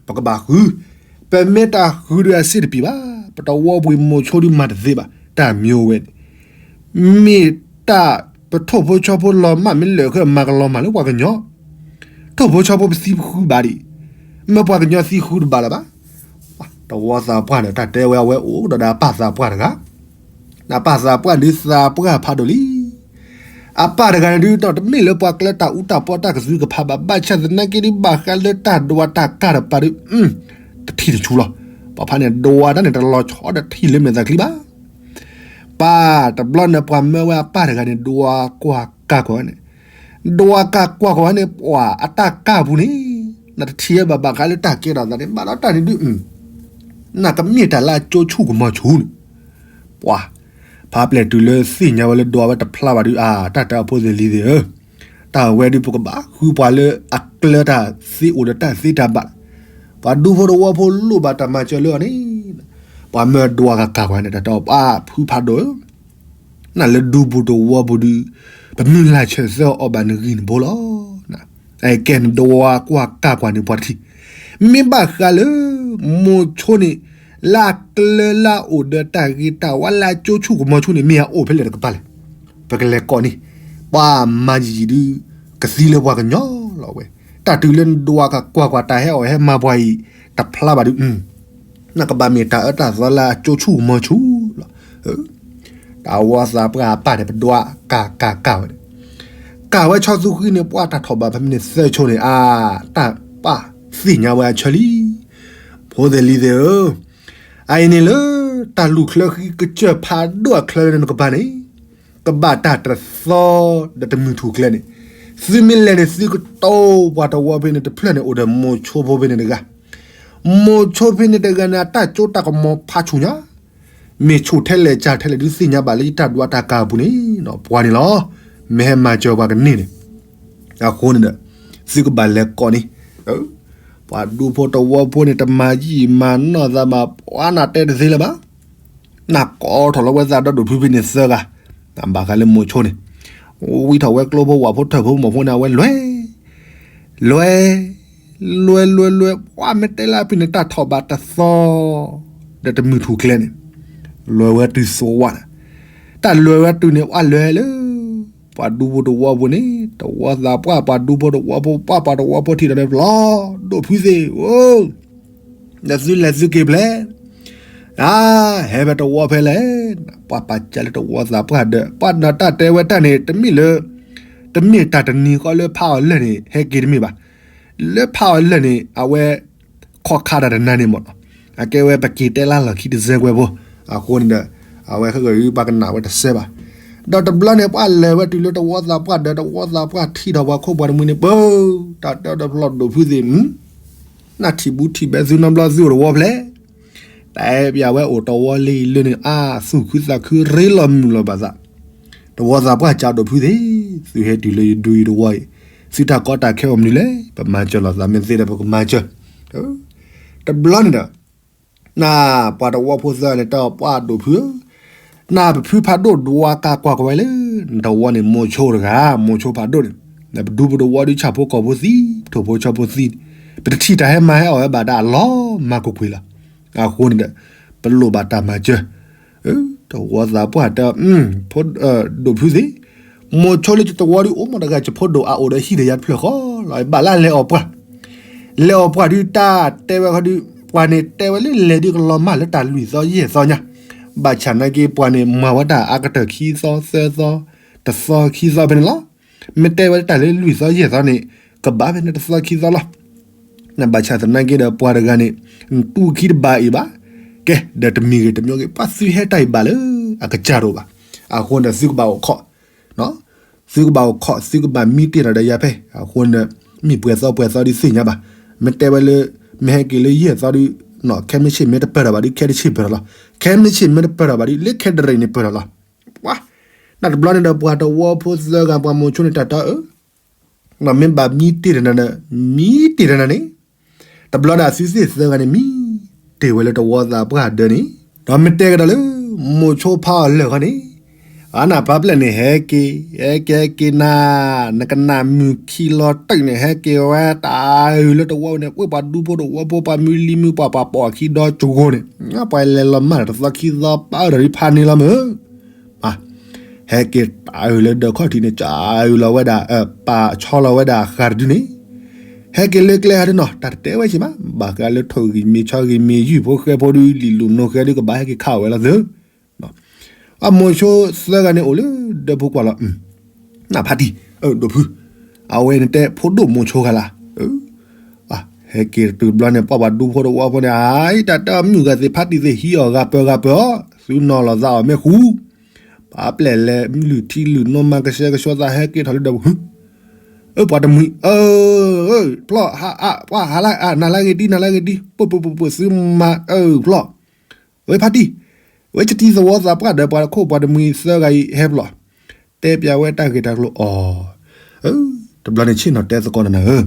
ပကဘၣ်ဃု, ပမ့ၢ်တၢ်ဃုဒုးအစ့ၣ်တပံၤဘၣ်, ပတဝီပှ့ၤမိၤဆိဒုးမၤတသ့ဘၣ်, တၢ်မံၤအိၣ်ဝဲန့ၣ် မ့ၢ်တၢ်ပထိၣ်ဖိဆီဖိလီၤမၢ် မ့ၢ်လၢာ်ခဲမၤကလီၤမၢ်လၢပှၤကညီ, ထိၣ်ဖိဆီဖိပသံဃုဘၣ်ဒံး, မ့ၢ်ပှၤကညီသံဃုတဘၣ်လၢၤဘၣ်. တဝီသးပှၢ်ဒီး တၢ်တဲဝဲအဝဲအိၣ်ဒီးအပၢ်သးပှၢ်တဂၤ, အပၢ်သးပှၢ်ဒုးသးပှၢ်ဖးဒိၣ်လံ အပၢ်တဂၤန့ၣ်ဒုး တမ့ၢ်လၢပှၤကျဲတၢ်အူတၢ်ပီတၢ်ကသုကဖးဘၣ် ဘၣ်ဆၣ်သနာ်က့ဒုး ဘၣ်ဃးလၢတၢ်ဒွးတၢ်ကၢ်တပၤဒုး တထံၣ်တဆူလီၤ. ပှၤဖးန့ၣ်ဒွးတၢ်န့ၣ် တလီၤဆီဒီးထံၣ်လၢမဲာ်သးချံဘၣ်. ပှၤတဘျီန့ၣ် ပှၤမၢဝဲအပၢ်တဂၤန့ၣ် ဒွးကွၢ်ကွၢ်ဝဲန့ၣ်, ဒွးကၢ်ကွၢ်ကွၢ်ဝဲန့ၣ် ပှၤအတၢ်ကၢ်ပူၤန့ၣ် နတထံၣ်ဝဲဘၣ်ဘၣ်ဃးလၢတၢ်ကဲထီၣ်သးန့ၣ် ဘၣ်ဒီးတၢ်န့ၣ်ဒုး နကမ့ၢ်တၢ်လၢအကၠိဆူၣ်ကမီၤဆူၣ်န့ၣ် ပှၤ, ဖးပျဲၢ်တုၤလၢသ့ၣ်ညါဝဲလၢဒွးဝဲတဖျါဘၣ်ဒုး အါ တၢ်တဲအီၤဖိသ့ၣ်လံၤသ့ၣ်ဧၢ, တၢ်ဝဲဒုးပကဘၣ်ဃုပှၤလၢအကျၢၤတၢ်သ့အိၣ်ဒီးတၢ်သ့တၢ်ဘၣ်, ပှၤဒူဖိတဝီဖိလိၣ်ဘၣ်တၢ်မၤစၢၤလၢအီၤန့ၣ်, ပှၤမၢဒွးကကၢ်ကွၢ်န့ၣ် တၢ်တဲအီၤပှၤဖုဖးဒိၣ်ဧၢ နလၢဒူပူၤတဝီပူၤဒုး, ပမုၢ်လၢ်ဆၢၣ်သၢအီၤဘၣ်နဂံၢ်နဘါလီၤ. ကဲနဒွးကွၢ်ကၢ်ကွၢ်န့ၣ်ပှၤတထံၣ်, မ့ၢ်ဘၣ်ဃးလၢ မိၤဆိန့ၣ်, လၢအကျၢၤလၢအအိၣ်ဒီးတၢ်ဂ့ၤတၢ်ဝါလၢအကၠိဆူၣ်ကမီၤဆူၣ်န့ၣ် မ့ၢ်အအိၣ်ဖဲလဲၣ်တကပၤလဲၣ်, ပကလဲၤကိးန့ၢ်, ပှၤမၤယံာ်ယံာ်ဒုး, ကသံလၢပှၤကညီလီၤဝဲ, တၢ်တုၤလၢနဒွးကကွၢ်ကွၢ်တၢ်ဟဲအီၣ်ဟဲမၤပှၤအံၤ, တဖျါဘၣ်ဒုး နကဘၣ်မ့ၢ်တၢ်အၢတၢ်သီလၢအကၠိဆူၣ်ကမီၤဆူၣ်လီၤ. တၢ်ဝီသးပှၢ်အပၢ်န့ၣ် ပဒွးကၢ်ကၢ်ကၢ်ဝဲန့ၣ်, ကၢ်ဝဲဆီသူဃံန့ၣ် ပှၤတၢ်ထီၣ်ဘးဖဲမနုၤသၢဆိန့ၣ် အါ, တၢ်ပၢ်သ့ၣ်ညါဝဲအဆၢလံ. ဖိသ့ၣ်လံၤသ့ၣ်ဧၢ, အအံၤန့ၣ်လၢ တၢ်လူၢ်ချၢဃံကစၢၢ်ဖးဒိၣ်အချၢန့ၣ်နကပၤန့ၣ် ကဘၣ်တၢ်တသီဒီးတမုၢ်ထူၣ်ကျဲန့ၣ်, သုမ့ၢ်လဲၤန့ၣ် သုကတိၤပှၤတဝီဖဲန့ၣ်တဖျၢၣ်န့ၣ် အိၣ်ဒီးမိၤဆိဖိဖဲန့ၣ်တဂၤ, မိၤဆိဖဲန့ၣ်တဂၤန့ၣ် အတၢ်စိတၢ်ကမီၤဖးဆူၣ်ညါ, မ့ၢ်ဆူၣ်ထဲလဲၣ်ကၢ်ထဲလဲၣ်ဒုးသ့ၣ်ညါဘၣ်လၢယတၢ်ဒွးတၢ်ကၤအပူၤန့ၣ် ပှၤန့ၣ်လီၤ. မ့ၢ်ဟဲမၤစၢၤပှၤကန့ၢ်န့ၣ်, အဃိန့ၣ်ဒီး သုကဘၣ်လဲၤကိးန့ၣ်, ပှၤဒူဖိတဝီဖိန့ၣ် တမၤယံာ်မၤနီၢ်သးဘၣ် ပှၤနၢ်တဲတသ့လၢၤဘၣ်. နၢ်ကိးထီၣ်လီၤဝဲသးဒီးဒိၣ်ဖုဖဲန့ၣ်သၢဂၤ, နဘၣ်ဃးလၢမိၤဆိန့ၣ်, ဝံထီၣ်ဝဲကျိဖိဝၣ်ဖိထၢၣ်ဖိမီၢ်ဖိန့ၣ် အဝဲလွဲၢ်, လွဲၢ်, လွဲၢ်လွဲၢ်လွဲၢ် ပှၤမ့ၢ်တဲလၢအဖုန့ၣ် တၢ်ထီၣ်ဘးတသီ ဒီးတမုၢ်ထူၣ်ကျဲန့ၣ်, လွဲၢ်ဝဲတုၤသဝးန့ၣ်, တၢ်လွဲၢ်ဝဲတုၤန့ၣ် ပှၤလွဲၢ်လၢ ပှၤဒူဖိတဝီဖိန့ၣ် တဝီသးပှၢ် ပှၤဒူဖိတဝီဖိပှၢ် ပှၤတဝီဖိထံၣ်ဒီးပျီ, ဒိၣ်ဖုသ့ၣ်ဧၢ, ဒီးသုလဲၤသုက့ၤဖဲလဲၣ်, အါ, ဟဲဖဲတဝီဖဲလဲၣ်, ပှၤပာ်စၢၤလၢတဝီသးပှၢ်ဒီး ပှၤဒီးတၢ်တဲဝဲတၢ်န့ၣ် တမ့ၢ်လၢ, တမ့ၢ်တၢ်တနံၤဃီလၢဖးအီၤလၢာ်န့ၣ် ဟဲက့ၤတမ့ၢ်ဘၣ်. လၢဖးအီၤလၢာ်န့ၣ် အဝဲ ခီၣ်ခါတၢ်တနါန့ၣ်မ့ၢ်နီၤ, အကဲဝဲပက့ၤတဲလၢလီၢ်ခံတစဲးကွဲးဖိ, အဃိန့ၣ်ဒီး အဝဲဃဲကပှၤကနၣ်ဝဲတစဲးဘၣ်. ဒီးတဘျီန့ၣ် ပှၤလဲၤဝဲတုၤလၢတဝီသးပှၢ်ဒီး တဝီသးပှၢ်ထံၣ်ထီၣ်ပှၤခိၣ်ပှၤတမှံၤန့ၣ် ပၢ, တၢ်တဲဒီးပျီဒိၣ်ဖုသ့ၣ်, နထံၣ်ဘူးထံၣ်ဘဲသုနီတဘျီသုအိၣ်တဝီဖဲလဲၣ်, တဲပျးဝဲအိၣ်တဝီလံလၢန့ၣ် အါ သူၣ်ခုသးခုရ့လီၤမုာ်လီၤဘၣ်သး, တဝီသးပှၢ်ကၢဒိၣ်ဖုသ့ၣ်, သုဟဲတုၤလၢယဒူယတဝီအံၤ, သုတၢ်ကီတၢ်ခဲအိၣ်မနုၤလဲၣ်, ပမၤစၢၤလိာ်သးမ့ၢ်သ့ဒီးပကမၤစၢၤ, တဘျီန့ၣ်ဒီး နပှၤတဝီဖိသၢဂၤန့ၣ် တဲအီၤပှၢ်ဒိၣ်ဖုဧၢ, နပဖုဖးဒိၣ်ဒွးကးကွၢ်ကဝဲလၢ နတဝီန့ၣ် မိၤဆိတဂၤ, မိၤဆိဖးဒိၣ်န့ၣ်, ပဒူဖိတဝီဒုးဆၣ်ဖိကီၢ်ဖိသံ, ထိၣ်ဖိဆီဖိသံ, ပတထံၣ်တၢ်ဟဲမၤဟဲအီၣ်ဝဲဘၣ်ဒီးအလီၤမၢ်ကွ့ၢ်ကွ့ၢ်လီၤ. အဃိန့ၣ်ဒီး ပလိၣ်ဘၣ်တၢ်မၤစၢၤ, တဝီသးပှၢ်တဲ, ဒိၣ်ဖုသ့ၣ်, မိၤဆိလၢယတဝီဒုးအိၣ်မးတဂၤ ယဖိဒိၣ်အအိၣ်ဒီးဟံၣ်ဒီးယၤတဖျၢၣ်ဃီလီၤ, ဘၣ်လၢလဲၤအီၣ်ပှၢ် လဲၤအီၣ်ပှၢ်ဒုးတၢ်တဲဝဲဃီဒုး, ပှၤန့ၣ်တဲဝဲလၢလဲၤဒုးကလီၤမၢ်လၢတၢ်လွံၢ်သီယဲၢ်သီညါ, ဘၣ်ဆၣ်နာ်က့ပှၤန့ၣ် မၤဝဲတၢ်အါကတၢၢ်ခံသီသၢသီ, တသီခံသီဖဲန့ၣ်လီၤ. မ့ၢ်တဲဝဲလၢတၢ်လၢလွံၢ်သီယဲၢ်သီန့ၣ် ကဘၣ်ဖဲန့ၣ်တသီခံသီလီၤ. နဘၣ်ဆၣ်သနာ်က့ဒီးပှၤတဂၤန့ၣ် တူၢ်ခံတဘၣ်အံၤဘၣ်. ကဲ ဒီးတမံၤဂ့ၤတမံၤဂ့ၤ ပှၤသုဟဲတၢ်အံၤဘၣ်လၢအကစၢ်ဒိၣ်ဘၣ်. အဃိန့ၣ်ဒီးသုကဘၣ်အိၣ်ခိး သုကဘၣ်အိၣ်ခိး သုကဘၣ်မံတ့ၢ်ဒီးယၤဖဲ အဃိန့ၣ်ဒီး မ့ၢ်ပှဲၤသီပှဲၤသီဒုးသ့ၣ်ညါဘၣ်. မ့ၢ်တဲဝဲလၢ မ့ၢ်ဟဲက့ၤလၢယဲၢ်သီဒုး ခဲမုၢ်ဆ့ၣ်မ့ၢ်တပၢၢ်ထီၣ်ဘၣ်ဒုး ခဲတဆ့ၣ်ပၢၢ်ထီၣ်လီၤ. ခဲမုၢ်ဆ့ၣ်မ့ၢ်တပၢၢ်ထီၣ်ဘၣ်ဒုး လၢခဲတရံၣ်န့ၣ်ပၢၢ်ထီၣ်လီၤ. ပှၤ နတဘျီန့ၣ်ဒီးပှၤတဝီဖိသၢဂၤ ပှၤမိၤဆိန့ၣ်တၢ်တီအၢ မ့ၢ်ဘၣ်မံတ့ၢ်တနၤဒီး မံတ့ၢ်တနၤန့ၣ်, တဘျီန့ၣ်အသုသ့ၣ်သၢဂၤန့ၣ် မံတ့ၢ်ဝဲလၢတဝီသးပှၢ်ဒၢးန့ၣ်, ဒီးမ့ၢ်တဲကဒီးလၢ မိၤဆိဖးအီၤလၢာ်ဃီန့ၣ်, အနၢ်ဖးပျဲၢ်န့ၣ် ဟဲက့ၤ ဟဲက့ၤဟဲက့ၤနၤ, နကနၣ်မုၢ်ခံလီၤတၢ်န့ၣ် ဟဲက့ၤဝဲတၢ်အုၣ်လၢတဝီန့ၣ် ပှၤဒူဖိတဝီဖိ ပှၤမုၢ်လံမုၢ်ပှၢ် ပှၤပိာ်အခံဒီကဝီၤန့ၣ်, ပှၤလဲၤလီၤမၢ်တသီခံသီ ပာ်အၢဒီးဖးန့ၢ်လီၤမုၢ် ဟဲက့ၤတၢ်အုၣ်လၢဒၢးခီၣ်ထံးန့ၣ် ကၢ်အုၣ်လီၤဝဲဒၣ် ပာ်ဆီလီၤဝဲဒၣ်အဃၢၤတဒုန့ၣ်, ဟဲက့ၤလၢကျဲဟးဒုနီၤ တၢ်တတဲဝဲဆံးမး ဘၣ်ဃးလၢထိၣ်ဂံၢ်မ့ၢ်ဆီဂံၢ်မ့ၢ်ယုၢ်ဖိဃဲဖိဒု လံာ်လိာ်နိဃဲဒု ကဘၣ်ဟဲက့ၤခးဝဲလီၤသၢ အမိၤဆိသၢဂၤန့ၣ် အိၣ်လၢဒၢးဖိကွၢ်လီၤ, နဖါတံၢ်, ဒိၣ်ဖု, အဝဲန့ၣ်တဲဖိဒိၣ်မိၤဆိဂၤလၢ် ဟဲက့ၤတုၤတဘျီန့ၣ် ပှၤပှၤဒူဖိတဝီဖိန့ၣ် အံၤတၢ်တၢ်မုၣ်ဂၤသ့ၣ်ဖါတံၢ်သ့ၣ်ဟံးအီၣ်ဂၤပၢၤဂၤပၢၤအီၤ သုနီၤလီၤသးအီၤမ့ၢ်ဃူ, ပှၤပျဲၢ်လဲၤလုၢ်ထံလုၢ်နိမၤကဆှဲကဆှီသးဟဲက့ၤထီၣ်လၢဒၢးပူၤ, အၢ ပှၤတမှံၤ, အၢ ဖျီၣ်, ပှၤဟးလၢအနၤလၢဂ့ၤဒံ နၤလၢဂ့ၤဒံ ပှၤပှၤပှၤပှၤသုမၤ အၢ ဖျီၣ်, ဝဲဖါတံၢ်, ဝဲကတံၤသဝီသးပှၢ်ဒီး ပှၤခိၣ်ပှၤတမှံၤသၢဂၤအံၤဟဲဖျီၣ်, တဲပျးဝဲတၢ်ဂ့ၢ်တၢ်ကျိၤအီၤ, တဘျီန့ၣ်ဆ့ၣ်နီၤတဲသကိးနၤဧၢ,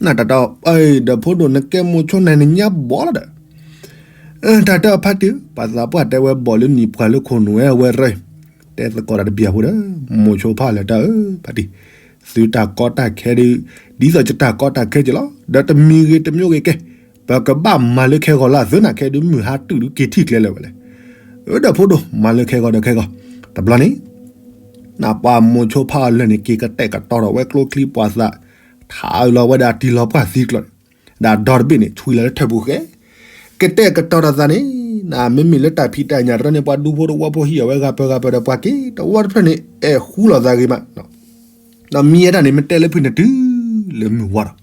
နတၢ်တီ ဒီးဖိဒိၣ်နကဲမိၤဆိနၤန့ၣ်ညါဘီလီၤဒီး တၢ်တဲအီၤဖါတံၢ်, ပှၤသးပှၢ်တဲဝဲဘီၣ်လၢနံၣ်ပှၢ်လၢခိၣ်နူာ်ဝဲဝဲရၢ, တဲသကိးတၢ်တဘျီဖိဒီး မိၤဆိဖးအီၤလၢာ်တၢ်ဧၢ, ဖါတံၢ်, သုတၢ်ကီတၢ်ခဲဒု, ဒ်သိးယတၢ်ကီတၢ်ခဲက့ၤလီၤ, ဒီးတမံၤဂ့ၤတမံၤဂ့ၤကဲ, ပကဘၣ်မၤလၢခဲဂီၤလၢအသၢနၤခဲဒု မုၢ်ဟါတုၤဒုက့ၤထံၣ်ကျဲလၢာ်ဝဲလဲၣ်, အၢ ဒီးဖိဒိၣ် မၤလၢခဲဂီၤဒီးခဲဂီၤ, တဘျီန့ၣ် နပှၤမိၤဆိဖးအီၤလၢာ်န့ၣ် က့ၤကတဲာ်ကတီၤထီၣ်ဝဲကျိချံပှၤသး, ထးအုးလီၤဝဲဒၣ်တံၢ်လီၤပှၢ်သံကျိၤန့ၣ်, ဒီးဒီတဘ့ၣ်န့ၣ် ဆွံလီၤလၢထၢၣ်ပူၤဃဲ, ကတဲာ်ကတီၤထီၣ်သးန့ၣ်, နမ့မ့ၢ်လၢတၢ်ဖံးတၢ်ညၣ်တရၢန့ၣ် ပှၤဒူဖိတဝီဖိဟံးအီၣ်ဝဲဂၤပၢၤဂၤပၢၤဒီးပှၤက့ၤတဝီတဖျၢၣ်န့ၣ် အဲၣ်ဃူလိာ်သးဂ့ၤမး, ဒီးမံဝဲဒၣ်န့ၣ် မ့ၢ်တဲလၢဖုၣ်န့ၣ်တုၤလၢမုၢ်ဝါထီၣ်,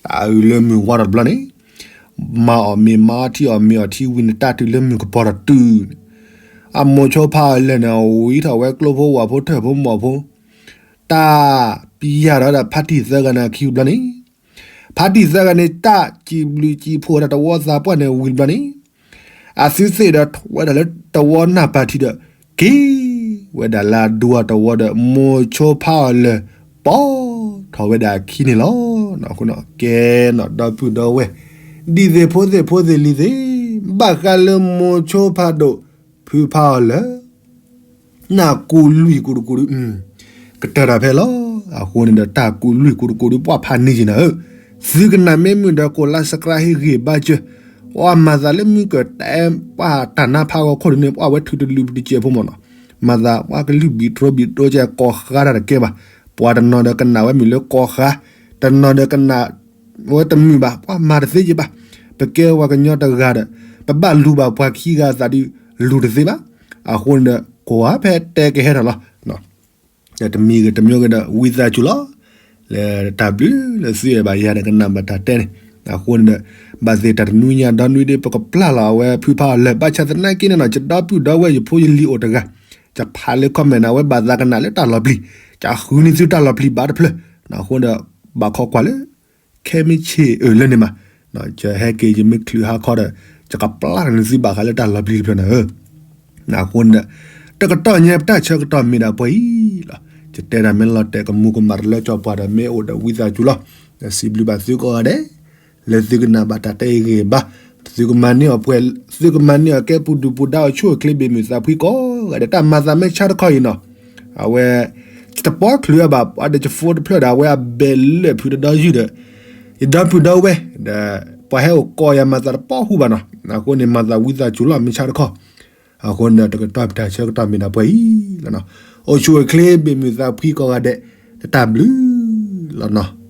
တၢ်အုးလၢမုၢ်ဝါထီၣ်တဘျီန့ၣ်, မၤအီၣ်မ့ၤမၤအီထံအီၣ်မ့ၤအီထံဝံၤန့ၣ် တၢ်တုၤလၢမုၢ်ကပီၤထီၣ်တုၤန့ၣ်, အမိၤဆိဖးအီၤလၢာ်န့ၣ် အဝံထီၣ်ဝဲကျိဖိဝၣ်ဖိထၢၣ်ဖိမီၢ်ဖိ တၢ်ပံယၢ်ဒီးဖါတံၢ်သၢဂၤန့ၣ်အခံဝံၤဘျီန့ၣ်, ဖါတံၢ်သၢဂၤန့ၣ် တၢ်စံးဘျုးစံးဖှိၣ်ဝဲဒၣ်တဝီသးပှၢ်န့ၣ်ဝံၤဘျီန့ၣ်, အသုသ့ၣ်ဒီးထီၣ်ဝဲဒၣ်လၢတဝီနၢ်ပၤထံးဒီး က့ၤဝဲဒၣ်လၢအဒူအတဝီဒီး မိၤဆိဖးအီၤလၢာ် ပိာ်ထီၣ်ဝဲဒၣ်အခံန့ၣ်လီၤ. အဃိန့ၣ် ကဲနီၣ်ဒီပုၢ်ဒီဝဲၢ် ဒ်သ့ၣ်ဖိသ့ၣ်ဖိသ့ၣ်လံၤသ့ၣ်, ဘၣ်ဃးလၢမိၤဆိဖးဒိၣ် ဖုဖးအီၤလၢာ် နၢ်ကူးလွံၢ်ကူးတကူးဒု ကတၢၢ်တၢ်ဖဲလီၤ. အဃိန့ၣ်ဒီး တၢ်ကူးလွံၢ်ကူးတကူးဒု ပှၢ်ဖးန့ၢ်က့ၤနၤဧၢ, သုကနၣ်မ့ၢ်မုာ်ဒီး ကိးလါစကြါဟ့ၣ်ဂံၢ်ဘါစၢၤ, ပှၤမၤသးလၢမုၢ်ကတၢၢ် ပှၤတၢ်နါဖးဂီၤခိၣ်ဒုန့ၣ် ပှၤဝဲထုးတလူပတစဲးဖိမ့ၢ်နီၤ, မၤသးပှၤကလုၢ်ဘံၣ်တြိဘံၣ်တြိကဲ ကိးဃါတၢ်တကဲဘၣ်, ပှၤတနီၤဒီးကနၣ်ဝဲမုာ်လၢကိးဃါ, တနီၤဒီးကနၣ် ဝဲတမုာ်ဘၣ်, ပှၤမၤတသ့က့ၤဘၣ်, ပကဲပှၤကညီတဂၤဒီး ပဘၣ်လူၤဘၣ်ပှၤခံဂၤအသးဒု လူၤတသ့ဘၣ်. အဃိန့ၣ်ဒီး ကွၢ်ဖဲတဲကဟဲထီၣ်လီၤ. တမံၤဂ့ၤတမံၤဂ့ၤဒီး ဝံသးစူၤလီၤ. လၢတၢ်ဘျုးလၢသုအဲၣ်ဘၣ်ယၤဒီးကနၣ်ဘၣ်တၢ်တဲန့ၣ်, အဃိန့ၣ်ဒီး ဘၣ်သ့ၣ်တၢ်တနွံညါဒီနွံဒု ပကပျၢ်လီၤအဝဲဖုဖးအီၤလၢာ် ဘၣ်ဆၣ်သနာ်က့န့ၣ်နီၤ ယဒီပုၢ်ဒီဝဲၢ်ယဖိယလံၤအိၣ်တဂၤ, ယဖးလၢ comment န့ၣ် အဝဲဘၣ်သးကနၣ်လၢတၢ်လီၤပျံၤ, ယဃုန့ၢ်သုတၢ်လီၤပျံၤဘၣ်တဖျၢၣ်, အဃိဒီး ဘၣ်ခိးကွၢ်လၢ ခဲမုၢ်ဆ့ၣ်အၢၣ်လၢန့ၣ်မး, ယဟဲက့ၤယမ့ၢ်ချုးဟါခီဒီး ယကပျၢ်န့ၢ်သုဘၣ်ဃးလၢတၢ်လီၤပျံၤတဖျၢၣ်န့ၣ်ဧၢ. အဃိန့ၣ်ဒီး တကတီၢ်ညါပတၢ်ဆၢကတီၢ်မ့ၢ်ဒၣ်ပှဲၤအံၤလီၤ. ယတဲဒၣ်မ့ၢ်လီၤတဲာ်ကမူၤကမၣ်တလၢကၠီပှၤဒီး မ့ၢ်အိၣ်ဒီးဝံသးစူၤလီၤ. ဒီးစံးဘျုးဘၣ်သုကိးဂၤဒဲး လၢသုကနၣ်ဘၣ်တၢ်တဲအံၤဂ့ၤဘၣ်, သုကမၤန့ၢ်အီၤပှဲၤ, သုကမၤန့ၢ်အီၤကဲပူၤဒုၣ်ပူၤဒါ အိၣ်ဆူၣ်အိၣ်ချ့ဘၣ်မုာ်သးဖှံကိးဂၤဒဲး, တၢ်မၤသးမ့ၢ်ဆါတခီအံၤနီၤ, အဝဲ တပီၢ်ချုးအဘၣ် ပှၤဒီးယဖိတဖျၢၣ်ဒီး အဝဲအဘဲးလၢာ်ဖုးတဒီယုၢ်ဒီး ယဒီပုၢ်ဒီဝဲၢ်ဒီး ပှၤဟဲအိၣ်ကိးယၤမၤသးတပီၢ်ဃူဘၣ်နီၤ. အဃိန့ၣ် မၤသးဝံသးစူၤလီၤ မ့ၢ်ဆါတခီ, အဃိန့ၣ်ဒီး တကတီၢ်ပတၢ်ဆၢကတီၢ်မ့ၢ်ဒၣ်ပှဲၤအံၤလီၤနီၤ. အိၣ်ဆူၣ်အိၣ်ချ့ဘၣ်မုာ်သးဖှံကိးဂၤဒဲး, တၢ်ဘျုးလီၤနီၤ.